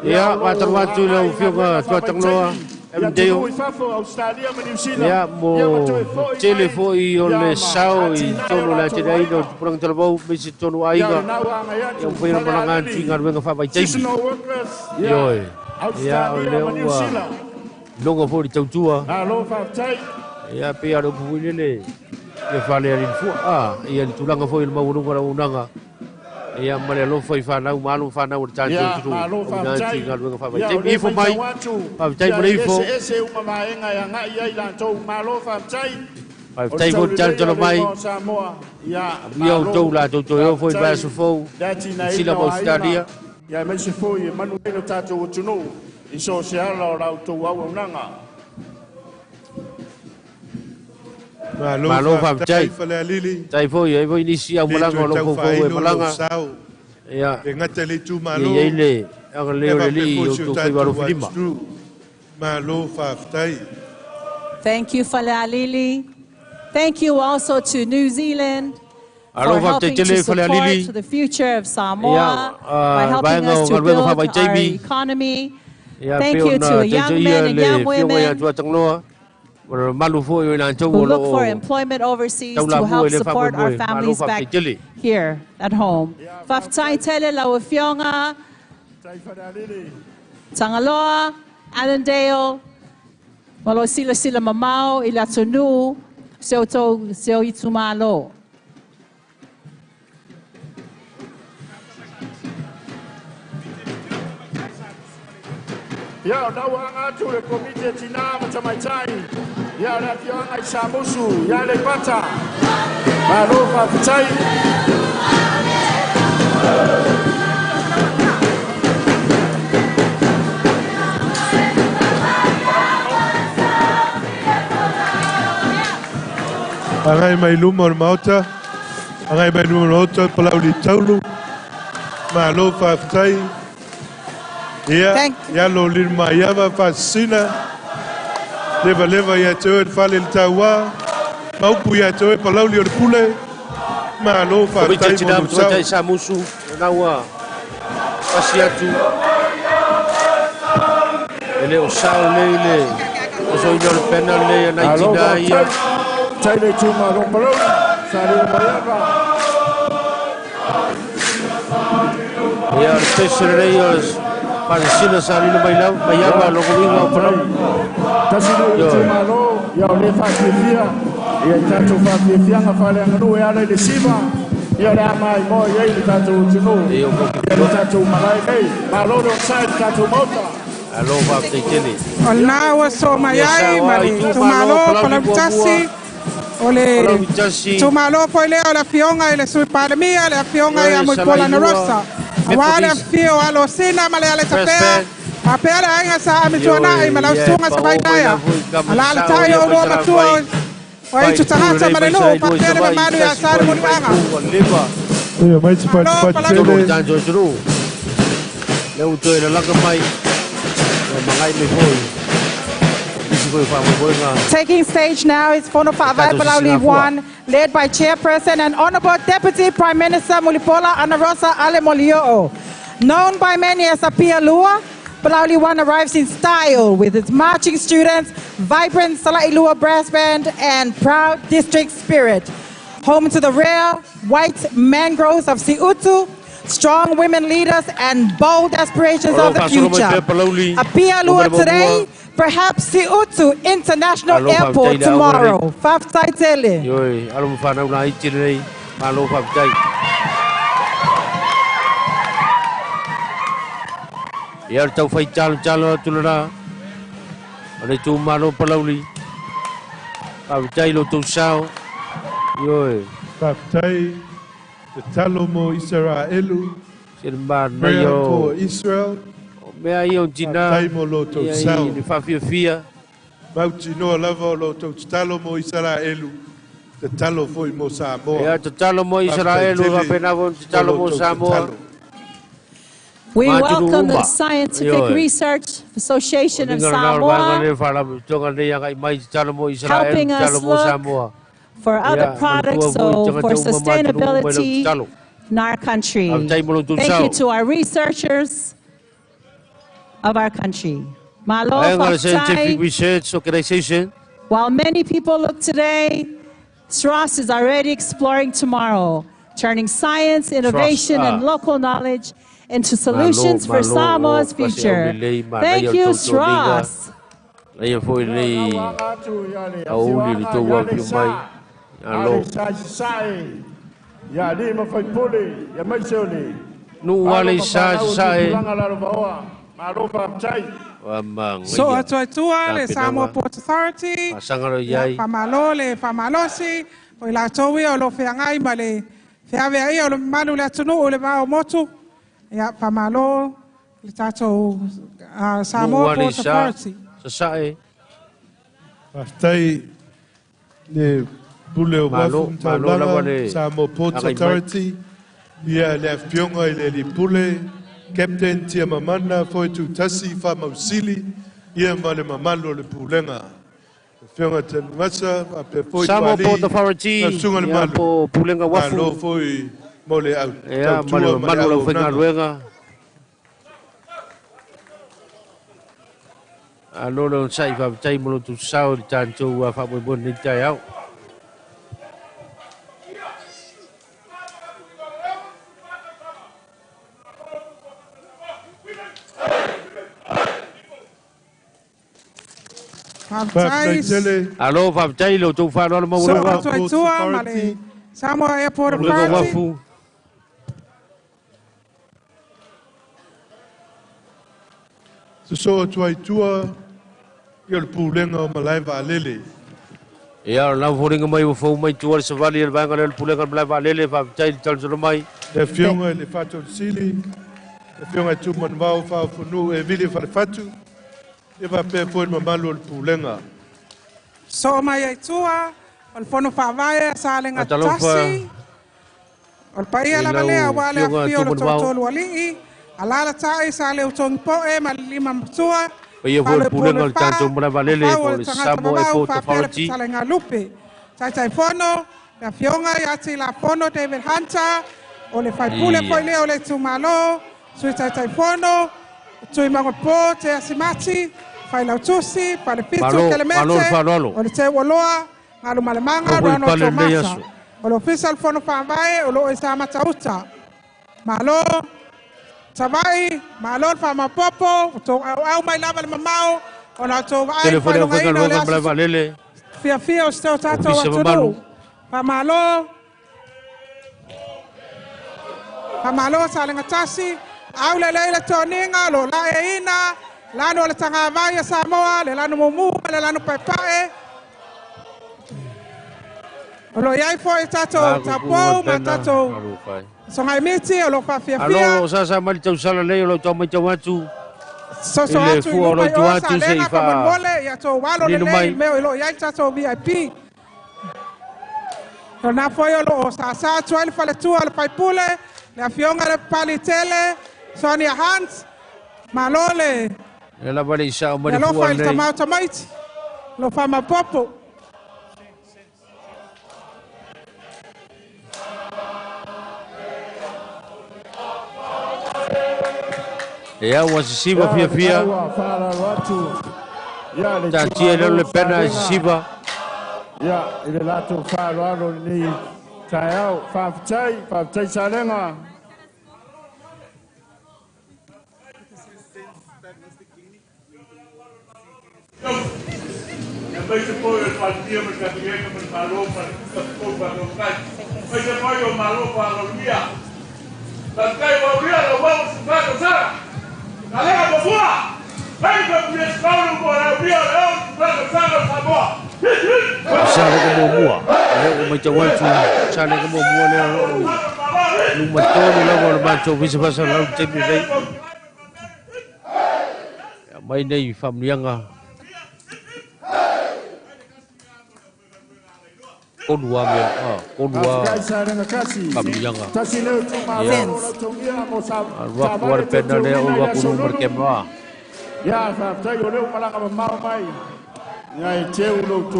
Ia, faatalofa atu i lau Afioga Tuatagaloa, Evandale. I fafo Australia ma New Zealand. Ia, mo tele foi o le sao i totonu o le atinaeina o le tupulaga talavou, aemaise totonu o aiga. Ia, ua mafai ona malaga atu i galuega faavaitaimi. Seasonal workers. Ioe. Ia, o Australia lea ma New ua Zealand. iloga foi i le tautua. Malo faafetai. Ia, pei lava o le upu foi lele, ia falealili fua. Ah, ia le tulaga foi o le maualuga o le auaunaga. Ia, ma le alofa i fanau ma alo ma fanau o le tatou Ia, atunuu. malo Auina atu i faafetai. galuega Ia, o faavaitaimi. lea Ifo mai. faitau atu. Faafetai mo le Ia, ifo. eseese uma vaega e agai ai latou. Malo faafetai. Faafetai foi le talotalo mai. O Samoa. Ia, Ia outou latou toe o foi i vaiaso fou. Le atinaeina Sila ma o aiga. Australia. Ia, aemaise foi e manu ai lo tatou atunuu i so o se ala o la outou auaunaga. Malo Malo faafetai faafetai. Falealili. Tai foi, ai foi nisi au Le malaga toe o lo tau foufou e faailo lou malaga. sao. Ia. Le gata i le itumalo. Ia i ai le agalelei o le Ia Alii faapea i foi si o outou faiva tatou alofilima. atunuu. Malo faafetai. Thank you, Falealili. Thank you also to New Zealand for Alo faafetai helping to tele support Falealili. the future of Samoa Ia, by helping vaega us o to galuega build our faavaitaimi. economy. Ia, Thank pei you ona to young taitaia men and le young afioga ia women Tuatagaloa. Ma le mamalu foi o i latou who o look lo for o employment overseas to taulamua help i le support our faamoemoe. Malo families faafetai back tele. here at home. Faafetai tele lau afioga, Tai Falealili. Tagaloa, Allendale, ma lo silasila mamao i le atunuu, se o tou se o itumalo. Ia, o lau aga atu le komiti e tinā ma tamaitai. Ia, o le afioaga i Samusu, ia Aleipata. Malo faafetai. Agai mai luma o le maota. Agai mai luma o le maota, Palauli Taulu. Malo faafetai. Ia, ia lo lili maiava faasisina. Leva leva ia te oe le fale le tauā. Maupu ia te oe Palauli o le pule. Malo Komiti faafetai mo tinā lou ma tamaitai sao. Samusu, lena ua pasi atu. E le o sao lelei le osoina o le pena lelei a nai Malo tinā ia. faafetai. Tai le itumalo Palauli, sa lele maiava. Ia, o le pese lelei o faasisina sa lilo mai lau, maiava logo uiga o Palauli. Tasi le Ioe. itumalo, ia o le faafiafia. Ia i tatou faafiafiaga faaleaganuu e ala i le siva. Ia o le a maimoa i ai le tatou atunuu. Ia, o Ia le tatou malae nei. Malo le onosai le tatou maota. Alo faafetai tele. O lena ua so mai Ia ai sao ma ai, le itumalo itumalo Palauli Palauli Tasi. muamua. O le Palauli Tasi. itumalo foi lea o le afioga i le Sui Palemia, le afioga ia Ioe, Mulipola Salailua, Anarosa. Auā le Methodist. afifio o alo o Sina ma le Press Aletapea. Band. Faapea le aiga sa Amituanai Ioe, ma lau ia, susuga e paō mai Savaitaia. la foi kama Alalatai sao ia o mai lua matua Salafai. o Fai itu tu tagata lelei ma le mai nuu, Salailua i faapea le Savaii, mamalu ia tasi Sa le foi mai Muliaga. tu ua leva. Ia, mai te Malo patipati Palauli. Totonu o le tele. tatou atunuu. Lea ua toe lalaga mai. Ia magai mai foi. Nisi foi faamoemoega. Taking stage now is Fono Faavae Tatou Palauli sisigafua. 1, led by Chairperson and Honorable Deputy Prime Minister Mulipola Anarosa Ale Molioo. Known by many as Apia Lua, Palauli 1 arrives in style with its marching students, vibrant Sala'ilua brass band, and proud district spirit. Home to the rare white mangroves of Siutu, strong women leaders, and bold aspirations O lo of the faasolo mai future. pea Palauli. Apia Lua Numera muamua. today, perhaps Siutu International Alo faafetai Airport le auga lelei. tomorrow. Faafetai tele. Ioe, alo ma fanau laiti lelei. Malo faafetai. Ia o le taufai talotalo atu lena. O le itumalo Palauli. Faafetai lo tou sao. Ioe. Faafetai. Tatalo mo Isaraelu. Se le manaia Prayer o for Israel. o mea ia o tinā. Faafetai mo lo tou Ia i sao. le faafiafia. Mautinoa lava o lo tou tatalo mo Isaraelu. Tatalo foi mo Samoa. Ia tatalo mo Faafetai Israelu tele faapena foi mo tatalo lo mo tou Samoa. tatalo. We welcome the Scientific Research Association of Samoa, helping us look for other products, so for sustainability in our country. Thank you to our researchers of our country. Malo Scientific Research Organization. While many people look today, SROS is already exploring tomorrow, turning science, innovation, and local knowledge into solutions for Samoa's future. Thank you, SROS. So atuatua le Samoa Port Authority, whamalo le whamalosi, o i lātou ia o lo feangai ma le feavea ia o le mamalu le atunuu o le vao motu. Ia whamalo le tātou Samoa Port Authority. Sasae. Whaftai le pule o wafu mtaulanga Samoa Port Authority, ia le afionga i le lipule, Captain Tia Mamana, foi tūtasi, whamausili, ia ma le mamalu o le pulenga. Afionga te masa, a foi Samoa Port Authority, ia po pulenga wafu. Malo foi mo le au. Ia ma le mamalu o le whaingaluenga. Alo le onsai whaptai mo lo tūsao le tāntou a whamoemon nei tai au. Alo, whaptai lo tau whanau mauranga. So atuatua ma le Samoa Airport Authority. So atuaitua ia le pulenga o malae vaalele. Ia o lau fōringa mai ua fau mai tua le savali le vaenga lea le pulenga o malae vaalele, whaptai le talosolo mai. Le afionga i le whātaulisili, le afionga i tūmanavao whaafunu e vili whalewhatu, e whapea foi mamalu o le pulenga. So mai ai tua, o le fono whaavae sa lenga tasi, o le paia lava lea ua le afio o le tōtolu alii, alala tai sa le utongi poe ma le lima matua, Paia foi le pulenga o le tātou malae vaalele po le Samoa Airport Authority. Salenga lupe. Taitai fono, le afionga i ati la fono David Hunter, o le whaipule foi lea o le tumalo, sui taitai fono, tui mangopo te asimati, whailautusi, whalepitu kelemete, o le te ualoa, ngalu malemanga, ruano tōmasa. O le ofisa le fono whaavae, o lo e sa matauta. Malo, Tavai, malo le whamapopo, o tō au au mai lava le mamao, o nā tō vaai whailunga ina o le aso fia fia o se teo tātou atunuu. Whamalo, whamalo sa lenga tasi, au le leila tōninga, lo lae ina, lano o le tangavai a Samoa, le lano mumu, le lano paepae. O lo iai foi tātou tapou ma tātou songai miti, o lo whawhiawhia. Alo, sa sa mali tausala lei, o lo tau mai tau atu. Soso atu i lupa i o sa lenga whamonmole, ia tō walo le lei, meo i lo iai tātou VIP. O nā foi o lo o sa sa atu ai le whaletua le paipule, le afionga le palitele, Sonia Hans, malo le. Le lava le isa o mali fua lei. Le lofa i le tamau tamaiti, lo whamapopo. Ia ua sisiva fia fia. Tātia leo le pena e sisiva. Ia, i le latou whaaloalo ni taeao, whawhitai, whawhitai salenga. Sa le mo mua, le o mai tau atu, sa le mo mua le o luma tolu lava o le matou visa fasa lau taimi nei. Ia mai nei whamuianga. Tolu a mea, tolu a faamanuiaga. Ia, alu atu lava le pena lea ou alu atu i luma o le kemera.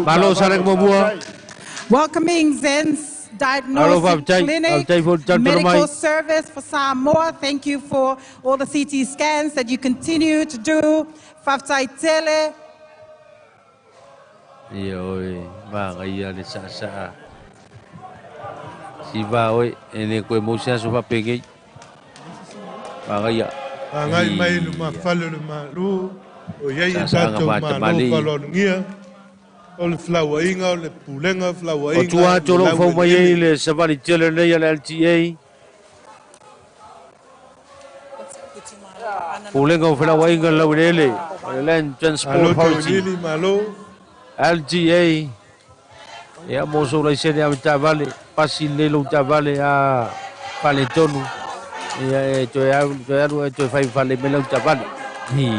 Malo Salega muamua. Welcoming Zen's Alo Diagnostic faafetai, Clinic, faafetai foi le talitonu mai. Medical Service for Samoa. Thank you for all the CT scans that you continue to do. Faafetai tele. Ia oe, magaia le saasaa. Siva oe, e le koe mau se aso faapenei. Magaia. Agai mai le Ia. mafale o le Malo, o iai e Saasaaga tatou Malo faatamalii. faaaloalogia, o le felauaiga, o le pulega O felauaiga tua i atu o le loo fau mai ai laueleele. le savali tele nei a le LTA. Pulega o felauaiga i le laueleele, o le Land Transport Malo Authority. tauiliili malo. LTA. Ia mo sou laisene a taavale, pasi lelei lou taavale a faaletonu. Ia e toe alu, toe alu e toe fai faalelei mai lau taavale. Hi.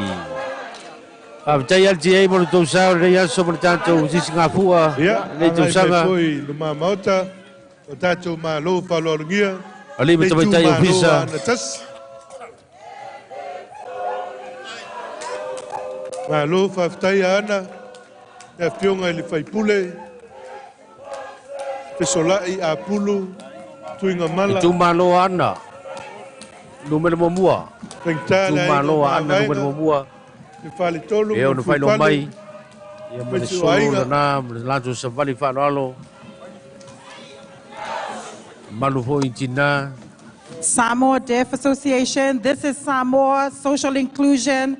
Faafetai LTA mo le tou sao i lenei aso ma le tatou sisigafua Ia, lenei agai mai tausaga. foi i luma maota, o tatou Malo faaaloalogia, Alii ma le tamaitai itumalo ofisa. anatasi. Malo faafetai ana, le afioga i le faipule, fesolai apulu, tuigamala. Itumalo Aana, numera muamua. Faigata le aiga Itumalo Aana numera mavaega, muamua. le faletolu E ma le ona faailoa fuifale, mai. Ia ma ma le le solo aiga. lena, ma le latou savali faaaloalo. Malu foi i tina. Samoa Deaf Association. This is Samoa Social Inclusion.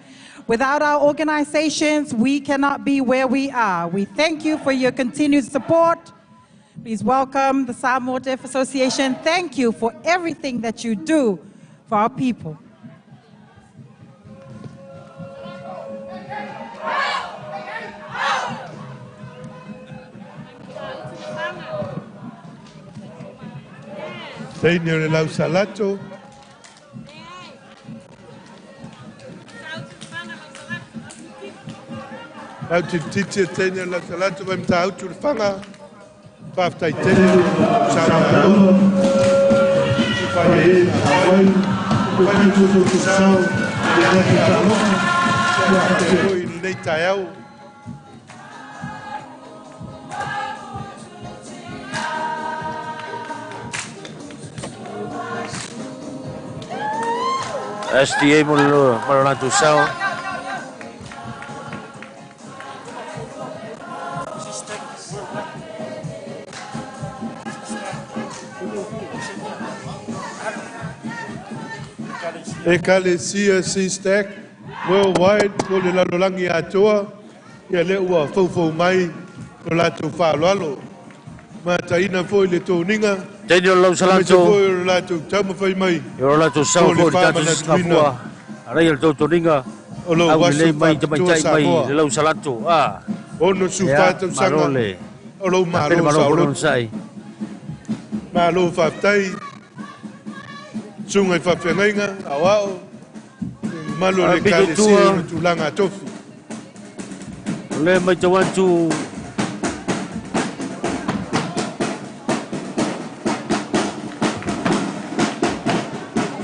Without our organizations, we cannot be where we are. We thank you for your continued support. Please welcome the Samoa Deaf Association. Thank you for everything that you do for our people. Teine o le lausalato. Lau tititi e teine o le lausalato mai matautu le faga. Faafetai tele saotaua. Fai foi i lenei taeao. SDA mo le ma le latou sao. Ekalesia Sea-Stack Worldwide po le lalolagi atoa, ia lea ua foufou mai lo latou faaaloalo. Mataina foi le toniga, Teine o le aemaise lausalato. foi o le latou taumafai mai Ia o latou sao mo le foi i le tatou faamanatuina sisigafua. Alai o le tautoniga. o lou Au aso lelei mai faapitoa tamaitai mai Samoa. le lausalato. Ah. 64 Ia, tausaga malo le. o lou Tapena Malo malo foi saoloto. onosai. Malo faafetai, suga i faafeagaiga, aoao, mamalu o le Pito ekalesia tua. o le tulaga atofi. O le matau atu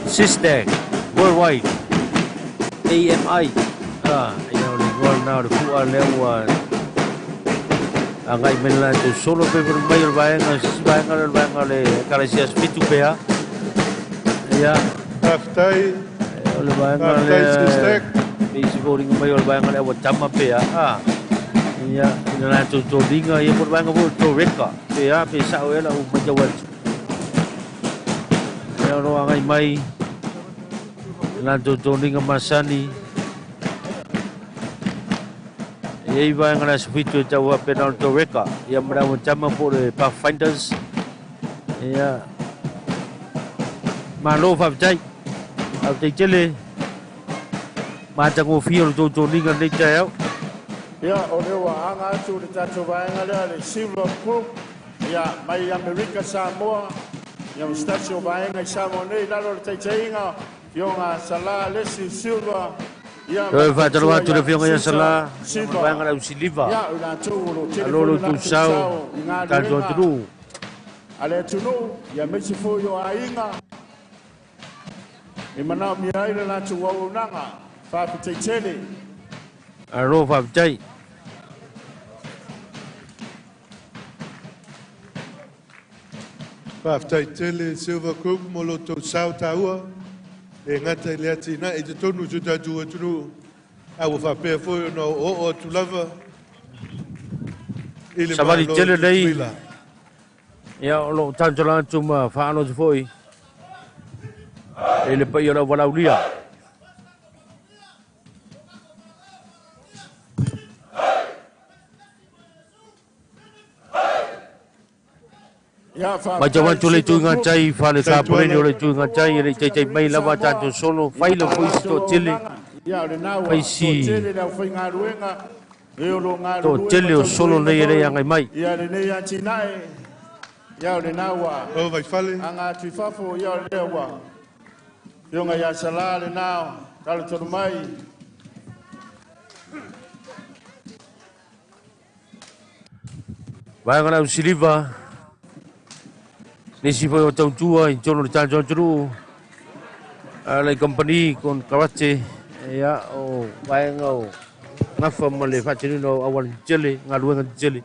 Sistec Worldwide AMI. Ah, ia o le igoa lena o le fua lea ua agai mai le latou solo pe mai o le vaega, se isi vaega lea o le vaega o le Ekalesia Fitu pea. Ia. Faafetai. O le vaega Faafetai, lea Sistec. e isi foliga mai o le vaega lea ua tama pea. Ah. Ia, i le latou toniga, ia po o le vaega foi o le Toreka. Pea, pe sao ea lau matau atu. Ia o lo o agai mai le latou toniga masani. E i vaega le aso fitu e tau apena o le Toreka. Ia ma le auatama po o le Pathfinders. Ia. Malo faafetai. Faafetai tele. Matagofie o le tautoniga lenei taeao. Ia, o lea ua aga atu le tatou vaega lea le Silver Group, ia, mai Amerika Samoa, ia ma se tasi o vaega i Samoa nei, lalo o le taitaiga, Afioga Sala Lesi Silva, Toe faatalofa atu le Afioga ia Sala, ia ma le vaega o le ausiliva. Malo lo outou sao i le tatou atunuu. A le atunuu, aemaise foi o aiga e manaomia ai le latou auaunaga. Faafetai tele. Malo faafetai. Faafetai tele Silver Group mo lo outou sao taua e gata i le atinae i totonu o si o tatou atunuu, a ua faapea foi ona oooo atu lava i le Savali Malo o tele lei. Tutuila. Ia, o lo o tautola atu ma faalo atu foi i le paia o le auvalaulia. Matau atu le itu tai i fale tapoleni o le itu tai e le i taitai mai lava tatou solo fai la foi si toatele fai si toatele o solo nei e le agai mai. Ia lenei atinae, ia o lena ua O Vaifale. Aga atu i fafo, ia o lea ua Afioga ia Sala lena talo mai. Vaega lau siliva nisi foi o tautua i totonu o le tatou atunuu a le company kon karate ia o vaega o gafa ma le faatinoina o auala tetele galuega tetele.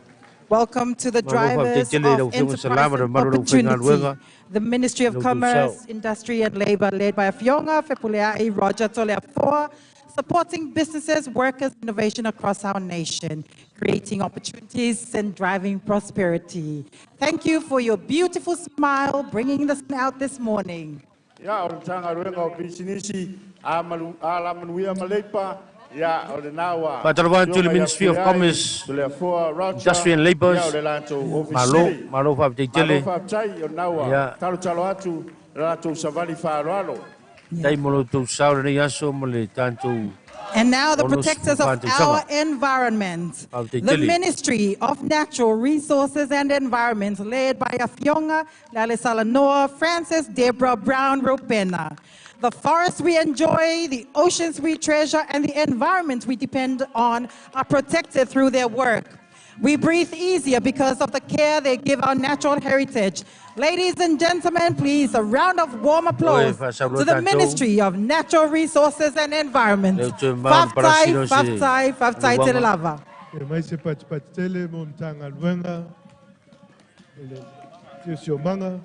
Welcome to the Malo drivers faafetai lau of Afioga enterprise Salama le and mamalu o lau opportunity, faigaluega the Ministry of lau Commerce, sao. Industry and Labor, led by Afioga Fepuleai Roger Toleafoa, supporting businesses, workers, innovation across our nation, creating opportunities and driving prosperity. Thank you for your beautiful smile, bringing the sun out this morning. Ia o le Matagaluega o Pisinisi a malu alamanuia ma Leipa, ia o lena ua Faatalofa atu i le Afioga ia Ministry of Puleai, Commerce, Toleafoa Roger, Industry and ia Labours. o le latou Ofisa Malo, Sili. malo faafetai Malo tele. faafetai o lena ua Ia. talotalo atu le latou savali faaaloalo. Tai mo lo tou sao lenei aso ma le tatou And now the ono protectors of sifu our environment, Faafetai the tele. Ministry of Natural Resources and Environment, led by Afioga Lalesalanoa Francis Deborah Brown Rupena. The forests we enjoy, the oceans we treasure, and the environment we depend on are protected through their work. We breathe easier because of the care they give our natural heritage. Ladies and gentlemen, please, a round of warm applause faasauloa to the tatou. Ministry of Natural Resources and Environment. Leo toe ma Faftai, parasino se faftai, faftai luaga. tele lava. E mai se patipati tele mo Matagaluega o le Siosiomaga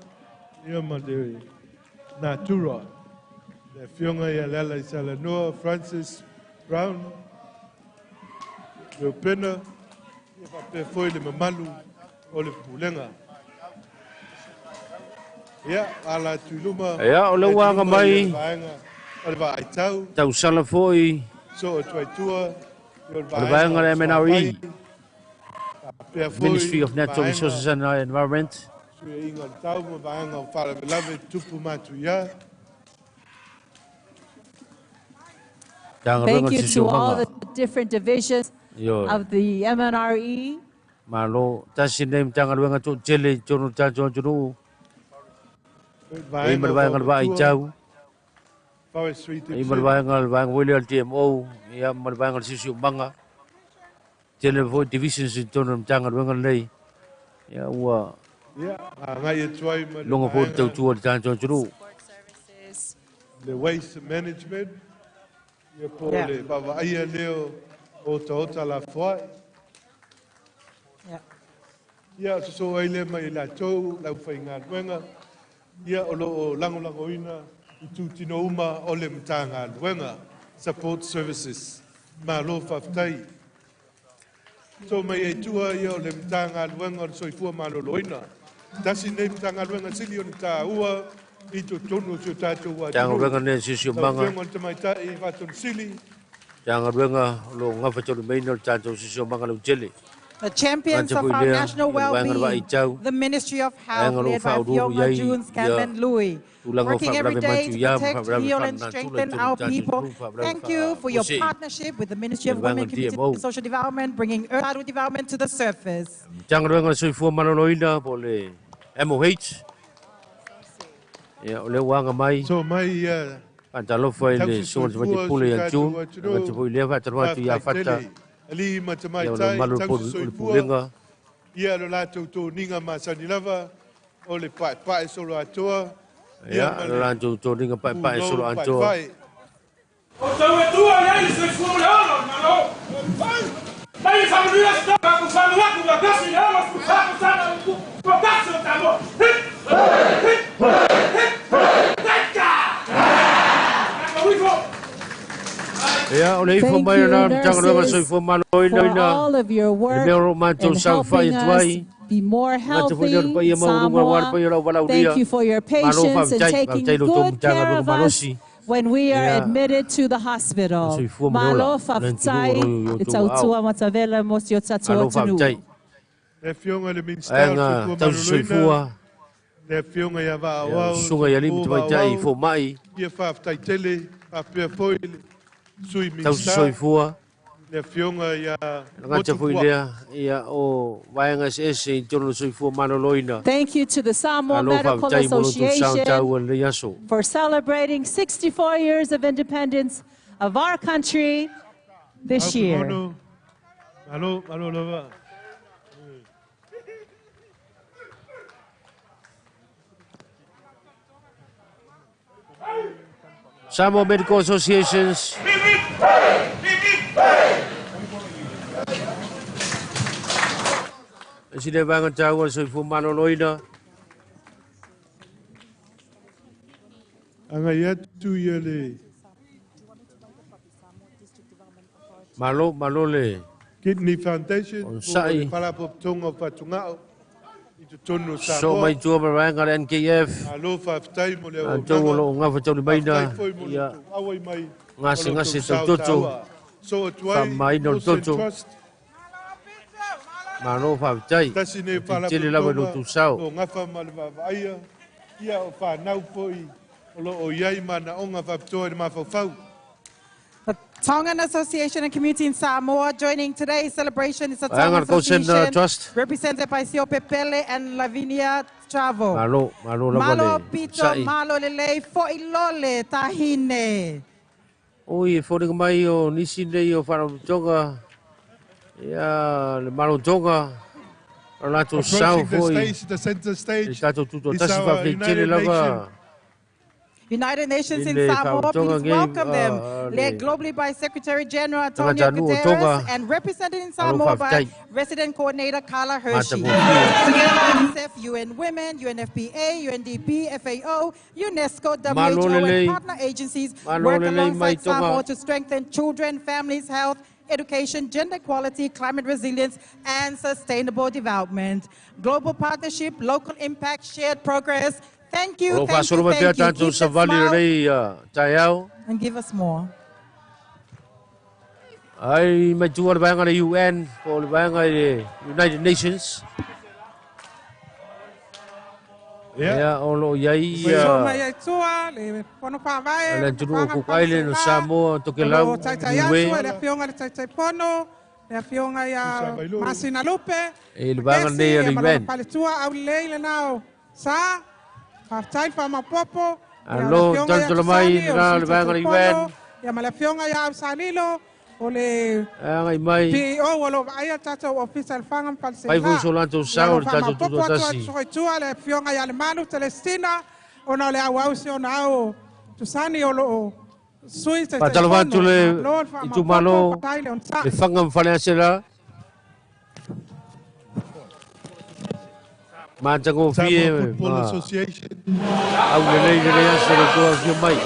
ia ma le Natura. Le Afioga ia Leala i Salanoa Francis Brown Leupena, ia faapea foi le mamalu o le Pulega. Ia, ala atu i luma, Ia, o le atu ua aga luma ia mai. le vaega o le Vaaitau, Tausala foi so o Tuaitua, ia o le o le vaega vaega o le le MNRE, Suavai, faapea foi Ministry of Natural vaega Resources and Environment. Suiaiga o le tau ma vaega o faalavelave tupu matuia. Tagaluega Thank o le you to all Siosiomaga. the different divisions Ioe. of the MNRE. Malo, tasi nei Matagaluega toatele i totonu o le tatou atunuu. Le E ma vaega le o vaega o le Vaomatua, Vaaitau, Forestry e ma le Division, vaega le vaega foi lea o le TMO, ia ma le vaega o le Siosiomaga. Tele foi divisions i totonu o le Matagaluega lenei. Ia ua ia, agai atu ai ma le logo foi le vaega tautua i le tatou atunuu. Support services. le waste management, ia po o Yeah. le vaavaaia lea o otaota lafoai. Yeah. Ia, sosoo ai lea mai i latou, lau faigaluega, ia o loo lagolagoina i tutino uma o le Matagaluega, support services. Malo faafetai. So mai ai tua ia o le Matagaluega o le Soifua Maloloina. Tasi nei Matagaluega sili ona taua i totonu o si o tatou atunuu. Matagaluega lenei o le Lau Siosiomaga, Afioga i le Tamaitai Faatonu Sili, Matagaluega o lo o gafataulimaina o le tatou Siosiomaga lautele. The champions Gata of foi our lea, national o le vaega o le well-being, Vaaitau, the Ministry of Health, vaega o lo o led by faauluulu Afioga i ai June Scanlon ia Louis, tulaga o working every faalavelave day to matuia ma protect, faalavelave heal, and faalenatura i strengthen totonu o our le tatou people. atunuu, faalavelave Thank you for your faafuasei. partnership with the Ministry Ia of le vaega Women, o le Community DMO. and Social Development, bringing early development to the surface. Matagaluega o le Soifua Maloloina po o le MOH. Ia, o lea ua aga mai so mai ia Faatalofa i le susuga i le Tamaitai Pule ia June, aemaise foi lea faatalofa atu ia Fata, Alii ma ia o le tamaitai mamalu o le tausi le soifua Pulega. Ia lo latou toniga masani lava o le paepae solo atoa Ia, lo latou toniga paepae solo atoa. O tau e tua i ai le soifua le ola o le Malo. Mai le faamanuia se tau ku whanuaku wa kasi le ola ku whaku sana ku wa kasi o tāmoa. Hip! Hip! Hip! Taika! Ka wifo! Ia, o le ifo Thank mai you, o na Matagaluega nurses, Soifua Maloloina for all of your le work mea o lo matou in saofai helping atu ai. us be more Gata foi lea o le healthy, paia maualuga aua le Samoa. paia o lau Thank valaulia. you for your Malo patience and faafetai, taking faafetai lo outou good care Matagaluega of us malosi. when we are Ia, admitted to the hospital. soifua ma le Malo ola, le faafetai, atunuu o lo o le outou aao. tautua matavela mo si o tatou Malo atunuu. faafetai. Le afioga i le Minisita o le Vaega Soifua tausi Maloloina, soifua, le afioga ia ia, Vaauau, susuga i alii ma Soifua tamaitai Vaauau, fomai, ia faafetai tele, faapea foi le Sui tausi Minisita, soifua. le afioga ia Gata foi Motupua. lea, ia, o vaega eseese i totonu o le soifua maloloina. Thank you to the Samoa Malo Medical faafetai mo lo outou sao Association taua i lenei aso. for celebrating 64 years of independence of our country this year. Aukumono, malo, malo lava. Samoa Medical Associations. E si le vaega taua le soifua maloloina. Agai atu ia le Malo, malo le Kidney Foundation o po o sa'i. le Faalapotopotoga o Fatugao i totonu o So Samoa. mai tua ma vaega le NKF. Malo faafetai mo le Outou o auaunaga. lo o gafataulima Faafetai foi mo le ia outou auai mai o gase lo gase outou sao tautoto. taua. So atu ai Faamamaina o le Ocean toto. Trust, Malo faafetai. tasi nei Tele lava i lo outou sao. o gafa ma le vaavaaia, ia o whanau foi o lo o iai manaoga faapitoa i le mafaufau. The Tongan Association and Community in Samoa joining today's celebration is the Vaega Tongan le Kausen, Association, Trust. represented by Siope Pele and Lavinia Travo. Malo, malo lava Malo le Pito, sa'i. Malo Lelei, Fo'ilole, Tahine. Oi, e foliga mai o nisi nei o Faalapotopotoga, ia le Malo Tonga, o latou sao Approaching the foi stage, the center i stage, tatou is tutoatasi our faafetai tele United lava Nations United Nations in i le Samoa, Faalapotopotoga please nei, welcome them. Led le globally by Secretary General Antonio tagatanuu o Guterres Tonga. and represented in Malo Samoa by faafetai. Resident Coordinator Carla Hershey. Matagofie. Together with UNICEF, UN Women, UNFPA, UNDP, FAO, UNESCO, Malo WHO, and lelei. partner agencies Malo work lelei mai alongside Samoa Tonga. to strengthen children, families, health, education, gender equality, climate resilience, and sustainable development. Global partnership, local impact, shared progress. Thank O you, lo thank you, faasolo mai pea thank you. tatou Keep that savali smile lenei taeao. and give us more. Ai mai tua le vaega le UN po o le vaega i le United Nations. Ia, Ia, o lo o iai So mai ai tua, le pono whaavae, le atunuu o whaanga Cook Island, o whaasela, Samoa, o Tokelau, lo taitai atu, Niue. le afioga le taitai pono, le afioga ia Tusa Vailoa. Masina Lupe, E le vaega Makesi, lenei a ia le ma lona UN. paletua, au lelei lenao sa, faafetai le faamapopo, ia o le Alo, afioga ia tolotolo mai Tusani, o le lena Sui le vaega Taitai le Pono, UN. ia ma le afioga ia Ausalilo, o le Agai mai, PEO o lo vaaia tatou ofisa i le Faga ma fai foi Faleaseela. so latou Ia sao lo i le tatou faamapopo atu tutoatasi. atu soitua le afioga ia le Malu Telestina, ona o le auausi ona ao Tusani o loo sui Faatalofa atu Taitaifono. le Malo le faamapopo, itumalo, faafetai le le onosai. Faga ma Faleaseela. Matagofie Samoa Football ma Association, aulelei lenei aso le tou afio mai.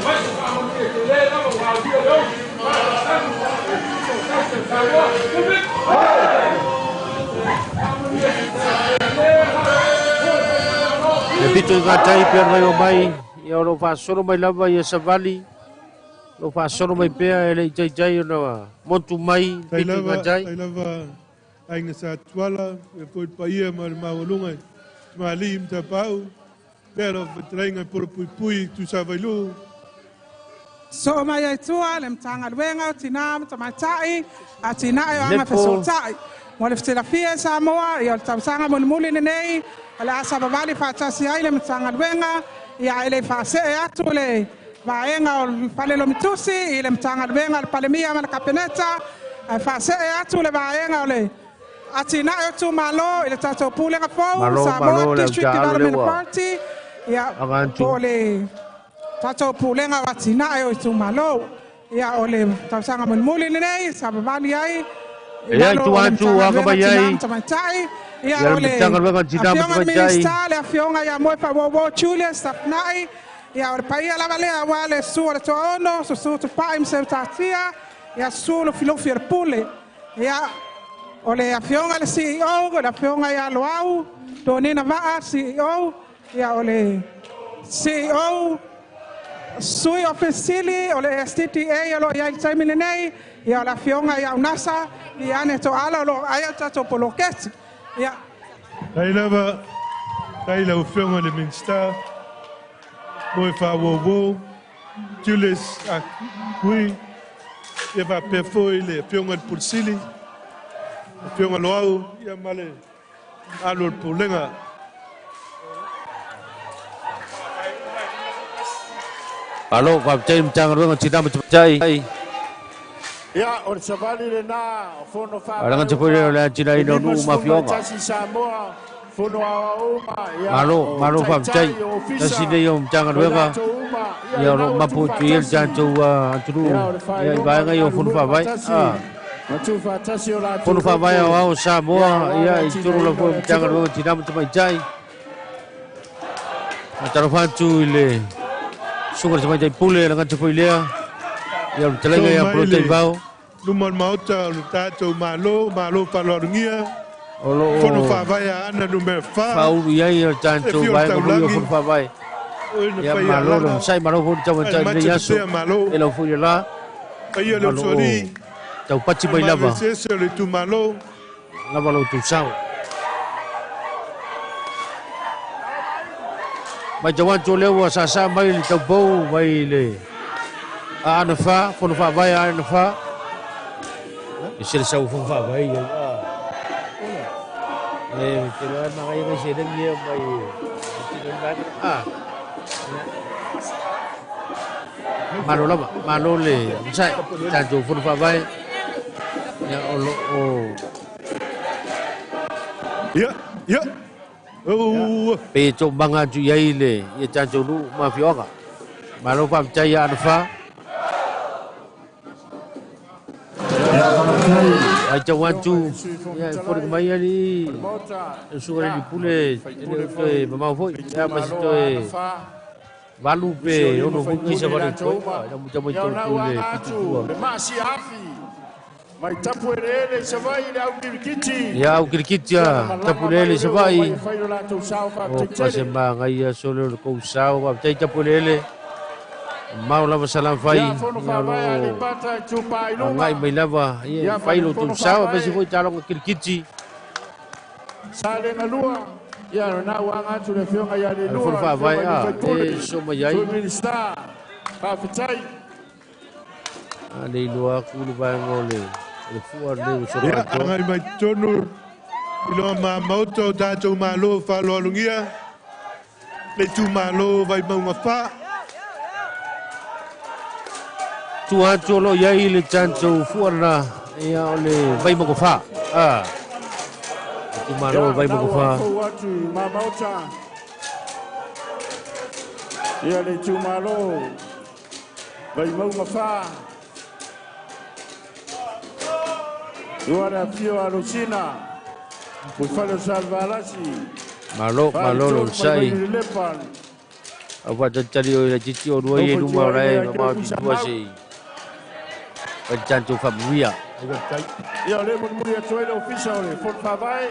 Le pito i gatai pea mai o mai, ia o lo faasolo mai lava ia savali, lo faasolo mai pea e le itaitai ona motu mai tai pito i lava, gatai. tai lava aiga sa tuala, e foi le paia ma le maualuga i Tamalii ma Tapaau, pea lau fetalaiga i Polopuipui Tusa Vailoa. So mai ai tua le Matagaluega o Tina ma Tamaitai, a tinae o aga Lepo. fesootai. Mo le fetelafia e Samoa, ia o le tausaga mulimuli lenei, o le a savavali faatasi ai le Matagaluega, ia e le faasee atu le Vaega o le Falelomitusi i le Matagaluega a le Palemia ma le Kapeneta, ae faasee atu le vaega o le Atinae o Itumalo i le tatou Pulega fou, Malo, Samoa malo le District autaalo Development lea ua Authority, ia, aga atu. po o le tatou Pulega o Atinae o Itumalo. Ia, o le tausaga mulimuli lenei sa vavali ai i Ia, lalo i tua o le atu, aga Matagaluega mai Tina ai. ma Tamaitai. Ia, Ia, o le le Matagaluega Tina ma Afioga i le Tamaitai. Minisita, le Afioga ia Moefaauouo Julius Tafenai. Ia, o le paia lava lea aua le susu o le Toaono, susu Tupai ma Seutatia, ia susu Lufilufi o le Pule. Ia, o le Afioga i le CEO, o le Afioga ia Loau, Donina Vaa, CEO, ia o le CEO, Sui Ofisili o le STTA o lo o i ai i le taimi lenei, ia o le Afioga ia Unasa, Liane Toala o lo o aia le tatou poloketi. Ia. Tai lava, tai lau Afioga i le Minisita, Moefaauouo, Julius Akui, ia faapea foi le Afioga i le Pule Sili, Afioga Loau, ia ma le alu o le Pulega. Malo, faafetai i le Matagaluega o Tina ma Tamaitai. Ia, o le savali lena, o fono A lagata foi lea o le atinaeina o nuu ma afioaga. Tasi Samoa, fono aoaoga, ia, Malo, o malo taitai, faafetai. o ofisa, Tasi nei o Matagaluega, o latou uma, ia, ia o lo o ina ua mapu atu i ai le tuufaatasi. tatou atunuu, Ia, o le ia i faailoga vaega ia o o fono galulue faavae. faatasi, ma tuufaatasi o latou Fono faavae loto. aoao o Ia, Samoa, aua ia le i totonu lava foi o atinaeina o le Matagaluega o atunuu. Tina ma Tamaitai. Faatalofa atu i le susuga i le Tamaitai Pule, lagata foi lea, ia o le fetalaiga Tau ia mai Polo le Taivao. luma o le maota o le tatou Malo, Malo faaaloalogia, O lo o Fono Faavae a Aana numera 4, faaulu i ai le e tatou fia o le vaega foi o taulagi, fono faavae. o ina Ia fai malo le alaga, onosai, malo foi le ae taumatai i mate lenei aso, pea malo. e lau foi le la, Paia le o lo o usoalii, taupati e mai lava, malesese o le itumalo. lava lo outou sao. Matau atu o lea ua sāsā mai le taupou mai le Aana Fa, fono faavae a Aana Fa. E se le sau fono faavae ia. E te loa magai ngai se lengi e mai e tino ni vaega. Malo lava, malo le onosai, tatou fono faavae. Ia o lo o Ia, ia. Oh. Pe toomaga atu i ai le ia tatou nuu ma afioaga. Malo faafetai ia Aana Fa. Ai tau atu, ia e foliga mai ali, e susuga i le Pule, e le o toe mamao foi. Ia ma se toe 8 pe 6 foi ngai sa vale toe. Ina muta mai tau tu le pitu tua. Le masi afi, mai tapu ele ele i Savaii le au kirikiti. Ia au kirikiti a, tapu ele ele i Savaii. Fai lo latou sao O faafetai pa se tele. magai ia sole o le kou sao, faafetai tapu ele ele. Mau lava salam fai, Ia, fono ia faavae lo a Aleipata i Tupa i luma. agai mai lava, ia Ia, fai lo fono tou sao, faavae. pese foi taloga kirikiti. Sa le galua, ia, na ua aga atu le afioga ia le Ale lua, fono le faavae, afioga i le faipule. e so mai ai. Sui Minista, faafetai. A le iloa aku le vaega o le fua le o solo Ia, atoa. agai mai totonu i loa mamauta o tatou Malo faaaloalogia, le itumalo Vaimauga 4. Tua atu o lo o i ai le tatou fua lena, ia o le Vaimauga 4. Itumalo Ia, Vaimauga na ua 4. fou atu i mamauta. Ia le itumalo Vaimauga 4. Ua le afio a Lusina, Fuifale o Salvalasi. Malo, malo lo Faitonu mai sai. mai le lepa. Au faatalitali o i le titi o lua i e luma o lae ma mao tua se i. Pai tatou faamanuia. Ia, o le mulimuli atu ai le ofisa o le Fono Faavae.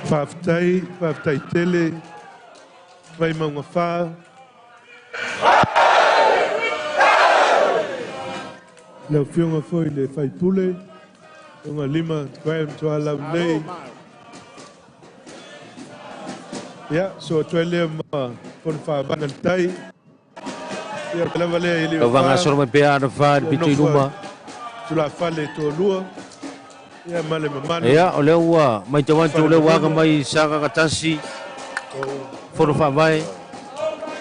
Faafetai, faafetai tele, Vaimauga 4. Lau Afioga foi le Faipule, Afioga Lima Graham Tualau nei. Ia, so atu ai lea ma fono faavae le tai. Ia, lava lea i le Lau fa. vagasolo mai pea Aana Fa i le pito i luma. Tulafale toalua. Ia ma le mamalu. Ia, o lea ua matau atu o lea ua aga mai Sagaga 1 Fono Faavae.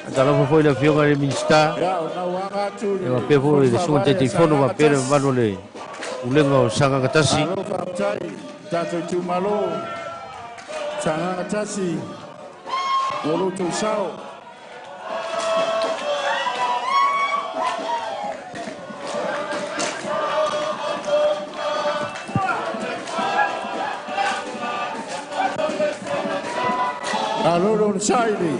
Faatalofa foi i le Afioga i le Minisita. Ia, o na ua aga atu Ia faapea foi i le Susuga Taitaifono faapea le mamalu o le Pulega o Sagaga 1. Malo faafetai tatou itumalo Sagaga 1 mo lo outou sao. Malo le onosai le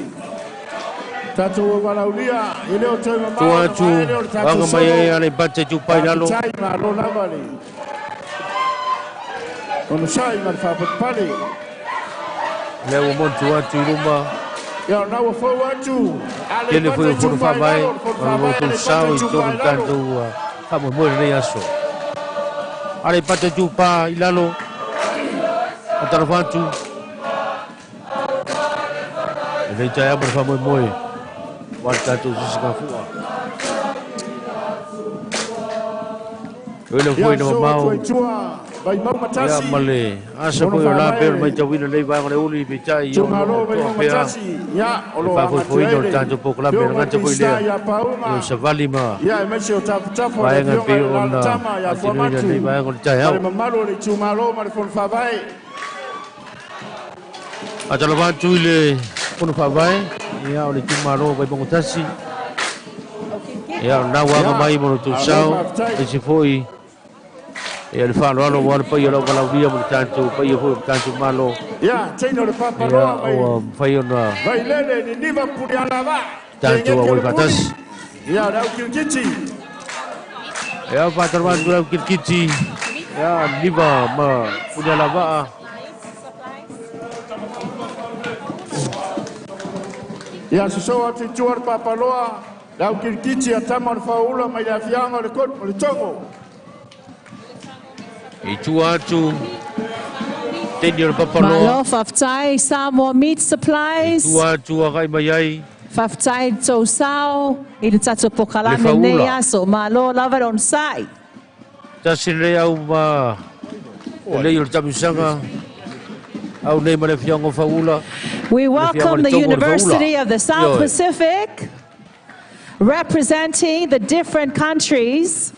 tatou valaulia e le o toe mamao Tua ona atu, vaea lea o le tatou aga mai ai solo. Aleipata Itupa i Lalo. Faafetai, malo lava le onosai ma le faapalepale. Lea ua motu atu i luma. Ia, o na ua fou atu Tele foi Aleipata o Fono Itupa i Faavae, Lalo, le Fono o lo Faavae outou Aleipata sao i Itupa totonu i o le Lalo. tatou faamoemoe lenei aso. Aleipata Itupa i Lalo, faatalofa atu. Lenei taeao ma le faamoemoe aua le tatou sisigafua. O le Ia, foi na so atu mamao. ai tua Vaimauga Ia 1. ma le asa Fono foi o la pea o le Faavae matauina lenei vaega o le uli peitai o Itumalo lo o toa Vaimauga pea 1. Ia, o le lo o aga atu faafoefoeina ai o le le tatou polokalame. Afioga i le Gata foi Minisita lea ia ia Pauga. savali ma Ia, aemaise o tafatafa o le vaega e Afioga pei i le ona Lalatama ia faatinoina Fuamatu lenei vaega o le ma le taeao. mamalu o le itumalo ma le Fono Faavae. Faatalofa atu i le Fono Faavae, ia o le itumalo o Vaimauga 1. Ia o lena ua aga Ia, mai mo lo outou malo sao, faafetai. aemaise foi ia le faaaloalo aua le paia o lau valaaulia ma le tatou paia foi o le tatou Malo. Ia, teina o le Ia Papaloa mai ua mafai ona Vailele niniva Punialavaa tatou tegeke o auai le puli. faatasi. Ia, o le au kilikiti. Ia faatalofa atu lau kilikiti, ia Niva ma Punialavaa. Ia, sosoo atu i tua le Papaloa, le au kilikiti a tama o le Faaula mai le afiaga o le o le Togo. I tua atu teini o le Papaloa. Malo faafetai Samoa Meat I Supplies. tua atu agai mai ai Faafetai tou sao i le tatou le pokalame lenei Faaula. aso. Malo lava le onosai. Tasi lenei au ma lelei o le tamisaga au nei ma le afioga o Faaula. We Le afioga o welcome le the Togo o le University Faaula. of the South Ioe. Pacific, representing the different countries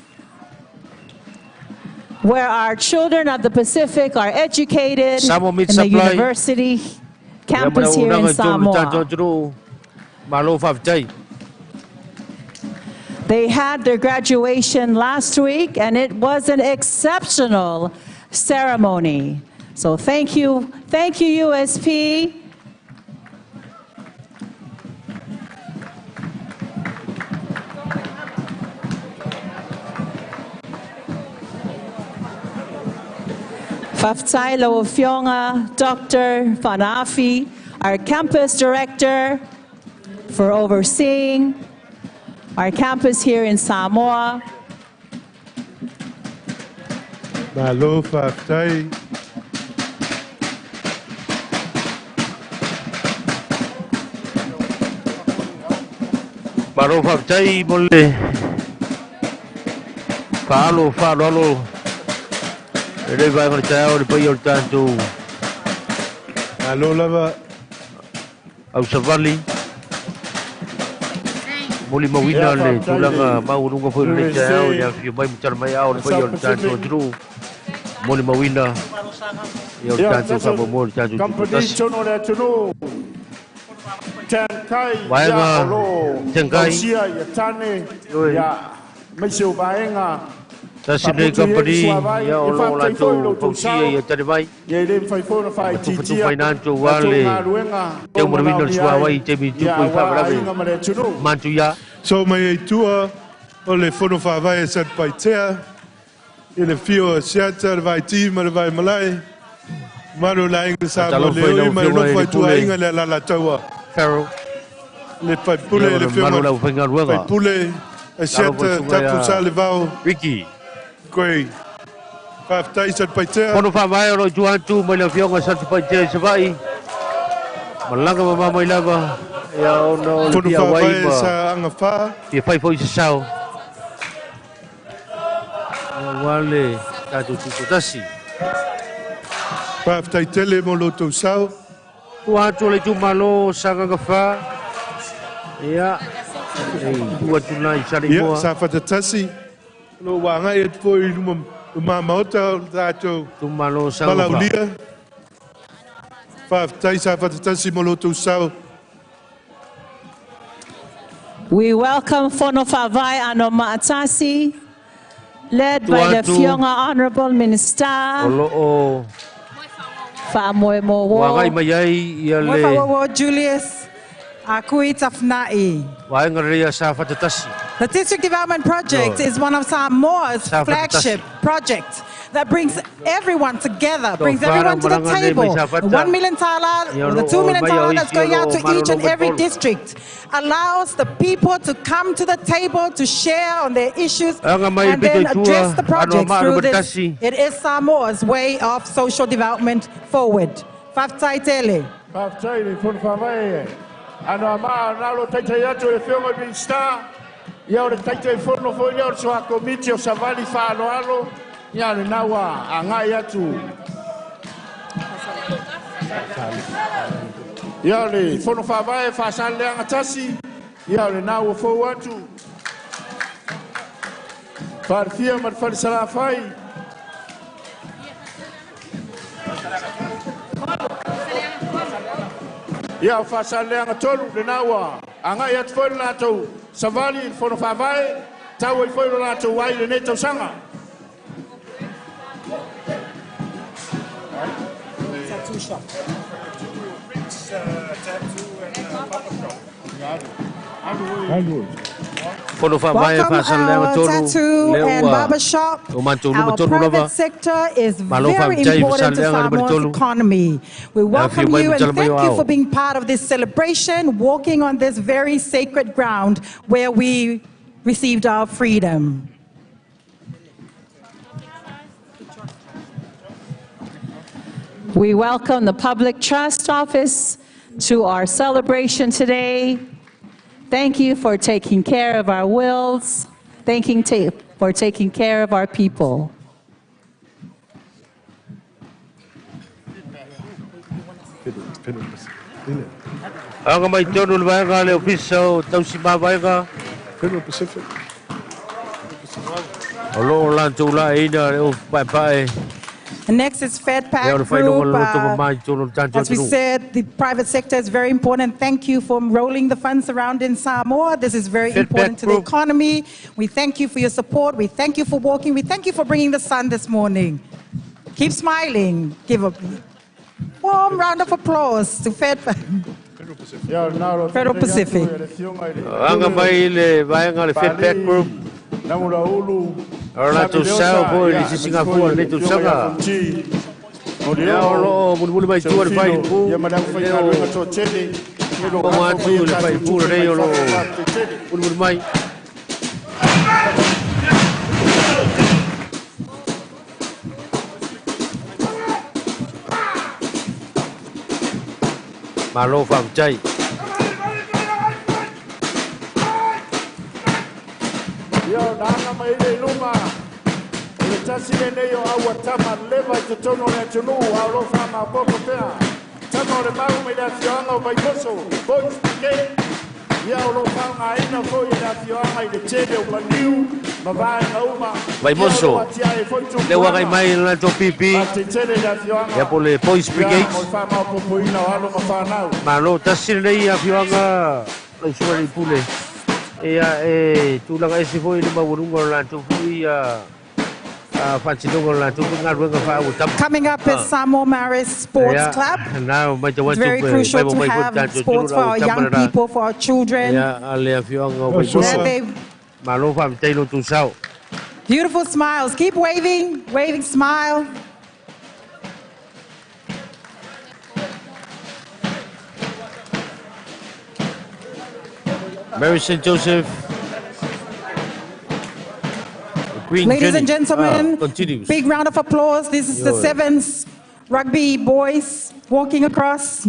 where our children of the Pacific are educated Samoa Meat in the Supply. university Ia ma le campus here in auaunaga i totonu o le tatou Samoa. atunuu. Malo faafetai. They had their graduation last week, and it was an exceptional ceremony. So thank you, USP. Faafetai lau Afioga, Dr. Fanafi, our campus director, for overseeing our campus here in Samoa. Malo faafetai. Malo faafetai mo le faalo faaaloalo lenei vaega o le taeao i le paia o le tatou Malo lava. au savali. Molimauina Ia, le faafetai tulaga le maualuga foi o lenei taeao i le USA afifio mai ma tala mai ao le paia o South le tatou Pacific. atunuu. Molimauina ia o le Ia, tatou tatou faamoemoe o le tatou Company tutasi. tonu o le atunuu. Tenkai, ia, Vaega o lo Tenkai. tausia ia tane, Ioe. ia, maise o vaega Tasi lenei faaputu i ai le company suavai. ia o Ia lo o faafetai foi i lo latou outou fausia sao. ia tane mai. Ia, e le mafai foi ona faaitiitia Tufatufaina atu aua tatou le galuega teu o manuina o le manaomia suavai ai i taimi ia tupu i aua faalavelave aiga ma le atunuu. mantu ia. So mai ai tua o le Fono Faavae e Satupaitea, i le fio o Siata, le Vaiti ma le Vaimalai, mamalu o le aiga Samoa Faatalofa i Leoi lau ma le afioga i nofo le ai Pule tuaiga le Alaalataua. Farrell. Le Faipule, Ia, le o le afioga mamalu o le aufaigaluega. Faipule, a Talofa i Siata, susuga Tapu ia Salevao. Ricky. Koe, faafetai Satupaitea. Fono Faavae o lo o i tua atu mai le afioga Satupaitea i Savaii. Malaga mamao mai lava ia ona o le Fono fia auai Faavae ma sa agafā. fia fai foi se sao. Ia aua le tatou tutotasi. Faafetai tele mo lo outou sao. Tua atu o le itumalo Sagaga 4, ia, e tu atu na i Ia, Saleimoa. Safata 1, o lo o ua agai atu foi i luma maota o le tatou Itumalo Sagaga 4. Malaulia. Faafetai Safata 1 mo lo outou sao. We welcome Fono Faavae Anomaatasi, led by the Tua atu. Fionga Honorable O Minister lo o Faamoe ua agai Mo. mai ai ia Moe le whaawowo Julius Akui Tafna'i. vaega lelei a Safata 1. The District Development Project No. is one of Samoa's Safata flagship projects that brings everyone together, brings whānau everyone to the maranga nei mai table. Safata. The 1 million tala, Ia or the lo 2 o million mai tala o that's isi going o out lo to each and malo every mai district allows the people to come to the table to share on their issues Aga mai and then pito i tua, address the ano projects maru through this. matasi. It is Samoa's way of social development forward. Faafetai tele. Faafetai le Fono Faavae. Ano a maa nalo taitai atu le Afioga i le Minisita. Ia o le Taitaifono foi lea o le soa komiti o Savali Faaloalo. Ia lena ua agai atu. Ia o le Fono Faavae Faasaleleaga 1. Ia o lena ua fou atu. Faalefia ma le Falesalafai. Ia o Faasaleleaga 3 lena ua agai atu foi le latou savali i le Fono Faavae, tau ai foi lo latou ai lenei tausaga. Fono Faavae Welcome Faasaleleaga our 3, tattoo lea and ua barber shop. o matou luma Our tonu lava. private sector is Malo very faafetai important to Faasaleleaga numera Samoa's 3. economy. We Ia welcome afio mai you and matala mai thank o you ao. for being part of this celebration, walking on this very sacred ground where we received our freedom. We welcome the Public Trust Office to our celebration today. Thank you for taking care of our wills. Thank you for taking care of our people. Aga mai tonu le vaega le ofisa o tausi mavaega. Federal Pacific. O lo o latou la eina le ofu paepae. And next is FedPac Ia o le whailoga Group. le loto mamai tonu le tātou As we atunuu. said, the private sector is very important. Thank you for rolling the funds around in Samoa. This is very FedPac important to the Group. economy. We thank you for your support. We thank you for walking. We thank you for bringing the sun this morning. Keep smiling. Give a warm round of applause to FedPac. Ia o lena o lo Federal taitai atu Pacific. e le Afioga i le Aga mai le vaega le FedPac Group. Namula Ulu. O latou sao foi le sisiga fua lenei tausaga. Ia o lo o mulimuli mai tua le whailipu. Ia ma le aufaigaluega toatele. O atu le whailipu lenei o lo o mulimuli mai. Malo faafetai. Ia o na aga mai le luma. O le tasi lenei o aua tama leva i totonu o le atunuu, a o lo faamaopoopo pea. Tama o le mau mai le afioaga o Vaimoso, Boys Brigade. Ia o lo faaaogaina foi e le afioaga i le tele o maliu ma vaega uma. Vaimoso. Ia o lo atiae foi Le ua agai tupulaga. mai le latou pipi. Faafetai le afioaga. Ia po le Boys Ia, Brigade. mo le faamaopoopoina o alo ma fanau. Malo tasi lenei afioaga lau susuga i le pule. Ia e tulaga ese foi le maualuga o latou foi faatinoga o latou foi galuega faaua tama. Coming up is Samoa Maris Sports Ia, Club. na o matau It's atu very pe crucial mai to mai foi have tatou sports for our atunuu young tama lena. people, for our children. Ia a le afioaga o There Vaimoso. they Malo faafetai lo outou sao. Beautiful smiles. Keep waving, waving, smile. Mary St. Joseph. The Green Ladies Journey, and gentlemen, continues. big round of applause. This is the Yo. Sevens rugby boys walking across.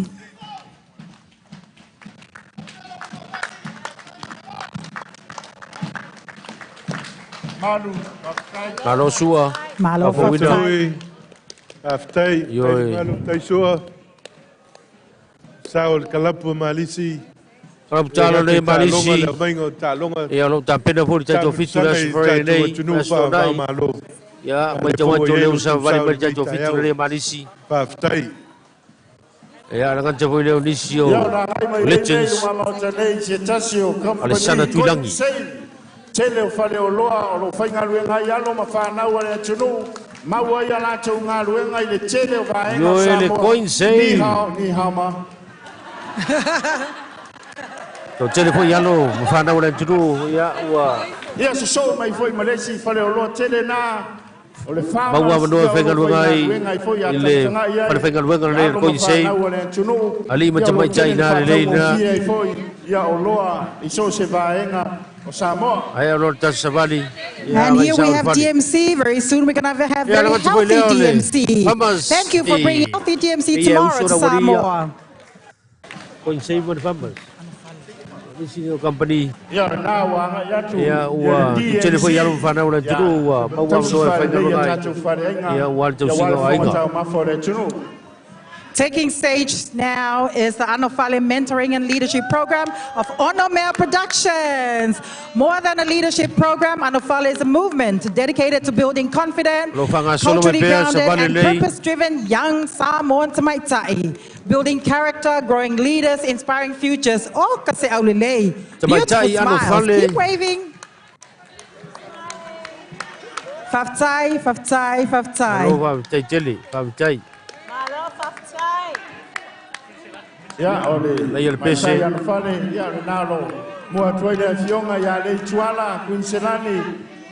Malu, faafetai. Malo sua. Malo Faafouina. faafetai. Aftai, malo taisua. Sao le kalapu malisi. Kalapu talo le malisi. Ia lo tapena foi tato fitu la sufere nei. Aso nai. Ia mai te wanto le usa vale mai tato fitu le malisi. Aftai. Ia la kanta foi le nisi o Legends. Alessandra Tuilangi. Tele o fale o loa o lo whaingaluenga i alo ma whanau ale atunu. Maua ia lātou ngaluenga i le tele o vaenga Samoa. Yo le coin sale. Ni hao, ni hao ma. Tau tele foi alo ma whanau ale atunu. Ia ua. Ia soso mai foi Malesi fale o loa tele nā. O le whanau. Maua manoa whaingaluenga i le fale whaingaluenga le coin sale. Ali matamai tai nā le leina. Ia o loa i so se vaenga. And here we have DMC. Very soon we're going to have very healthy DMC. Thank you for bringing healthy DMC tomorrow to Samoa. Taking stage now is the Anofale Mentoring and Leadership Program of Onomea Productions. More than a leadership program, Anofale is a movement dedicated to building confident, culturally grounded, and purpose-driven young Samoan tamaitai. Building character, growing leaders, inspiring futures. Oh, kase aulelei. Beautiful smiles. Keep waving. Faftai, faftai, faftai. Ia o le matai anofale, ia le nalo mua tuai le afioga ia Leituala Quinselani,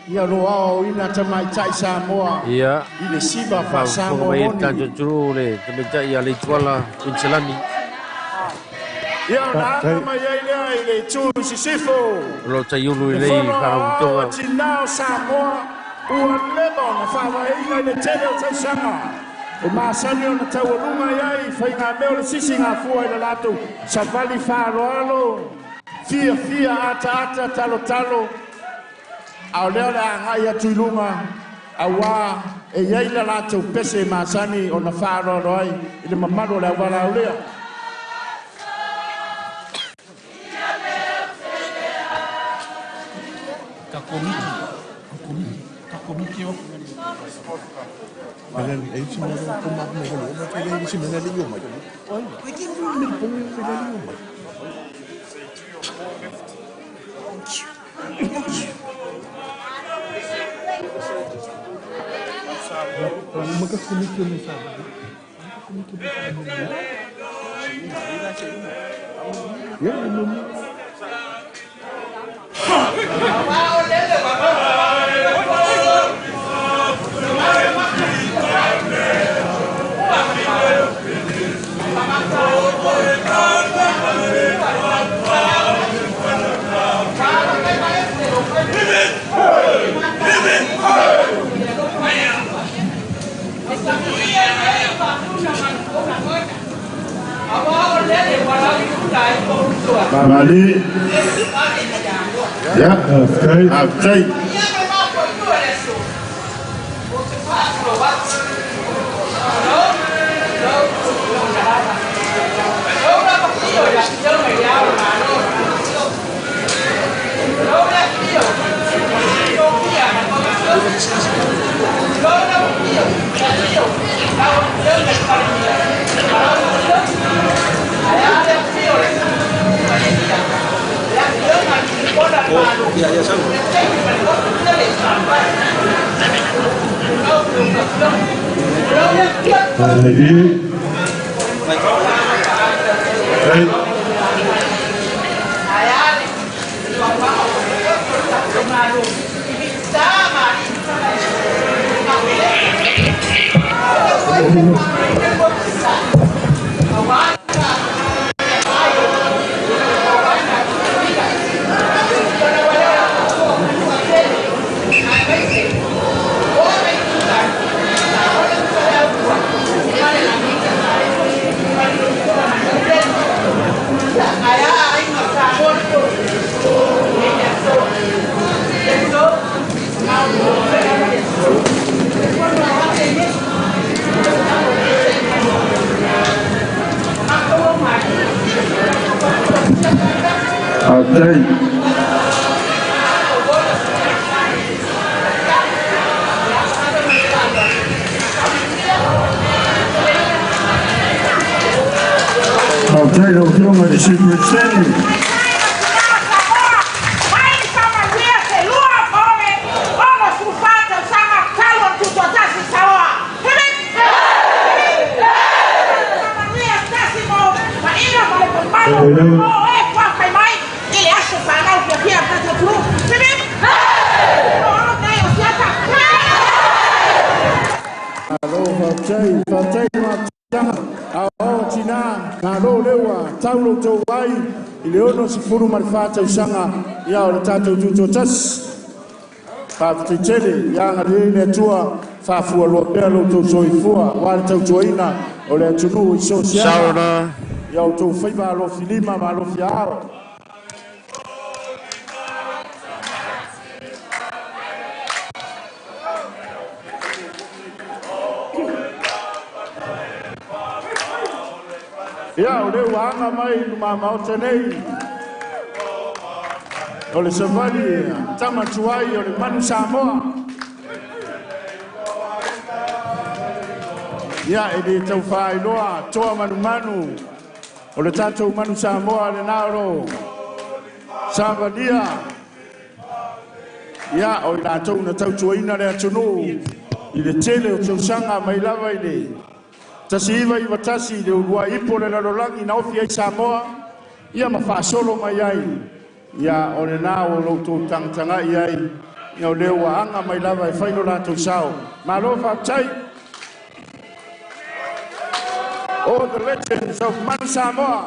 ia lo ao ina tamaitai Samoa ia i le siva faasamoa mai moni. Tatou tulu le tamaitai ia Leituala Quinselani. Ia na aga mai ai lea i le itu i sisifo. O lo taiulu i Le lei fono ao faalapotopotoga. tinā o Samoa ua leva ona faavaeina i le tele o tausaga. E masani ona taualuga iai faigamea o le sisi gafua i le latou savali faaloalo fiafia ataata talotalo a o lea o le agai atu i luga auā e iai le latou pese masani ona faaloalo ai i le mamalu o le aualaulea. Mali. Ya, okay. Faafetai. Faafetai lau Afioga i le Sui Peresetene. Malo faafetai, faafetai le mafutaga aoao a tinā, malo o lea ua tau lo outou ai i le 64 tausaga ia o le tatou tutoatasi. Faafetai tele, ia agalelei le Atua, faafualoa pea lo outou soifua aua le tautuaina o le atunuu i so o se aga. Sauna. Ia outou faiva alofilima ma alofiaao. Ia, o lea ua aga mai i luma maota nei o le savali tama tuai o le Manu Samoa. Ia, e le tau faailoa toa manumanu o le tatou Manu Samoa lena o lo savalia. Ia, o i latou na tautuaina le atunuu i le tele o tausaga mai lava i le 1991 i le uluai ipu o le lalolagi na ofi ai Samoa, ia ma faasolo mai ai. Ia, o lena ua loutou tagatagai ai, ia o lea ua aga mai lava e fai lo latou sao. Malo faafetai. All the legends of Manu Samoa.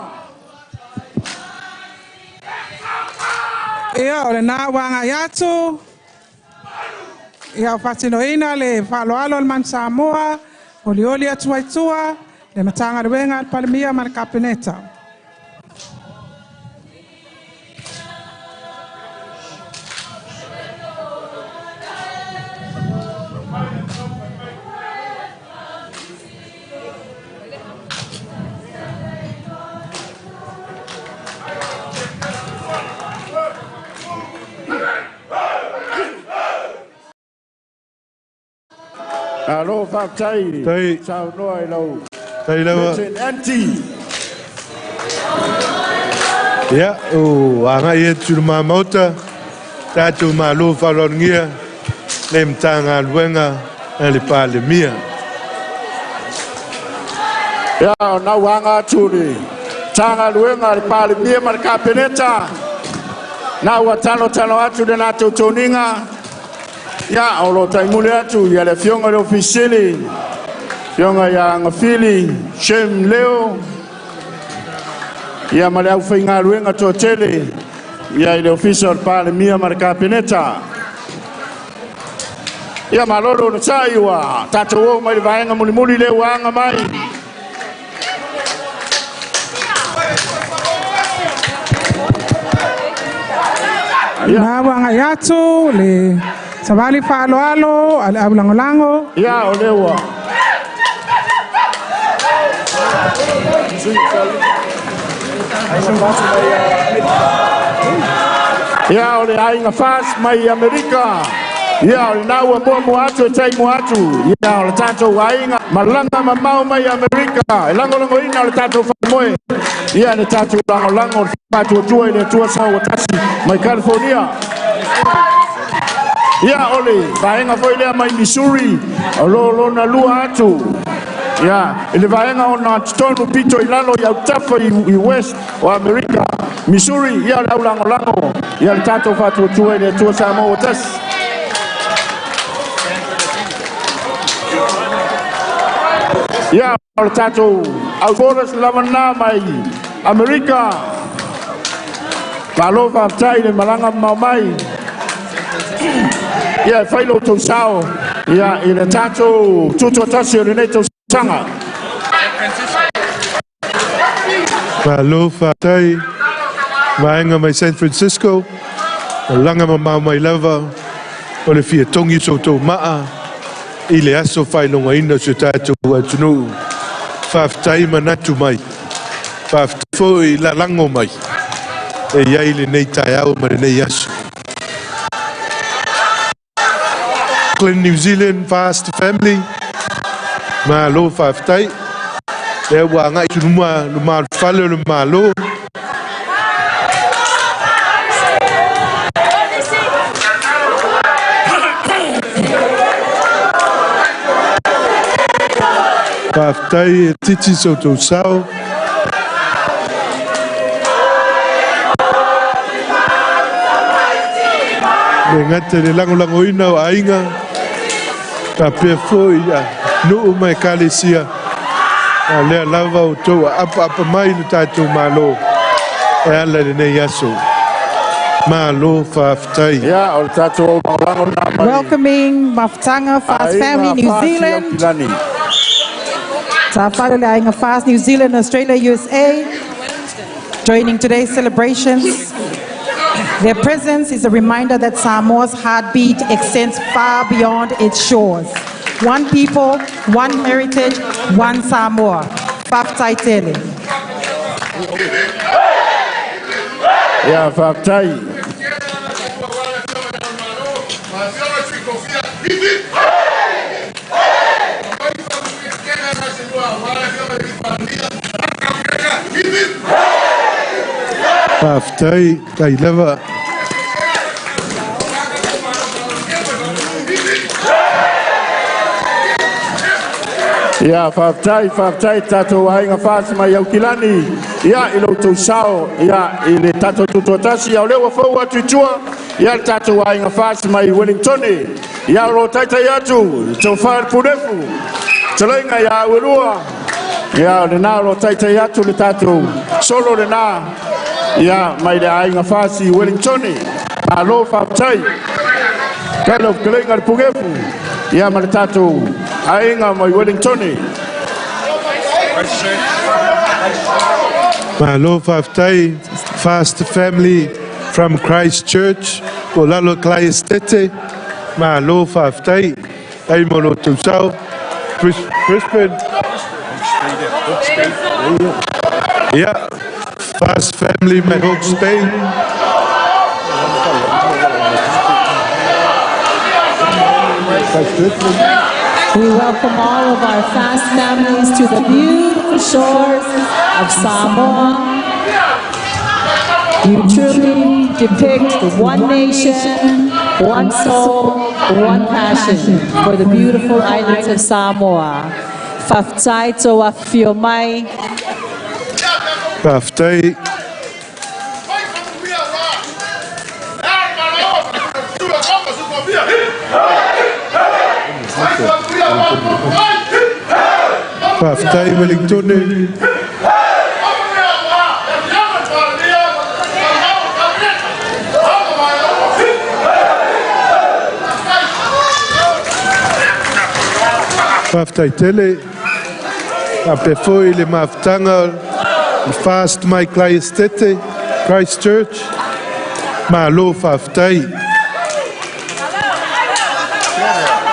Ia, o lena ua agai atu. Ia, o faatinoina le faaaloalo o le Manu Samoa, olioli atu ai tua, le Matagaluega a le Palemia ma le Kapeneta. Malo faafetai. Tai. Saunoa i lau Tai lava. Legend Auntie. Ia, o agai atu le mamaota, tatou malo faaaloalogia le Matagaluega a le Palemia. Ia, o nau aga atu le Matagaluega a le Palemia ma le Kapeneta. Na ua talo atu le latou toniga. Ia, o lo taimule atu ia le afioga i le Ofisa Sili, afioga ia Gafili Shem Leo, ia ma le aufaigaluega toatele ia i le Ofisa o le Palemia ma le Kapeneta. Ia malolo na sai ua tatou oo mai le vaega mulimuli lea ua aga mai. Na ua agai atu le savali faaaloalo a le aulagolago. Ia, o lea ua Ia, o le aiga fas mai Amerika. Ia, o lena ua muamua atu e taimua atu. Ia, o le tatou aiga malaga mamao mai Amerika e lagolagoina o le tatou faamoe. Ia, le tatou lagolago o le faatuatua i le Atua Sau Tasi mai California. Ia, o le vaega foi lea mai Missouri, o lo lona lua atu. Ia, i le vaega ona totonu pito i lalo i autafa i West o Amerika, Missouri, ia o le aulagolago, ia le tatou faatuatua i le Atua Samoa ua tasi. Ia, o le tatou outborders lava na mai Amerika. Malo faafetai le malaga mamao mai. Ia, e fai lo outou sao, ia, i le tatou tutoatasi o lenei tausaga. Malo faafetai vaega mai San Francisco, malaga mamao mai lava o le fia togi so outou maa i le aso faailogaina o si o tatou atunuu. Faafetai manatu mai. Faafetai foi lalago mai. E iai lenei taeao ma lenei aso. Auckland, New Zealand, Fast Family, malo faafetai. Lea ua agai i luma luma o le fale o le Malo. Faafetai e titi sa outou sao. Le gata i le lagolagoina o aiga, faapea foi ia nuu ma ekalesia, a lea lava o outou apaapa mai le tatou Malo e ala i lenei aso. Malo faafetai. Ia, o le tatou lagolago lena mai Welcoming Mafutanga Fast Family New Zealand. Aukilani. Tafale le Aiga Fast New Zealand, Australia, USA, joining today's celebrations. Their presence is a reminder that Samoa's heartbeat extends far beyond its shores. One people, one heritage, one Samoa. Faafetai tele. Ia, faafetai. Faafetai tai lava. Ia, faafetai, faafetai tatou aiga Fasi mai Aukilani. Ia, i lo outou sao, ia, i le tatou tutoatasi, ia o lea ua fou atu i tua, ia le tatou aiga Fasi mai Wellington. Ia, o lo o taitai atu, le tofa i le Punefu, fetalaiga ia Auelua. Ia, o lena o lo o taitai atu le tatou solo lena, ia, mai le aiga Fasi i Wellington. Malo faafetai. Kai lau fetalaiga le Punefu, ia ma le tatou aiga mai Wellington. Malo faafetai Fast Family from Christchurch, po o lalo Claestete. Malo faafetai. Tai mo lo outou sao. Brisbane. Yeah, Fast Family mai Hawke's Bay. We welcome all of our fast families to the beautiful shores of Samoa. You truly depict one nation, one soul, one passion for the beautiful islands of Samoa. Faafetai tou afifio mai. Faafetai. Faafetai Wellington. Faafetai tele. Faapea foi le mafutaga le Fast mai Claestete, Christchurch. Malo faafetai.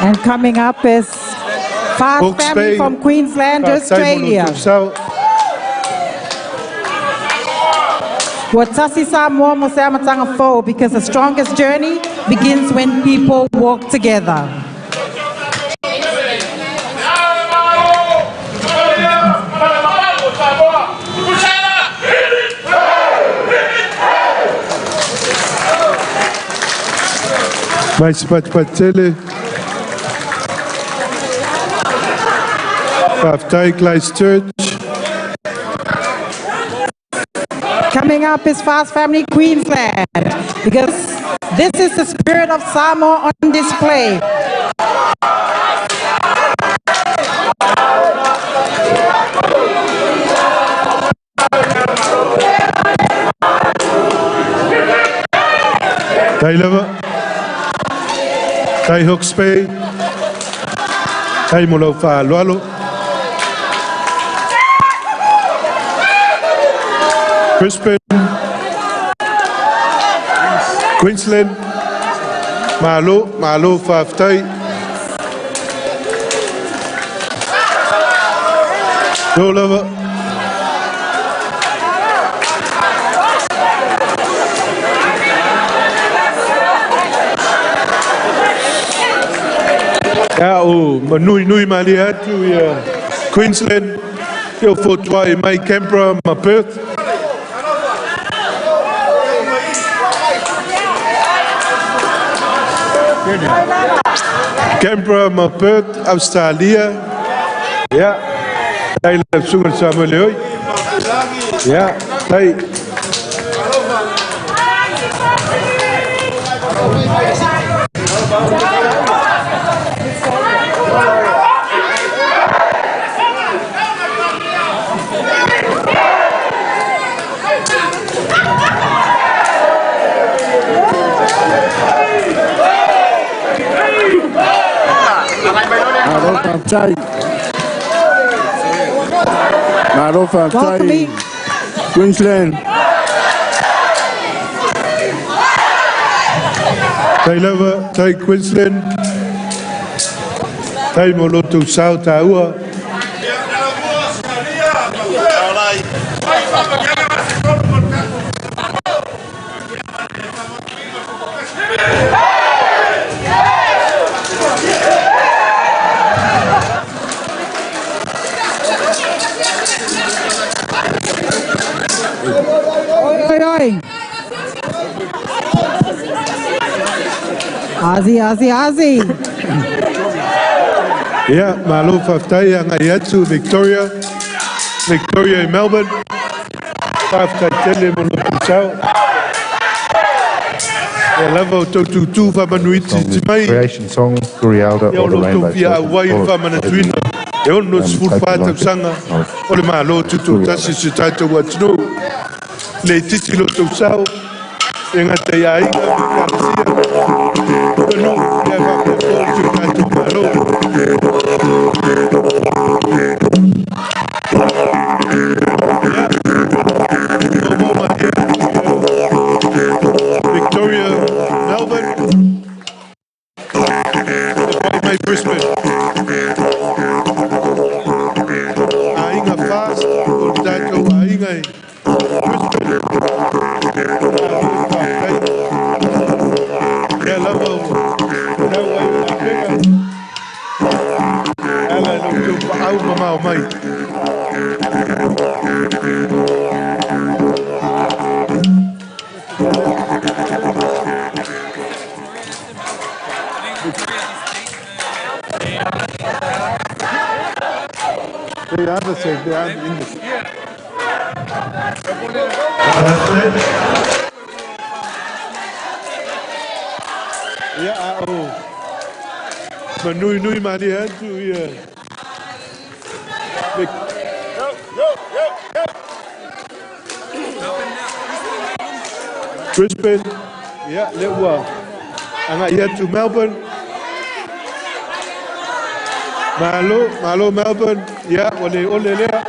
And coming up is Fast Hawke's Family Bay. from Queensland, Faafetai mo lo Australia. outou sao. Ua tasi Samoa mo se amataga fou, because the strongest journey begins when people walk together. Mai se patipati tele. Faafetai Christchurch. Coming up is Fast Family Queensland, because this is the spirit of Samoa on display. Tai lava. Tai Hawke's Bay. Tai mo lau faaaloalo. Brisbane. Queensland. Malo, malo faafetai. Lo lava. Ia o manui nui malie atu ia Queensland, ia o fotuai mai Canberra ma Perth. Canberra ma Perth, Australia. Ia, tai le susuga Samuel oi. Ia, tai. Malo faafetai. Queensland. Tai lava, tai Queensland. Tai mo loto sao tāua. Oi, oi. Azi, azi, azi. Ia, malo faafetai agai atu Victoria. Victoria i Melbourne. Faafetai tele mo loto sao. Ia lava o tau tūtū whamanuiti ti mai. Creation Song, Gurialda, Ia o or the loto Rainbow fia Serpent, auai or whamanatuina. E ono sefulu totally whā like it. tausaga o le malo tutotasi se tatou atunuu. Le titi lo tou sao, e gata i aiga ma ekalesia, atunuu ia faapea foi si o tatou malo. Ia, maumau malie atu Victoria, Melbourne, e pai mai Brisbane. Aiga fast, o le tatou aiga i Brisbane. Malo faafetai. Ia lava ua tau ai o lapega. Ala i lo outou paau mamao mai. They are the same, they are English. Ia a o manui nui malie atu ia Brisbane, ia le ua agai atu Melbourne. Malo, malo Melbourne, ia ua le ole lea.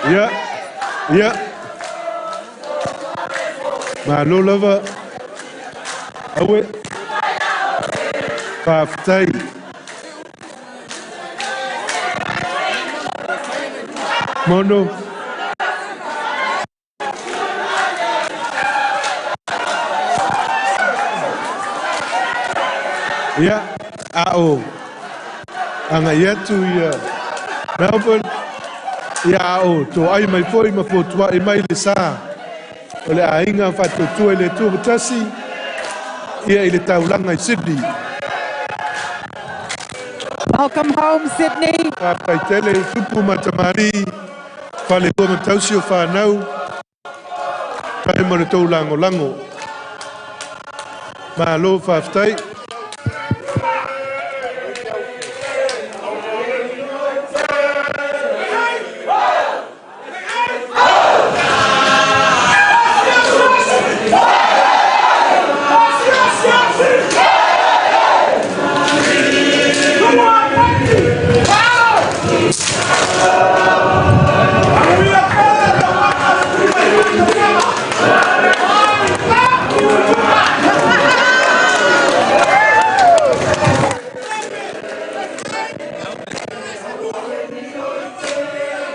Ia, ia. Malo lava. Aue. Faafetai. Mono. Ia, a o agai atu ia Melbourne. Ia a o toai mai foi ma fotuai mai le sa. O le aiga faatuatua i le Atua matasi, ia i le taulaga i Sydney. Welcome home, Sydney. Faafetai tele tupu ma tamalii, falelua ma tausi o whanau, tai mo le tou lagolago. Malo faafetai.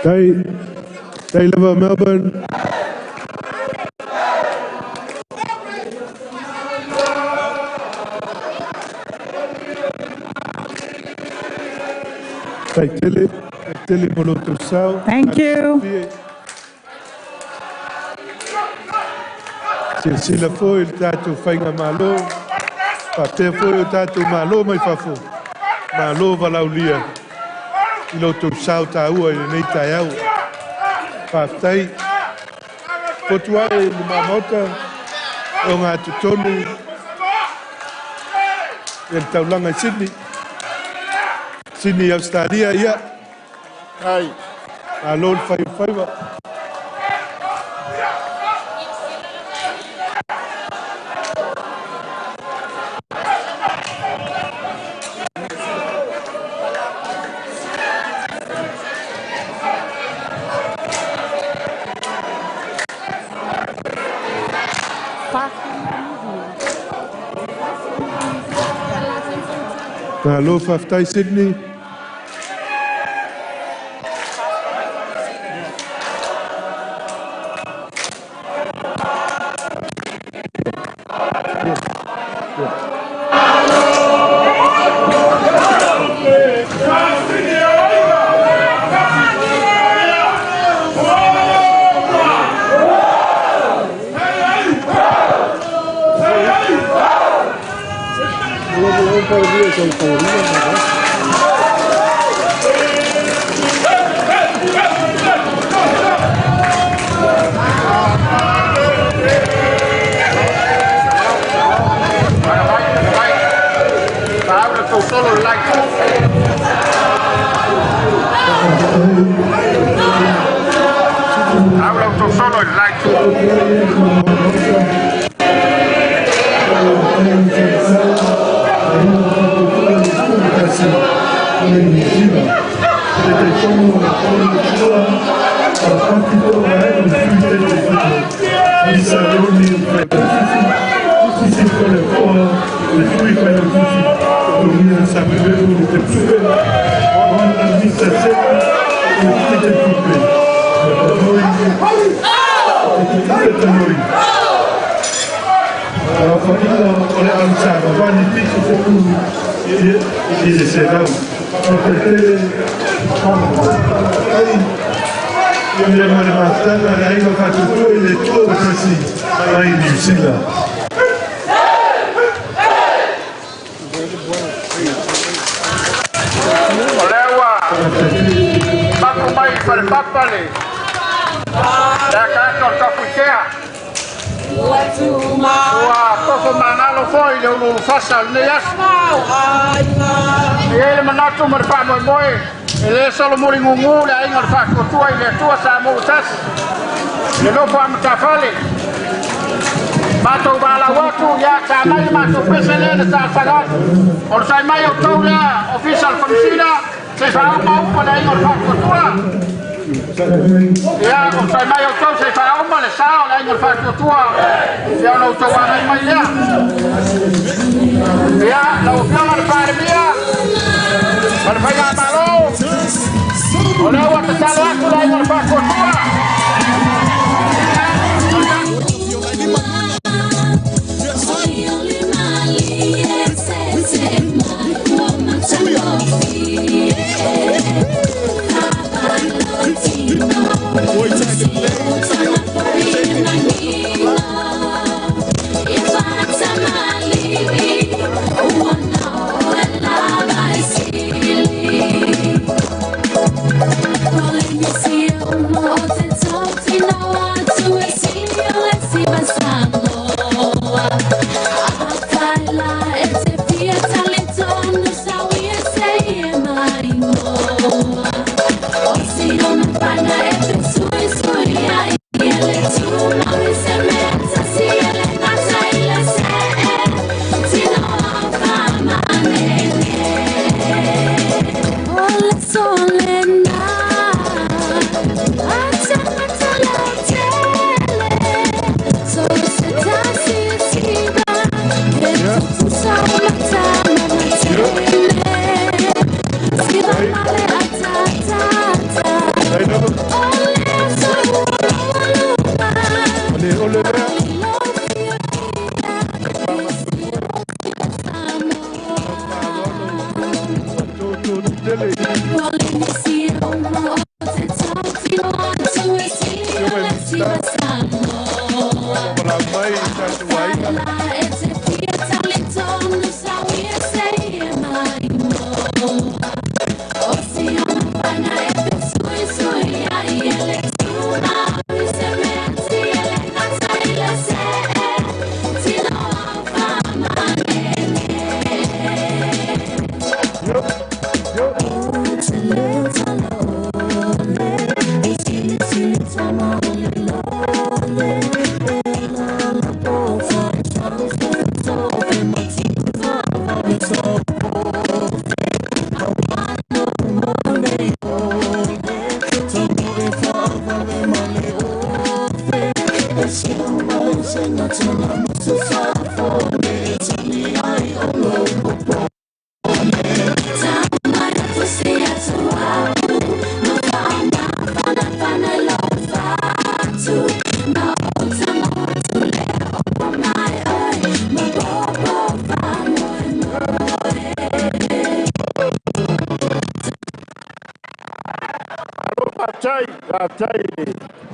Tai, tai lava Melbourne. Faafetai tele mo lo outou sao. Thank you. Silasila foi le tatou faigamalo, faapea foi o tatou malo mai fafo, malo valaulia i lo outou sao taua i lenei taeao. Faafetai. Fotu ae i le Maota o ngā totonu i le taulaga i Sydney. Sydney, Australia, ia. Malo le fai o faiva. Malo faafetai Sydney.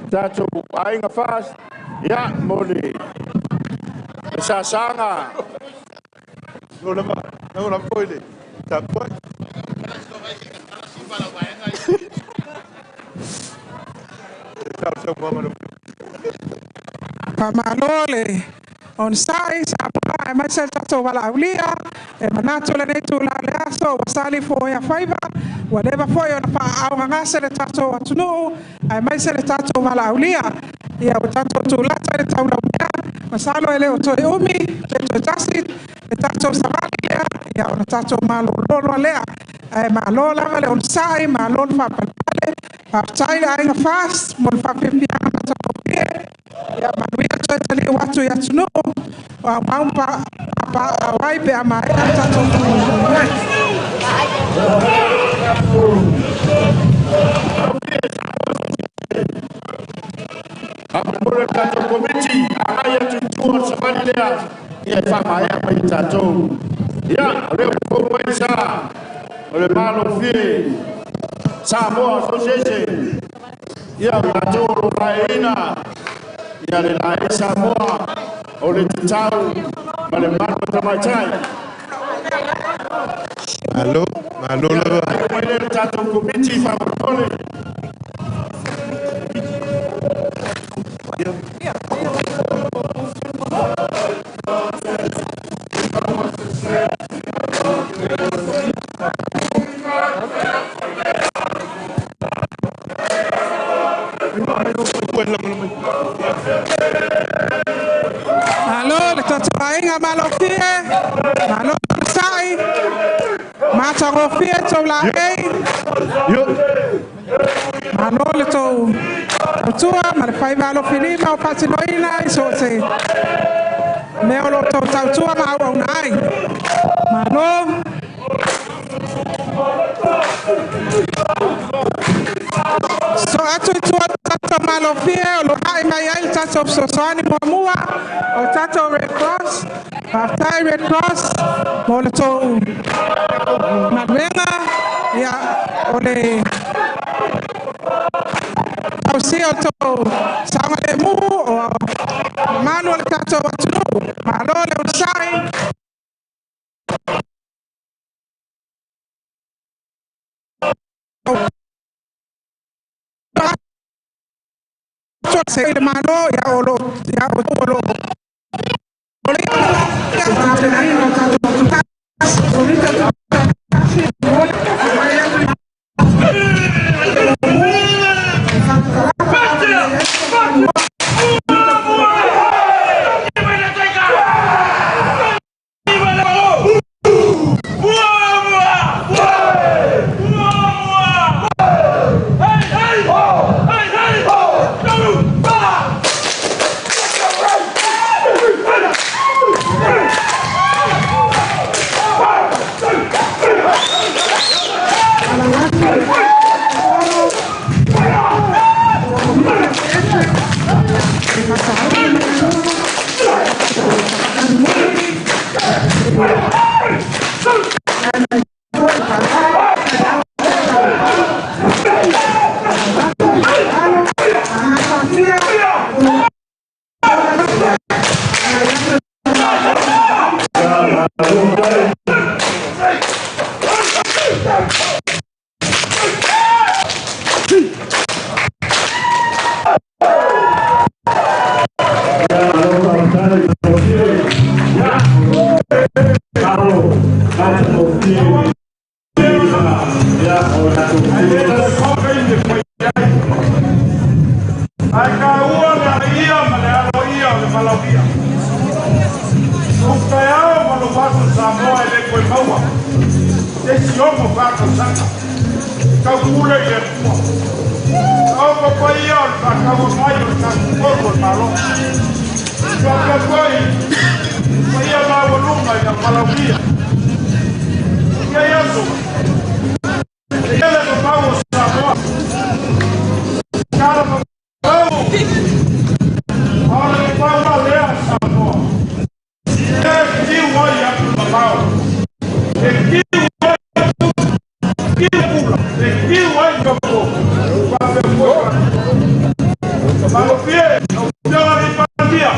Tatou aiga fast, ia, mo le sasaga. No lava, no lava foi le. Tapuai. Faamalo le onosai sa pula e maise le tatou valaaulia e manatu lenei tula le aso ua sali foea faiva ua leva foi ona faaaaogagase le tatou atunuu ae maise le tatou valaaulia ia ua tatou tulata i le taulaumea masalo e le o toe umi pe toe tasi le tatou savali lea ia ona tatou malolo lea ae malo lava le onosai malo le faapalepale faafetai le aiga FAST mo le faafiafiaga matagofie ia manuia toe taliu atu i atunuu o aumau papaau ai pe a maea le tatou faamoemoe. Mo le tatou komiti, agai atu i tua o le savali lea, ia e faamaea mai i tatou. Ia, o lea ua fou mai sa, o le Malofie Samoa Association. Ia, o tatou o lo laeina, ia le lae Samoa, o le tatau ma le malu o tamaitai. Malo, malo lava. Mai lea le tatou komiti faamolemole. Malo le tatou aiga malofie, malo le sai, matagofie tou laei, malo le tou tautua ma le faiva alofilima o faatinoina i so o se mea o lo o tou tautua ma auauna ai. Malo. So atu i tua tatou malofie o lo ha'i mai ai le tatou fesoasoani muamua o tatou Red Cross. Faafetai Red Cross mo le tou galuega ia o le tausia o tou saogalemu o mamalu o le tatou atunuu. Malo le onosai. Se le malo ia o lo ia o o lo Paia o le faataua mai o le tatou tonu o le Malo. Faapea foi paia maualuga i na valaaulia. O kēia aso, e tele mamau o Samoa. Tala mamau, a o le mamau la lea a Samoa. E tiu ai atu mamao. E tiu ai tiu pula. E tiu ai koko. Faapea foi. Malofie, lau Afioga i le Palemia.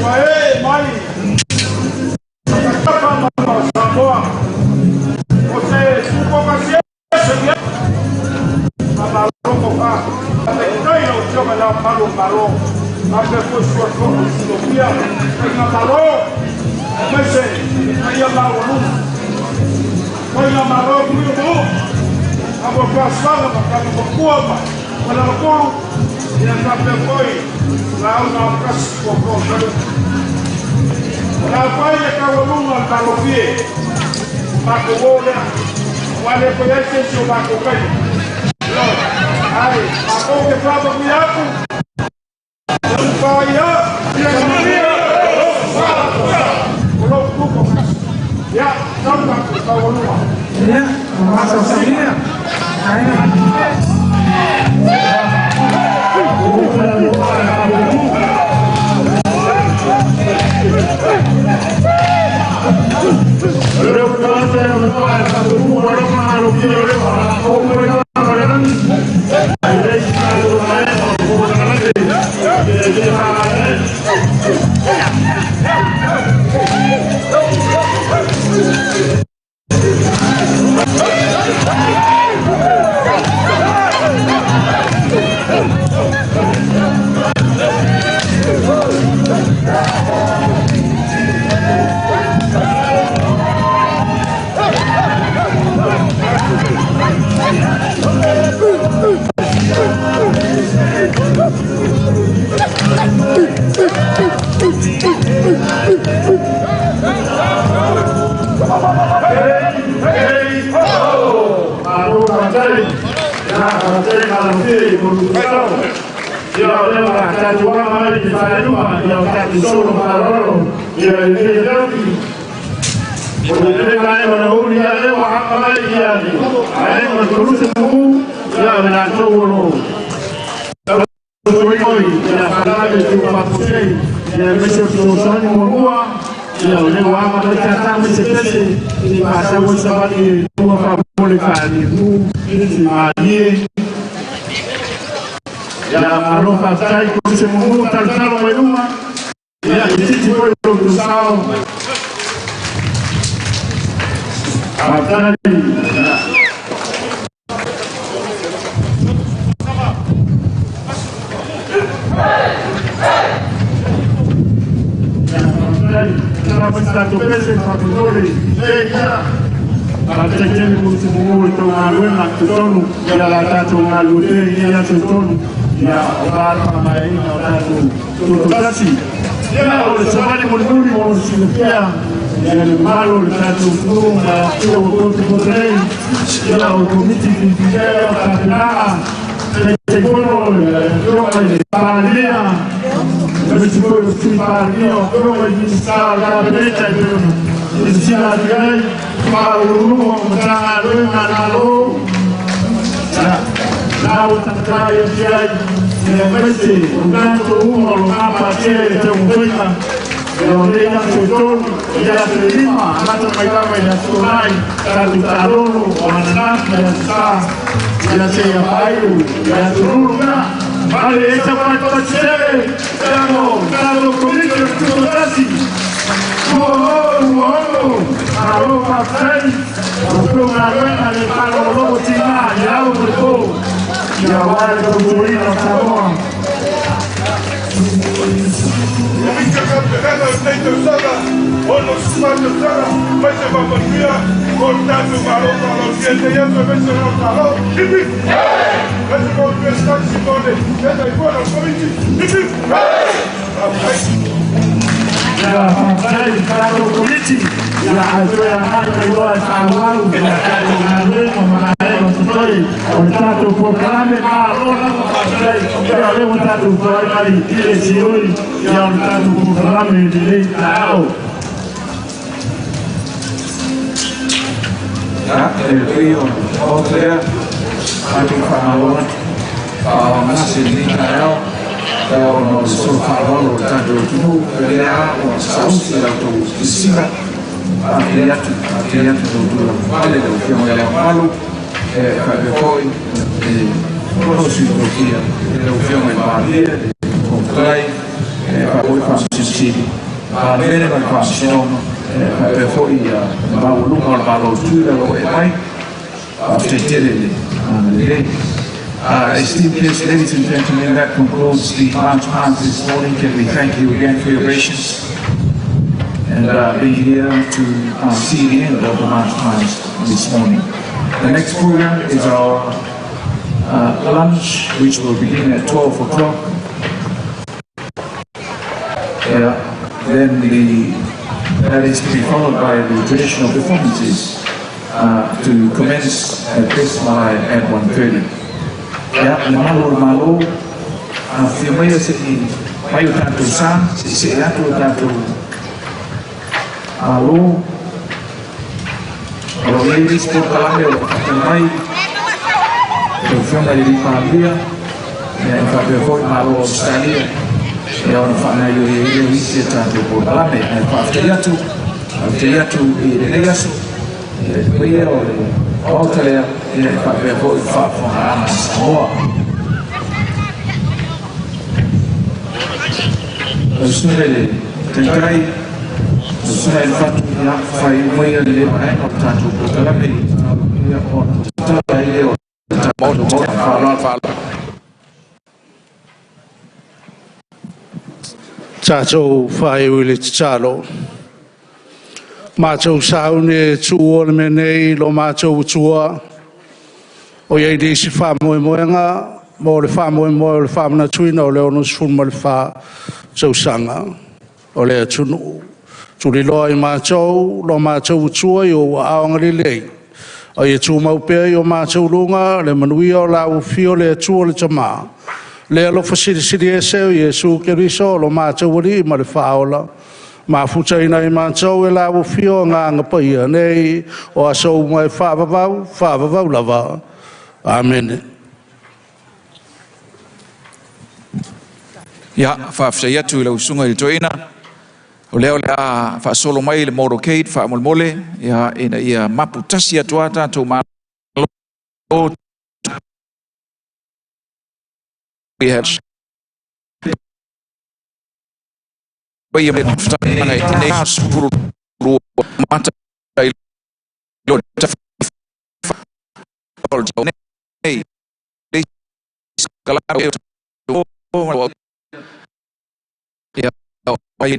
Ua e mai tapa ma Samoa. O se tupokasiese ia. Famaloko fa. Faafetai lau Afioga i le Ao o Malo. Faapea foi suafono silofia. Faiga Malo. Aemaise paia maualuga. Faiga Malo kuiumu. Amo faasoaga ma tatou ma Kuala ia faapea foi lauga o kasi tuapo salu. O la fai le kaualuga o le malofie. Matou o lea. Ua le foi ai se isi o matou kaima. Ai, matou te whaamanuia atu. Paia, ia manuia, o lou tupo kasi. Ia, tau tatou kaualuga. Ia, masasalia. Ai. Ia ae toe agai mai loa e faaauau i a tatou galuega ma vaega o totoe o le tatou polokalame. Malo lava faafetai, ia o lea ua tatou foai mai i le siui ia o le tatou polokalame i lenei taeao. Ia, e pei o maota lea, matou faamalo atu, faaaaogagase i lenei taeao, ia ona o le solo faaaloalo o le tatou atunuu, o lea lava ua saausi la outou silasila, faafetai atu, faafetai atu i lo outou lavapapale, lau Afioga i Le Ao Mamalu, e faapea foi le Fono a Sui Tofia, lau Afioga i le Palemia, le Fofoga Fetalai, e faapea foi le Faamasino Sili, Palemene ma le Faamasinoga, e faapea foi le maualuga o le Malo o Tutuila o lo o ee mai, faafetai tele le agalelei. Esteemed guests, ladies and gentlemen, that concludes the March Past this morning. Can we thank you again for your patience and be here to see the end of the March Past this morning. The next program is our lunch, which will begin at 12 o'clock. Yeah, then that is to be followed by the traditional performances to commence at this line at 1:30. Ia, le malu o le Malo, afifio maia se i fai o tatou sa, se i see atu o tatou Malo. O lo o i ai le isi polokalame o lo o faatino mai e lau Afioga i le Alii Palemia, ia e faapea foi le Malo o Ausetalia, ia ona faagaoioi ai lea o isi a tatou polokalame. Ae faafetai atu, faafetai atu i lenei aso, ia le paia o le Maota lea, ia e faapea foi le faafofogaaga a Samoa. Lau Susuga i le Taitai, lau Susuga i le Fatu, ia faaiu maia lenei vaega o le tatou polokalame, ia ona tatala ai lea o le tatou Maota. Faaaloalo. Tatou faaiu i le tatalo. Matou sauni e tuua le mea nei lo matou utua o i ai nisi faamoemoega mo le faamoemoe o le faamanatuina o le 64 tausaga o le atunuu. Tuliloa i matou lo matou utua i ou aao agalelei, a ia tumau pea i o matou luga le manuia o la ua fio le Atua le Tamā, le alofa silisili ese o Iesu Keriso o lo matou Alii ma le Faaola, mafutaina i matou e la ua fio agaga paia nei o aso uma e faavavau, faavavau lava. Amene. Ia, faafetai atu i lau susuga i le toeaina. O lea o le a faasolo mai le motorcade faamolemole, ia, ina ia mapu tasi atu lava tatou malo. We have mata i lo nei ia ai